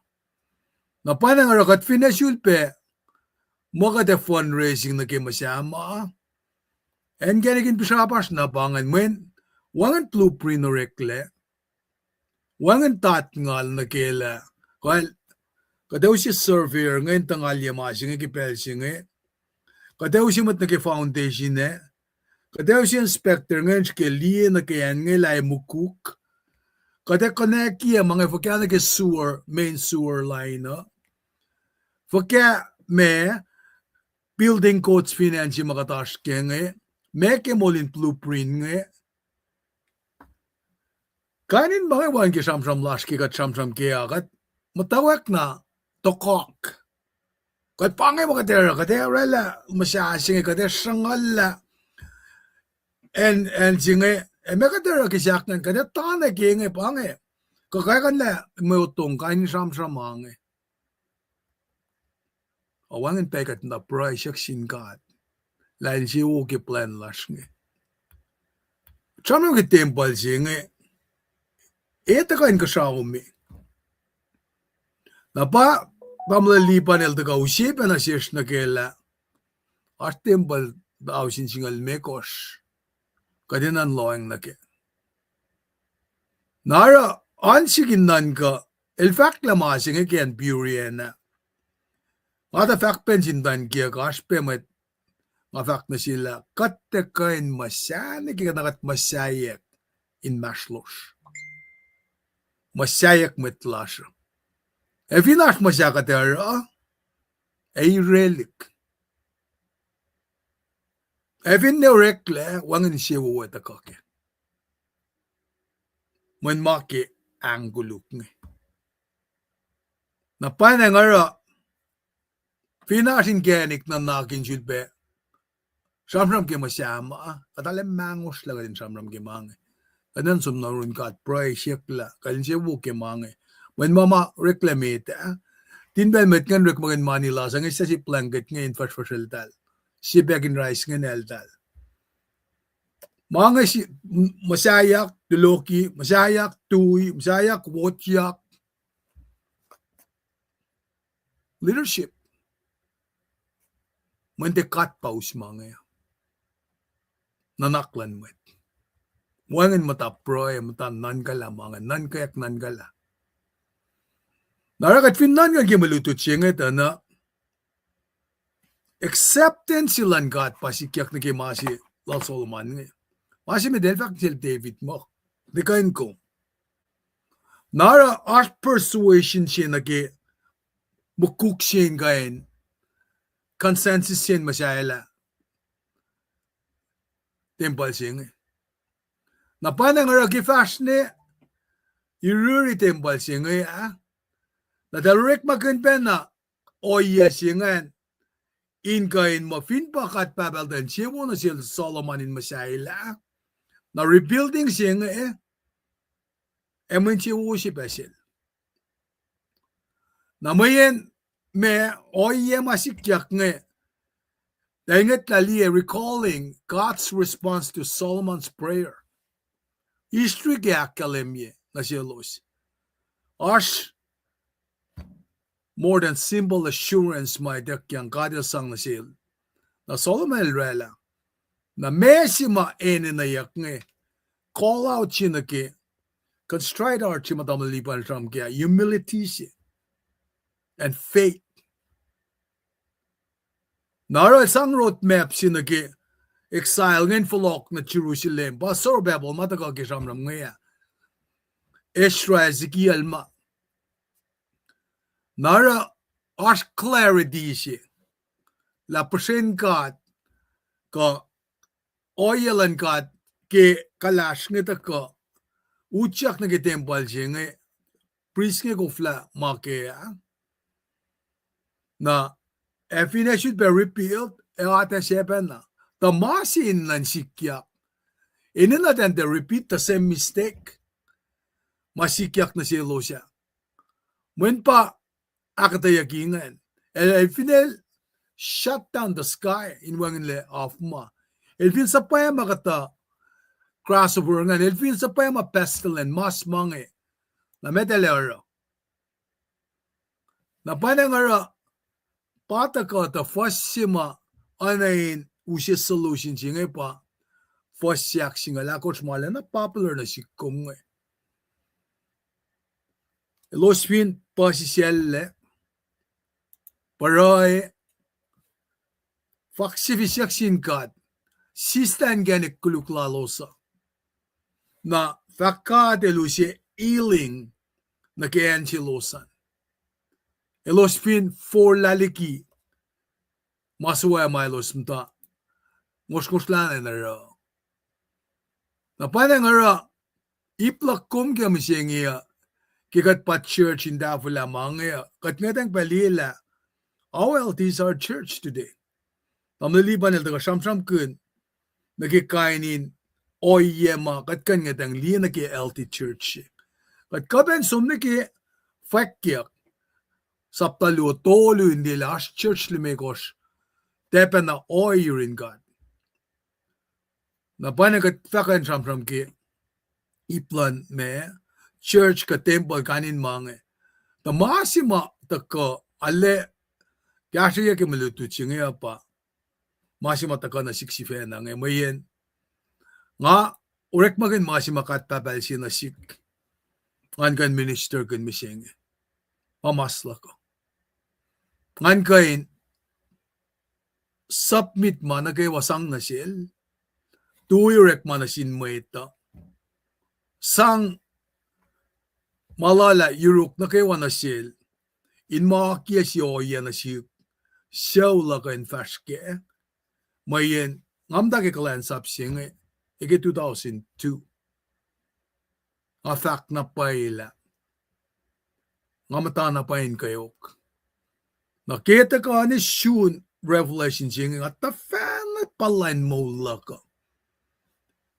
Na pwacnwacng oruh kuht finne sulpac muh kuht ac fundraising nuh ke muhsah ma, acn kacnek in pisrapasr na pa ingacn, mweyen wacngihn blueprint oreklac, wacngihn tatngal nuh ke lah, kuh, kuht ac use surveyor inge in tuhngalye ma se inge ke pacl se inge, kuht ac use mwet nuh ke foundation ac, kuht ac use inspector inge in srihke liye nuh ke acn inge lah ac mukuk, kuht ac connectye ma inge fuhkah nuh ke sewer, main sewer line uh, fuhkah ma building codes fin acn se ma kuht oasr ke inge, ma ke moul in blueprint inge. Kain in ma inge wacngihn ke sramsram lasr ke kuht sramsram kac uh, kuht muhtwacwacack na tokok. Kuht pa inge ma kuht ac oruh, kuht ac oraclah muhsah se inge, kuht ac sruhnguhllah acn, acn se inge, ac ma kuht ac oruh ke sahk ingacn, kuht ac tana ke inge pa inge, kuh kakuhnlah mwe otong, kain in sramsram ma inge. Ac wacngihn pac kuht na pruhe siyuck sin God lah El insewowo ke plwacn lasr inge. Sramsram ke tempuhl se inge, e tuhkuh inkuhsrao me. Na pa, tamuhlwel Lipan el tuhkuh use pac nuh sesr nuh ke lah oasr tempuhl tausin singucul limekohsr, kuht enenuh in lohacng nuh kac. Na oruh, oan sik in nuhnkuh, el fahk lah ma se inge ke acn Peoria ah. Nga tuh fahk pac sin tuh in kiyuhk oasr pac mwet, nga fahk nuh sel lah kuht tiac kuh in muhsah nuh ke kuht na kuht muhsaheack inmahsrlosr, muhsaheack mwet lasr uh. Ac fin oasr muhsah kuht ac oruh, ac irelihk. Ac finne oreklac, wacngihn insewowo ac tuhkuh kac. Mweyen ma ke ahng koluk inge. Na pwacnwacng oruh, fin oasr inkacnek nuhnak in sulpac sramsram ke muhsah ma, kuht arlac mangosrlah kuht in sramsram ke ma inge. Kuht enenuh som nuh yurin God, pruhe siyuck lah kuht insewowo ke ma inge. Mweyen ma ma oreklac met ah, tin pacl mwet ingacn orekmakihn mani lasr uh inge, sie blanket inge in fuhsrfuhsreltahl, sie packin rice inge in eltahl. Ma inge si-, m-, muhsaheack tuloki, muhsaheack tui, muhsaheack wotyak. Leadership. Mweyen tiac God pa us ma inge. Nuhnak luhn mwet. Wacngihn muhta pruhe, muhta nuhnkuhlah ma inge, nuhnkuhyak nuhnkuhlah. Na oruh kuht fin nuhnkuh ke mwe lutlut se inge tuh na, acceptance luhn God pa sikyak nuh ke ma se lal Solomon inge. Ma se met el fahk sel David muh, tiac kuh in kom. Na oruh oasr persuasion se nuh ke mukuk se in kuh in consensus se in muhsahelah tempuhl se inge. Na pwacnwacng oruh ke fahsr ne iriri tempuhl se inge ah, na eltahl orekmakihn pacna ohiyac se ingacn, in kuh in muh fin pa God Pahpah el tuh insewowo nuh sel Solomon in muhsahllah, na rebuilding se inge, ac mwe insewowo se pac sel. Na mweyen ma ohiyac ma sikyak inge, tuh inge lah liye recalling God's response to Solomon's prayer. History ke ahkkahlwemye nuh selos. Oasr more than simple assurance ma ituckyang God el sang nuh sel. Na Solomon el oraclah. Na ma se ma enenweyuck inge, call out se nuh ke contrite heart se ma tamuhlwel Lipan sramsram kac, humility se and faith. Na oruh el sang roadmap se nuh ke exile ingacn fohlohk nuh Jerusalem. Pa Zerubbabel ma tuhkuh ke sramsram inge ah, Ezra, Ezekiel ma. Na oruh oasr clarity se lah puhsren God kuh ohiyac luhn God ke kuhlahsr inge tuhkuh utyak nuh ke tempuhl se inge, prist inge koflah ma ke ah. Na ac fin ac sulpac rebuild, ac atac sepacna. Tuh ma se in nuhn sikyak, enenuh in tiac repeat the same mistake ma sikyak nuh selos ah. Mweyen pa ahkuhtweyucki ingacn. El, el fin el shut down the sky in wacngihnlac af ma, el fin suhpwacma kuhtuh grasshopper ingacn, el fin suhpwacma pestilence, mas ma inge, na met el ac oruh? Na pwacnwacng oruh pa tuhkuh tuh fuhs se ma oacna in use solution se inge pa fuhs se ahksingucul ahkosr ma lacna popular nuh sihk kom inge. Elos fin puhsisacllac, pruhe, fahk sifil siyuck sin God, sislah inkacnek koluk lalos uh. Na fahk God el use healing nuh ke acn selos an. Elos fin forlah liki ma sowac ma elos muhta ngosrngosrlah in oruh. Na pwacnwacng oruh ip luhk kom ke mihsenge uh, ke kuht pa church in tahfwelah ma inge uh, kuht ngwetacng pac liye lah, how healthy is our church today? Tamuhlwel Lipan el tuhkuh sramsramkihn nuh ke kain in ohiyac ma kuht kuh in ngwetacng liye nuh ke healthy church se. Kuht kuh pac in som nuh ke Fwackyuck sapta luo tolu in liye lah oasr church limekohsr tiac pacna ohiyac yurin God. Na pwacnwacng kuht fahk in sramsram ke ip luhn ma church kuh tempuhl kain in ma inge. Tuh ma se ma tuhkuh arlac kahsrweyuc ke mwe lutlut se inge uh pa ma se ma tuhkuh nuh sihk sifacna inge mweyen nga orekmakihn ma se ma God Pahpah el sie nuh sihk, ngan kuh in ministerkihn mihsenge. Ma mas luhk uh, ngan kuh in submit ma nuh kwewa sang nuh sel, tui orekma nuh sin mwet uh, sang ma lal ah yuruk nuh kwewa nuh sel, in ma akiyac se ohiyac nuh sihk, sucu luhk uh in fahsr kac. Mweyen nga muhta ke kuhlwacnsap se inge, eke two thousand two. Nga fahk na pwacye lah nga muhta na pwacye in kweok. Na ke tuhkuh nuh sun Revelation se inge, nga tuhfahna puhla in moul luhk uh,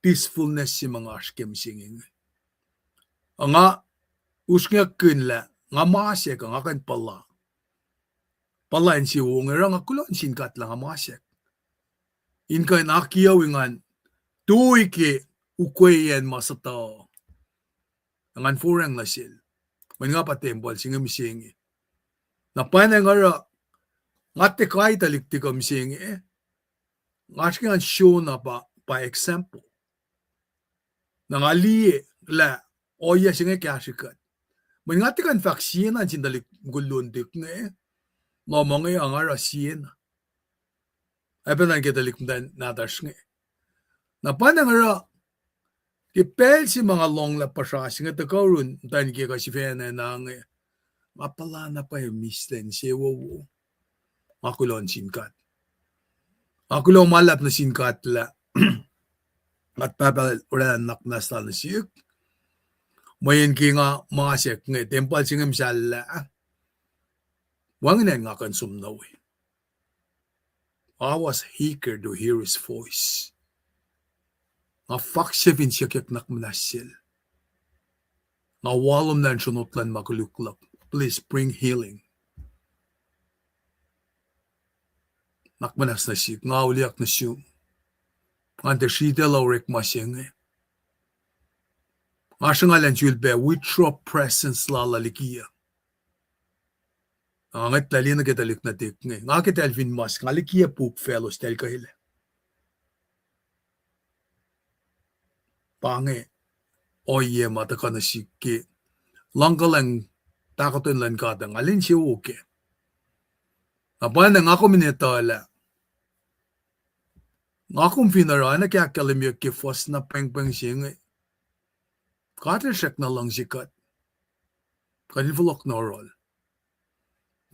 peacefulness se ma nga oasr ke mihsenge inge. Ac nga usrnguckihn lah nga masack uh, nga kuh in puhla, puhla insewowo inge oruh nga kuloh sin God lah nga masack in kuh in akiyac engan tui ke ukweyacn ma suhtuh, ngan foracng nuh sel, mweyen nga pa tempuhl se inge mihsenge. Na pwacnwacng oruh nga tiac kai tuhlihk tikuh mihsenge, nga srihke ngan show na pa, pa example. Na nga liye lah ohiyac se inge kahsrwe kuht. Mweyen nga tiac kuh in fahk siena nuh sin tuhlihk mukul luo nuhtihk inge, lohm inge nga oruh siena. Oacpacna ke tuhlihk muhtwacn nahtuhsr inge. Na pwacnwacng oruh ke pacl se ma nga lohng lah puhsra se inge tuhkuh yurin muhtwacn ke kuh sifacna na inge, nga puhla na pwacye mihslac insewowo. Nga kuloh nuh sin God. Nga kuloh ma luhlahp nuh sin God lah God Pahpah el oraclah nuhnak muhnahs lal nuh sihk, mweyen ke nga masack inge, tempuhl se inge muhsahllah, wacngihn acn nga kuh in som nuh we. I was eager to hear his voice. Nga fahk se fin siyuckyuck nuhnak muhnahs sel. Nga walomlah in sronot luhn ma koluk luhk. Please bring healing. Nuhnak muhnahs nuh sihk, nga auliyak nuh sum. Ngan tiac sritacl orekma se inge. Nga sruhnga elan sulpac withdraw presence lal uh likiyuc. Nga ngwetlah liye nuh ke tuhlihk nuhtihk inge. Nga ke tahl fin mas, nga likiyuc puk faclos tahl kuh lac. Pa inge ohiyac ma tuhkuh nuh sihk ke luhngkuhlwacng pahkotwen luhn God uh, nga lwen se wo kac. Na pwacnwacng nga kom in etuh lah nga kom fin oruh na ke ahkkahlwemyeyuck ke fuhs na pwengpweng se inge, God el srackna luhngse kuht. Kuht in fohlohk nuh yohrohl.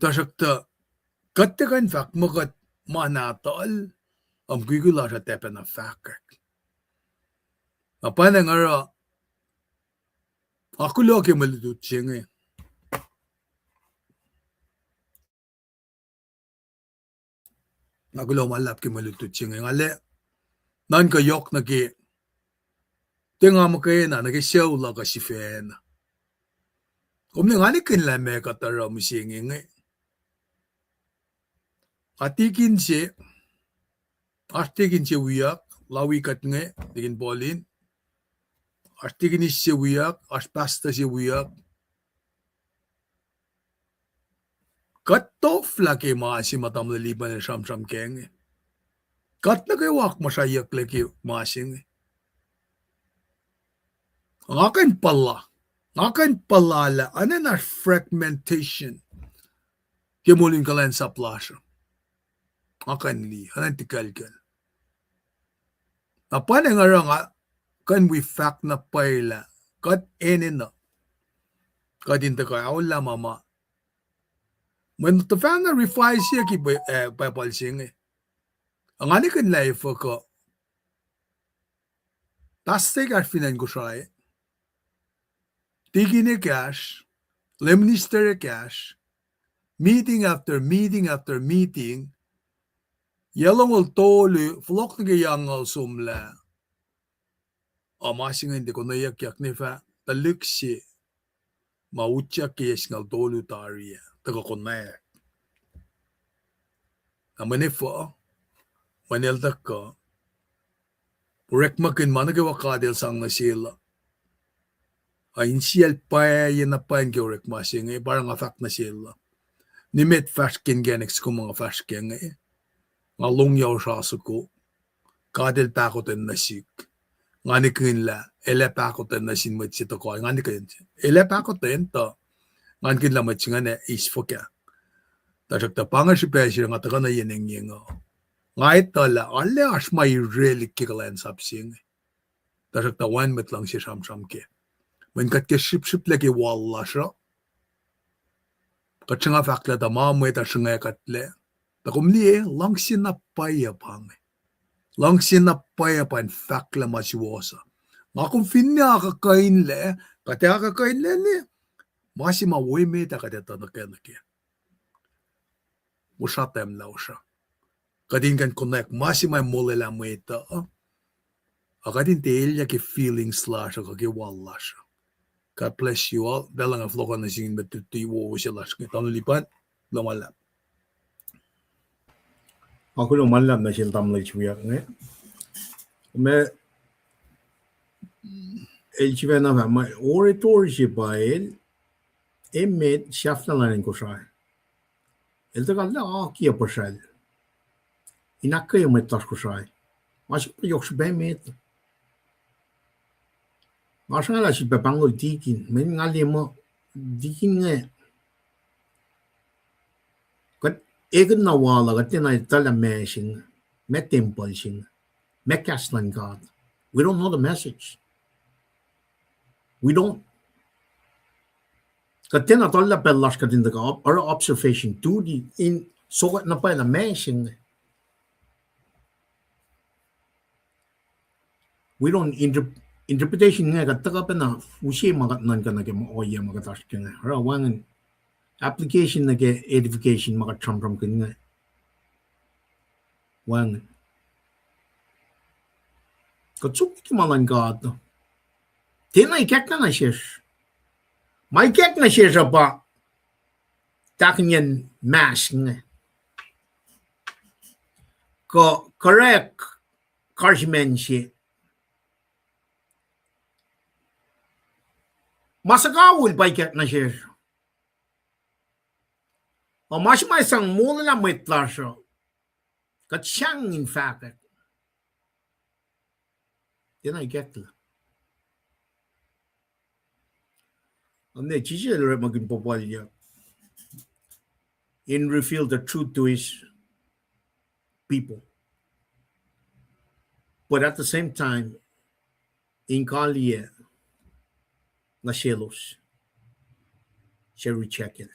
Tuhsruhktuh kuht tiac kuh in fahk muh kuht ma nahtuhl, ac mukwikwi lasr uh tiac pacna fahkwack. Na pwacnwacng oruh, nga kuloh ke mwe lutlut se inge. Nga kuloh ma luhlahp ke mwe lutlut se inge. Nga lac nuhnkuh yohk nuh ke tiac nga muhkwena, nuh ke sucu luhk uh sifacna. Kom liye, nga nihkihn lah meac kuht oruh mihsenge inge. Nga tikin se, oasr tikin se wiyuck, la wi kuht inge, tikin Paulin. Oasr tikin se wiyuck, oasr pastor se wiyuck. Kuht toflah ke ma se ma tamuhlwel Lipan el sramsram kac inge. Kuht nuh kwewa akmuhsrahyucklac ke ma se inge. Nga kuh in puhla, nga kuh in puhla lah enenuh fragmentation ke moul in kuhlwacnsap lasr uh. Nga kuh in liye, enenuh in tikuclkucl. Na pwacnwacng oruh nga kuh in wi fahk na pwacye lah kuht enenuh, kuht in tuhkuh aolla ma ma, mweyen tuhfahna reviseyucki Bi-, eh, Bible se inge. Ac nga nihkihn lah efuh kuh pastor ekahsr fin acn Kosrae, tikin ekahsr, lay minister ekahsr, meeting after meeting after meeting, yac longoul tolu, fohlohk nuh ke yac angngaul somlah, a ma se ingacn tiac konweyuckyak ne fah tuhlihk se ma utyak ke yac singucul tolu tari ah tuhkuh konwacack. Na mweyen efuh, mweyen el tuhkuh orekmakihn ma nuh kwewa God el sang nuh sel uh. Ac insiyacl pwacye na pwacye ke orekma se inge, pa oruh nga fahk nuh sel uh, nimet fahsr ke inkacnek soko ma nga fahsr kac inge, nga lohng yohrohsr soko, God el pahkotwen nuh sihk. Nga nihkihn lah el ac pahkotwen nuh sin mwet se tuhkuh, nga nihkihn el ac pahkotwen tuh, nga nihkihn lah mwet se ingacn ac eis fuhkah. Tuhsruhktuh pa inge srihpac se nga tuhkuh nuh yen engyeng uh, nga etuh lah arlac oasr ma irelihk ke kuhlwacnsap se inge. Tuhsruhktuh wacngihn mwet luhngse sramsram kac. Mweyen kuht ke srihpsrihplac ke wal lasr uh, kuht sruhnga fahk lah tuh ma mwet uh sruhnga kuhtlac. Tuh kom liye, luhngse na pwacye pa inge. Luhngse na pwacye pa in fahklah ma suwohs uh. Nga kom finne akuhkuhinlac, kuht ac akuhkuhinlac ne, ma se ma we met ah kuht ac tuh nuh kac nuh kac. Usra tahmtahel, usra. Kuht in kuh in connect ma se ma molwelah mwet uh, ac kuht in tiac elyah ke feelings lasr uh kuh ke wal lasr uh. God bless you all. Pacl nga fohlohkoh nuh sin mwet luti wowo se lasr inge, tamuhlwel Lipan, kuloh ma luhlahp. Ac kuloh ma luhlahp nuh sel tamuhlwel se wiyuck inge. Ma el sifacna fahk ma orator se pa el, emet sahflah luhn acn Kosrae. El tuhkuh lah akiyac puhsral in ahkkweye mwet lasr Kosrae. Ma se pa yohk srihpac emet. Nga sruhnga lah sifilpac pahngol tikin, mweyen nga liye muh tikin inge, kuht ekihn na wal uh, kuht tiacna etuh lah meac se inge, meac tempuhl se inge, meac kahs luhn God. We don't know the message. We don't. Kuht tiacna tuhlac pacl lasr kuht in tuhkuh ob-, oruh observation, duty in sokwack na pwacye lah meac se inge. We don't inter-, interpretation inge kuht tuhkuh pacna use ma kuht nuhnkuh nuh ke ma ohiyac ma kuht oasr ke inge. Oruh wacngihn application nuh ke edification ma kuht sramsramkihn inge. Wacngihn. Kuht suk liki ma luhn God. Tiacna ikacklah nuh sesr. Ma ikacklah nuh sesr uh pa tahkihnyacn mask inge, kuh correct karihngihn se. Ma suhkawihl pa ikacklah nuh sesr. Ac ma se ma sang molwelah mwet lasr uh, kuht sahngweng in fahkwack. Tiacna ikacklah. Ac ne Jisus el orekmakihn puhpuhlyuck in reveal the truth to his people. But at the same time, in kaliyac nuh selos suc reject el.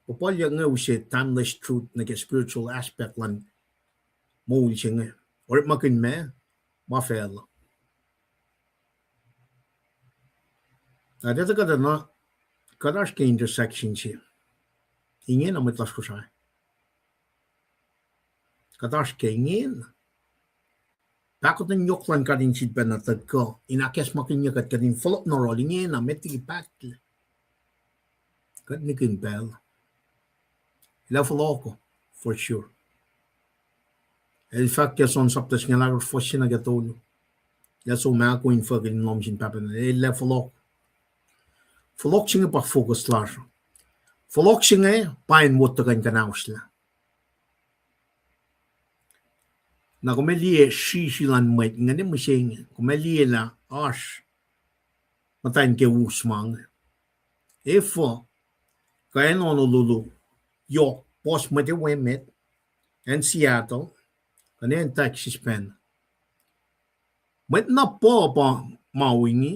Puhpuhlyuck inge use timeless truth nuh ke spiritual aspect luhn moul se inge. Orekmakihn ma, ma facluh. Na tiac tuhkuh tuh na kuht oasr ke intersection se. Ingena mwet lasr Kosrae. Kuht oasr ke ingena. Pahkotwen yohk luhn God in sifilpacna tuhkuh in ahkacsmakihnye kuht, kuht in fohlohk nuh yohrohl ingena met liki pahtlac. Kuht nihkihn pacl. El ac fohlohk, for sure. El fahk ke John chapter singucul ahkosr fuhs se nuh ke tolu, lah som ahkoo infuckihl in lohm sin Pahpah na. El ac fohlohk. Fohlohk se inge pa focus lasr. Fohlohk se inge pa in wot tuhkuh in kuhnahoslah. Na kom ac liye srihsrihk luhn mwet inge ne mihsenge, kom ac liye lah oasr muhtwacn ke us ma inge. Efuh kuh acn Honolulu yohk puhs mwet ewe met, acn Seattle, kuh ne acn Texas pacna. Mwet na puh pa Maui inge,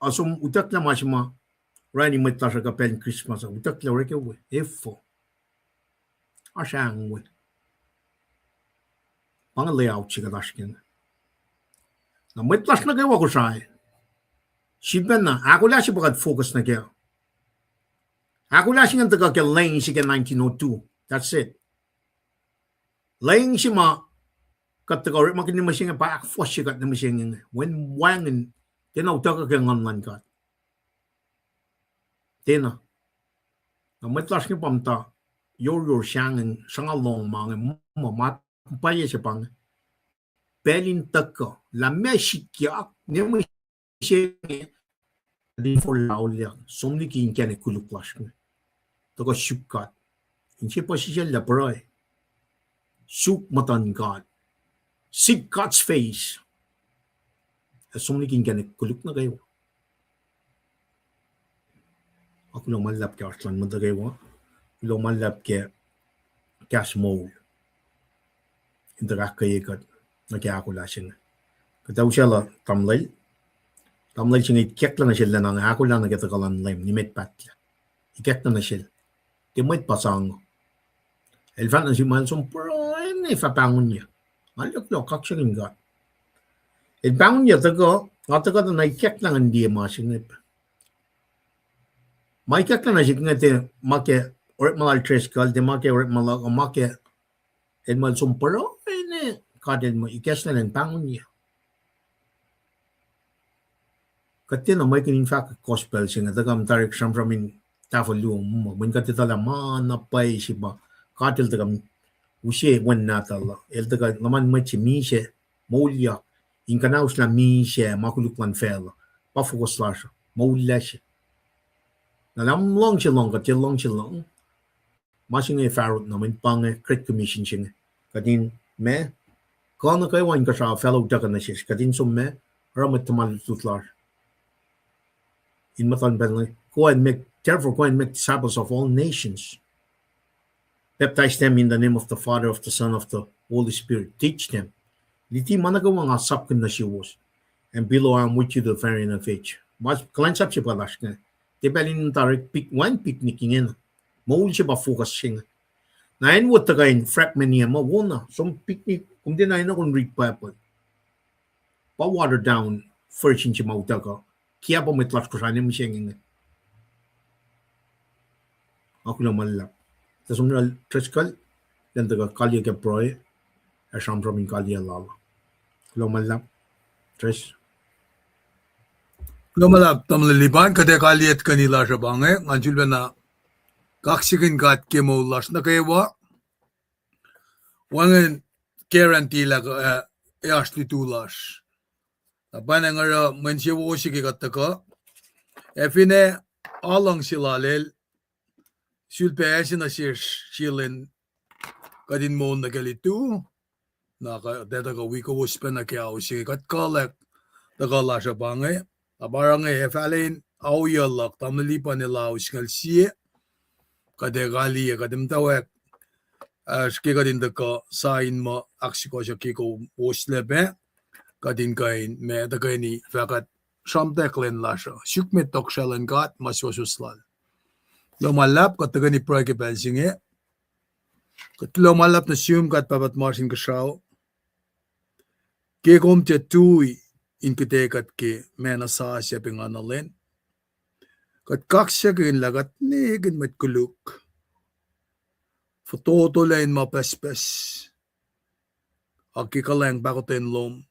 ac som utucklah ma se ma orani mwet lasr uh kuh pacl in Christmas uh, utucklah orek ewe, efuh. Oasr ahng we. Pa inge layout se kuht oasr ke inge. Na mwet lasr nuh kwewa Kosrae, sifilpacna ahkolah se pa kuht focus nuh kac. Ahkolah se ingacn tuhkuh ke leng se ke nineteen oh two. That's it. Leng se ma kuht tuhkuh orekmakihn ne mihsenge pa ahkfohsye kuht ne mihsenge inge. Wen wacngihn, tiacna utuckuh ke Nguhn luhn God. Tiacna. Na mwet lasr inge pa muhta yoryor sahngweng, sruhnga lohng ma inge, muh ma pwacye se pa inge. Pacl in tuhkuh lah meac sikyak ne mihsenge, kuht in forlah auliyak, som liki inkacnek koluk lasr inge. Tuhkuh suk God. Inse puhsisacl lah pruhe. Suk muhtuhn God. Seek God's face. Ac som liki inkacnek koluk nuh kwewa. Ac kuloh ma luhlahp ke oasr luhn mwet nuh kwewa. Kuloh ma luhlahp ke kahs moul in tuhkuh ahkkweye kuht nuh ke ahkolah se inge. Kuht ac usaclah tamuhlwel, tamuhlwel se inge ikacklah nuh sel lwen inge, ahkolah nuh ke tuhkuh luhn Leum nimet pahtlac. Ikacklah nuh sel. Tiac mwet pa sang. El fahk nuh sihk ma el som pruhe ne fah pahngonyuc. Nga liye kuloh kaksakihn God. El pahngonyuc tuhkuh, nga tuhkuh tuh na ikacklah ngan liye ma se inge. Ma ikacklah nuh sihk inge tiac ma ke orekma lal Driscoll, tiac ma ke orekma lal, ma ke el muh el som pruhe ne God el muh ikacklah elan pahngonyuc. Kuht tiacna mwekihn in fahk gospel se inge, tuhkuh muhta sramsram in tahfuh luo muh, mweyen kuht etuh lah ma na pwacye se pa God el tuhkuh use Wen nahtuhl uh, el tuhkuh luhman mwet se misac, moulyak, in kuhnauslah misac ma koluk luhn facluh, pa focus lasr uh, moullah se. Na lah luhngse lohng, kuht tiac luhngse lohng. Ma se inge fahrot na mweyen pa inge Great Commission se inge. Kuht in ma, kuh nuh kwewa inkuhsrao facluh utuckuh nuh sesr, kuht in som ma, oruh mwet tuhma lutlut lasr in muhtuhn pacl inge. Go and make, therefore go and make disciples of all nations, baptize them in the name of the Father, of the Son, of the Holy Spirit. Teach them. Luti ma nuh kwewa nga sapkihn nuh suwos. And behold, I am with you to the very end of age. Ma kuhlwacnsap se pa lasr inge. Tiac pacl in tari pik-, wacngihn picnic ingena. Moul se pa focus se inge. Na acn wo tuhkuh in fragment-i muh wona, som picnic, kom tiacna enenuh in read Bible. Pa watered down version se ma utuckuh. Kiacpwe mwet lasr Kosrae ne mihsenge inge. Nga kuloh ma luhlahp. Nuh sum Driscoll, elan tuhkuh kaliyac ke pruhe, ac sramsram in kaliyac lal. Kuloh ma luhlahp, Dris. Kuloh ma luhlahp, tamuhlwel Lipan, kuht ac kaliyac tuhkweni lasr uh pa inge, ngan sulpacna kaksakihn God ke moul lasr nuh kwewa. Wacngihn guarantee lah, eh, oasr lutu lasr. Na pa inge oruh mwe insewowo se ke kuht tuhkuh. Ac finne aluhngse lal el, sulpac ase nuh sesr sie lwen kuht in moul nuh ke lutu, na kuht ac tuhkuh wi kowos pacna ke ao se inge. Kuht kuhlwack tuhkuh lasr uh pa inge, na pa oruh inge ac fahlen auyo luhk, tamuhlwel Lipan el ao singucul sie, kuht ac kaliyac, kuht ac muhtwacwacack, ah, ke kuht in tuhkuh sa in muh ahksukohsohk ke kowos lac pac, kuht in kuh in ma tuhkweni fahk kuht sramtahk lwen lasr uh, suk met tohkohsrahi luhn God, ma suwohswohs lal. Kuloh ma luhlahp, kuht tuhkweni pruhe ke pacl se inge. Kuht kuloh ma luhlahp nuh sum God Pahpah tuhmasr Inkuhsrao, ke kom tiac tui in kuhtwekuht ke ma na sasuc ac pengana lwen. Kuht kaksakihn lah kuht nwe kihn mwet koluk, fototolah in ma pucspucs, ac ke kuhlwacng pahkotwen lom,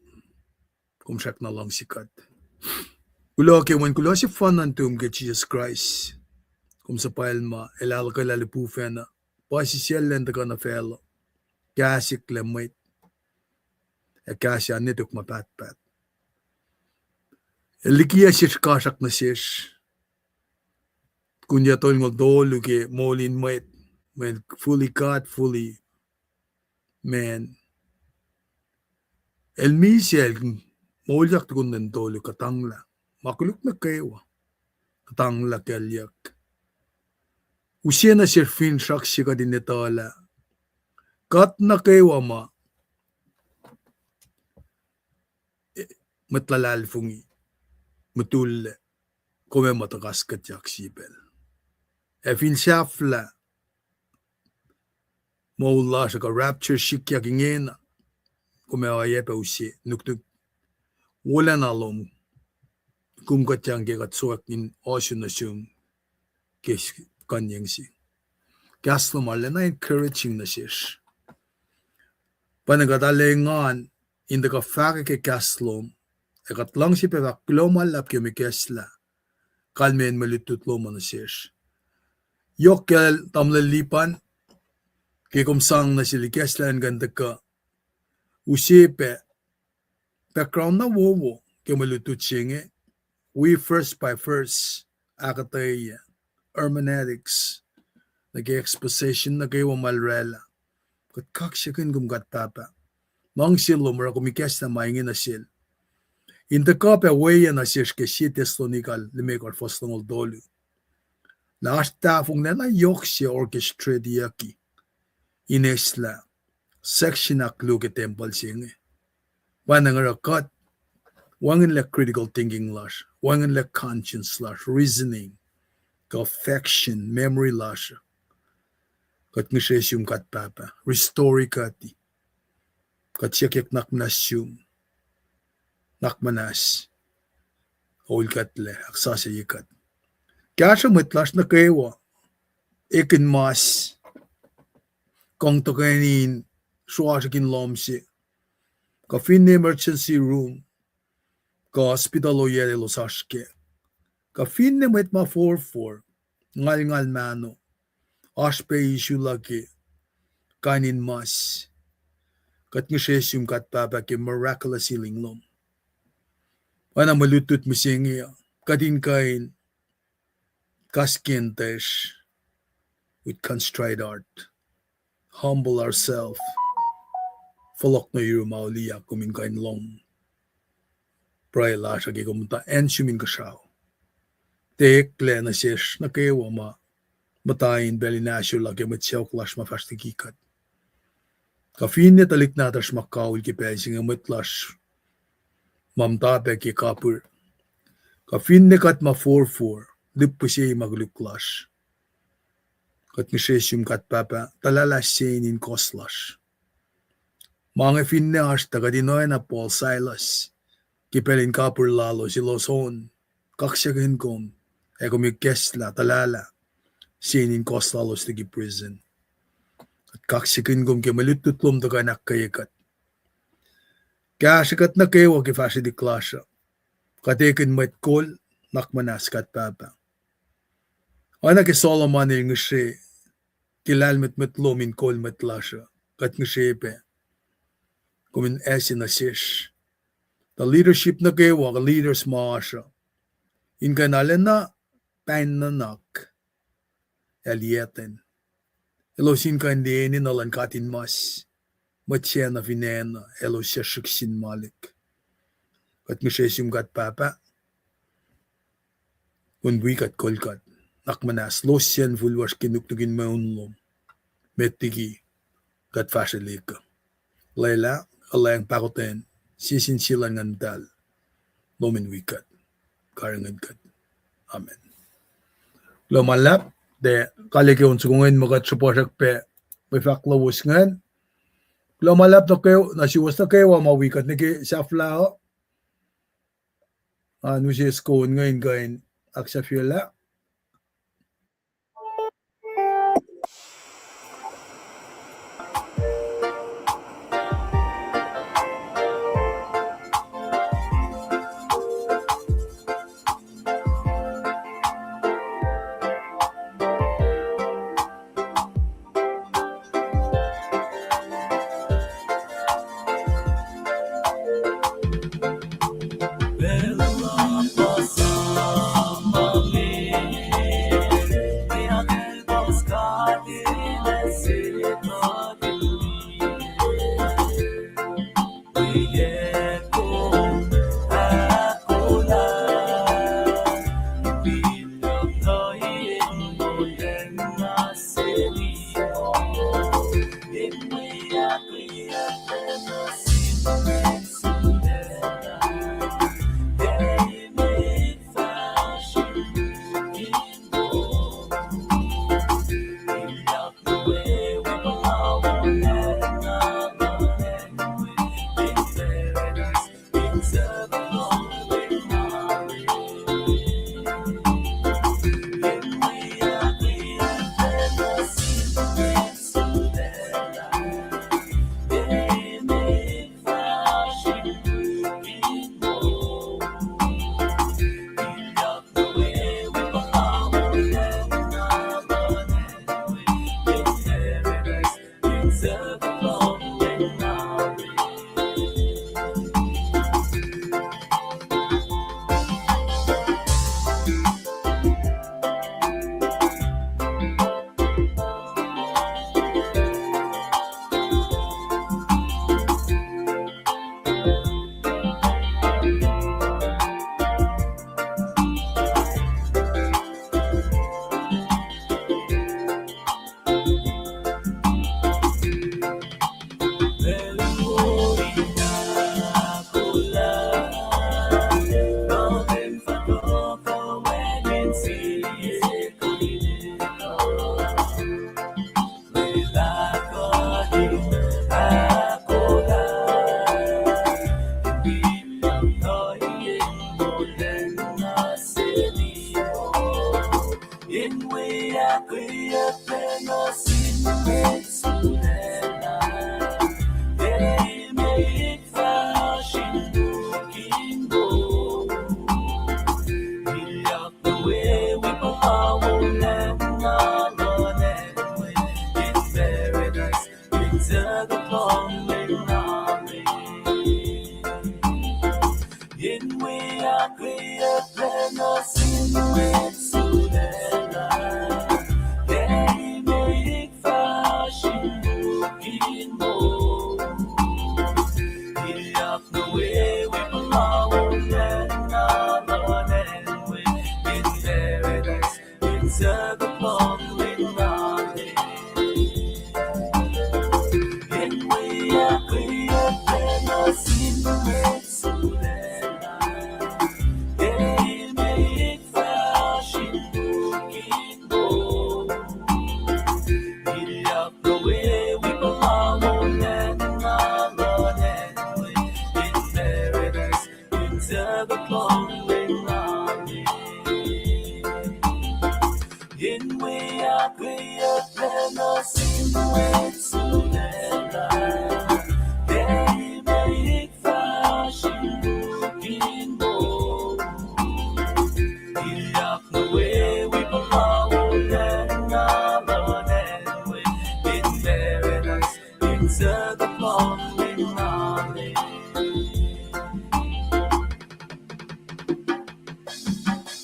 kom srackna luhngse kuht. Kuloh ke Wen kuloh sefanna nuhtum ke Jisus Kraist, kom suhpwacl ma el ahluhkwelah lihpufacn uh, puhsisacl in tuhkuh nuh facluh, kahsrwelah mwet, ac kahsrwe nuh tok ma pahtpaht. El likiyac sesr kasrak nuh sesr, tukun yac tolngoul tolu ke moul in mwet, mweyen fully God, fully man. El misac, el moulyak tukun lwen tolu, kuhtanglah ma koluk nuh kwewa, kuhtanglah kalyuck. Use nuh sesr finsrak se kuht in etuh lah kuht nuh kwewa ma, eh, mwet luhlahlfongi, mutullac, kom ac muh tuh kas kuhtyak sie pacl. Ac fin sahflah moul lasr uh kuh rapture sikyak ingena, kom ac oacyacpac use nuknuk wolacna lom, kom kuhtyang ke kuht sohkwack in ohsun nuh sum ke kuhnyeng se. Kahs lom arulacna encouraging nuh sesr. Pa na kuht arlac engan in tuhkuh fahkwack ke kahs lom, ac kuht luhngse pac fahk kuloh ma luhlahp ke kom ikacslah kalmacn mwe lutlut lom uh nuh sesr. Yohk kacl tamuhlwel Lipan, ke kom sang nuh sel ikacslah in kuh in tuhkuh use pac background na wowo ke mwe lutlut se inge, wi verse by verse, ahkuhtweyac, hermeneutics, nuh ke exposition nuh kwewa ma el oraclah. Kuht kaksakihn kom God Pahpah. Luhngse lom oruh kom ikacslah ma inge nuh sel, in tuhkuh pac weacng nuh sesr ke sie Thessalonica limekohsr fuhs longoul tolu, lah oasr tahfonglac na yohk se orchestratetiyucki in eslah section ahkluo ke tempuhl se inge. Wacngihn oruh kuht, wacngihnlac critical thinking lasr, wacngihnlac conscience lasr, reasoning, kuh affection, memory lasr. Kuht ngihsre sum God Pahpah, restore kuht, kuht siyuckyuck nuhnak muhnahs sum, nuhnak muhnahs, olkuhtlac, ahksasucye kuht. Kahsruh mwet lasr nuh kwewa, ekihn mas, kang tuhkweni in sruasrihk in lohm se, kuh finne emergency room, kuh hospital ohiyac elos oasr kac, kuh finne mwet ma forfor, ngalngal mahno, oasr pac issue luhk ke kain in mas. Kuht ngihsre sum God Pahpah ke miraculous healing lom. Oacna mwe lutlut mihsenge uh, kuht in kuh in kaskentacsr with contrite heart, humble ourselves, fohlohk nuh yurum auliyak kom in kuh in lohng pruhe lasr uh ke kom muhta acn sum inkuhsrao. Tiac eklac nuh sesr nuh kwewa ma muhta in pacl in ahsor lah ke mwet sacohk lasr ma fahsr liki kuht, kuh finne tuhlihk nahtuhsr ma kaul ke pacl se inge, mwet lasr ma muhta pac ke kapihr, kuh finne kuht ma forfor, lihpufacn ma koluk lasr. Kuht ngihsre sum God Pahpah, tuhlalah sie in kohs lasr. Ma inge finne oasr tuh kuht in oacna Paul, Silas, ke pacl in kapihr lalos, elos on, kaksakihn kom, ac kom ikacslah, tuhlalah sie in kohs lalos liki prison. Kaksakihn kom ke mwe lutlut lom tuhkuh in ahkkweye kuht. Kahsrwe kuht nuh kwewa ke fahsrwelihk lasr uh. Kuht ekihn mwet kol, nuhnak muhnahs kuht Pahpah. Oacna ke Solomon el ngihsre ke lahlmwetmwet lom in kol mwet lasr uh, kuht ngihsre pac kom in ase nuh sesr. Tuh leadership nuh kwewa, kuh leaders ma oasr uh, in kuh in arulacna pain nuhnak ac liyacten. Elos in kuh in liye enenuh luhn katinmas, mwet sacna fin acn uh, elos suc srihk sin malik. Kuht ngihsre sum kuht Pahpah, kom wi kuht, kol kuht, nuhnak muhnahs, los sacn fihl lasr ke nuknuk in mweun lom, met liki kuht fahsrwelihk uh. Lwelah, olweacng pahkotwen, sie sin sie luhn Nguhn Muhtahl, lom in wi kuht, karihngihn kuht. Amen. Kuloh ma luhlahp, tuh kalweni ke on soko ingacn ma kuht sruhpuhsrak pac mwe fahk lowos ingacn. Kuloh ma luhlahp nuh ke, nuh suwos nuh kwewa ma wi kuht nuh ke sahflah uh. An use soko ingacn kuh in ahksahfyelah.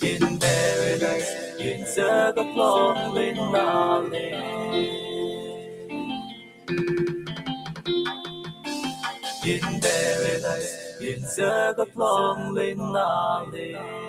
In paradise, in suk luhng lin nale. In paradise, in suk luhng lin nale.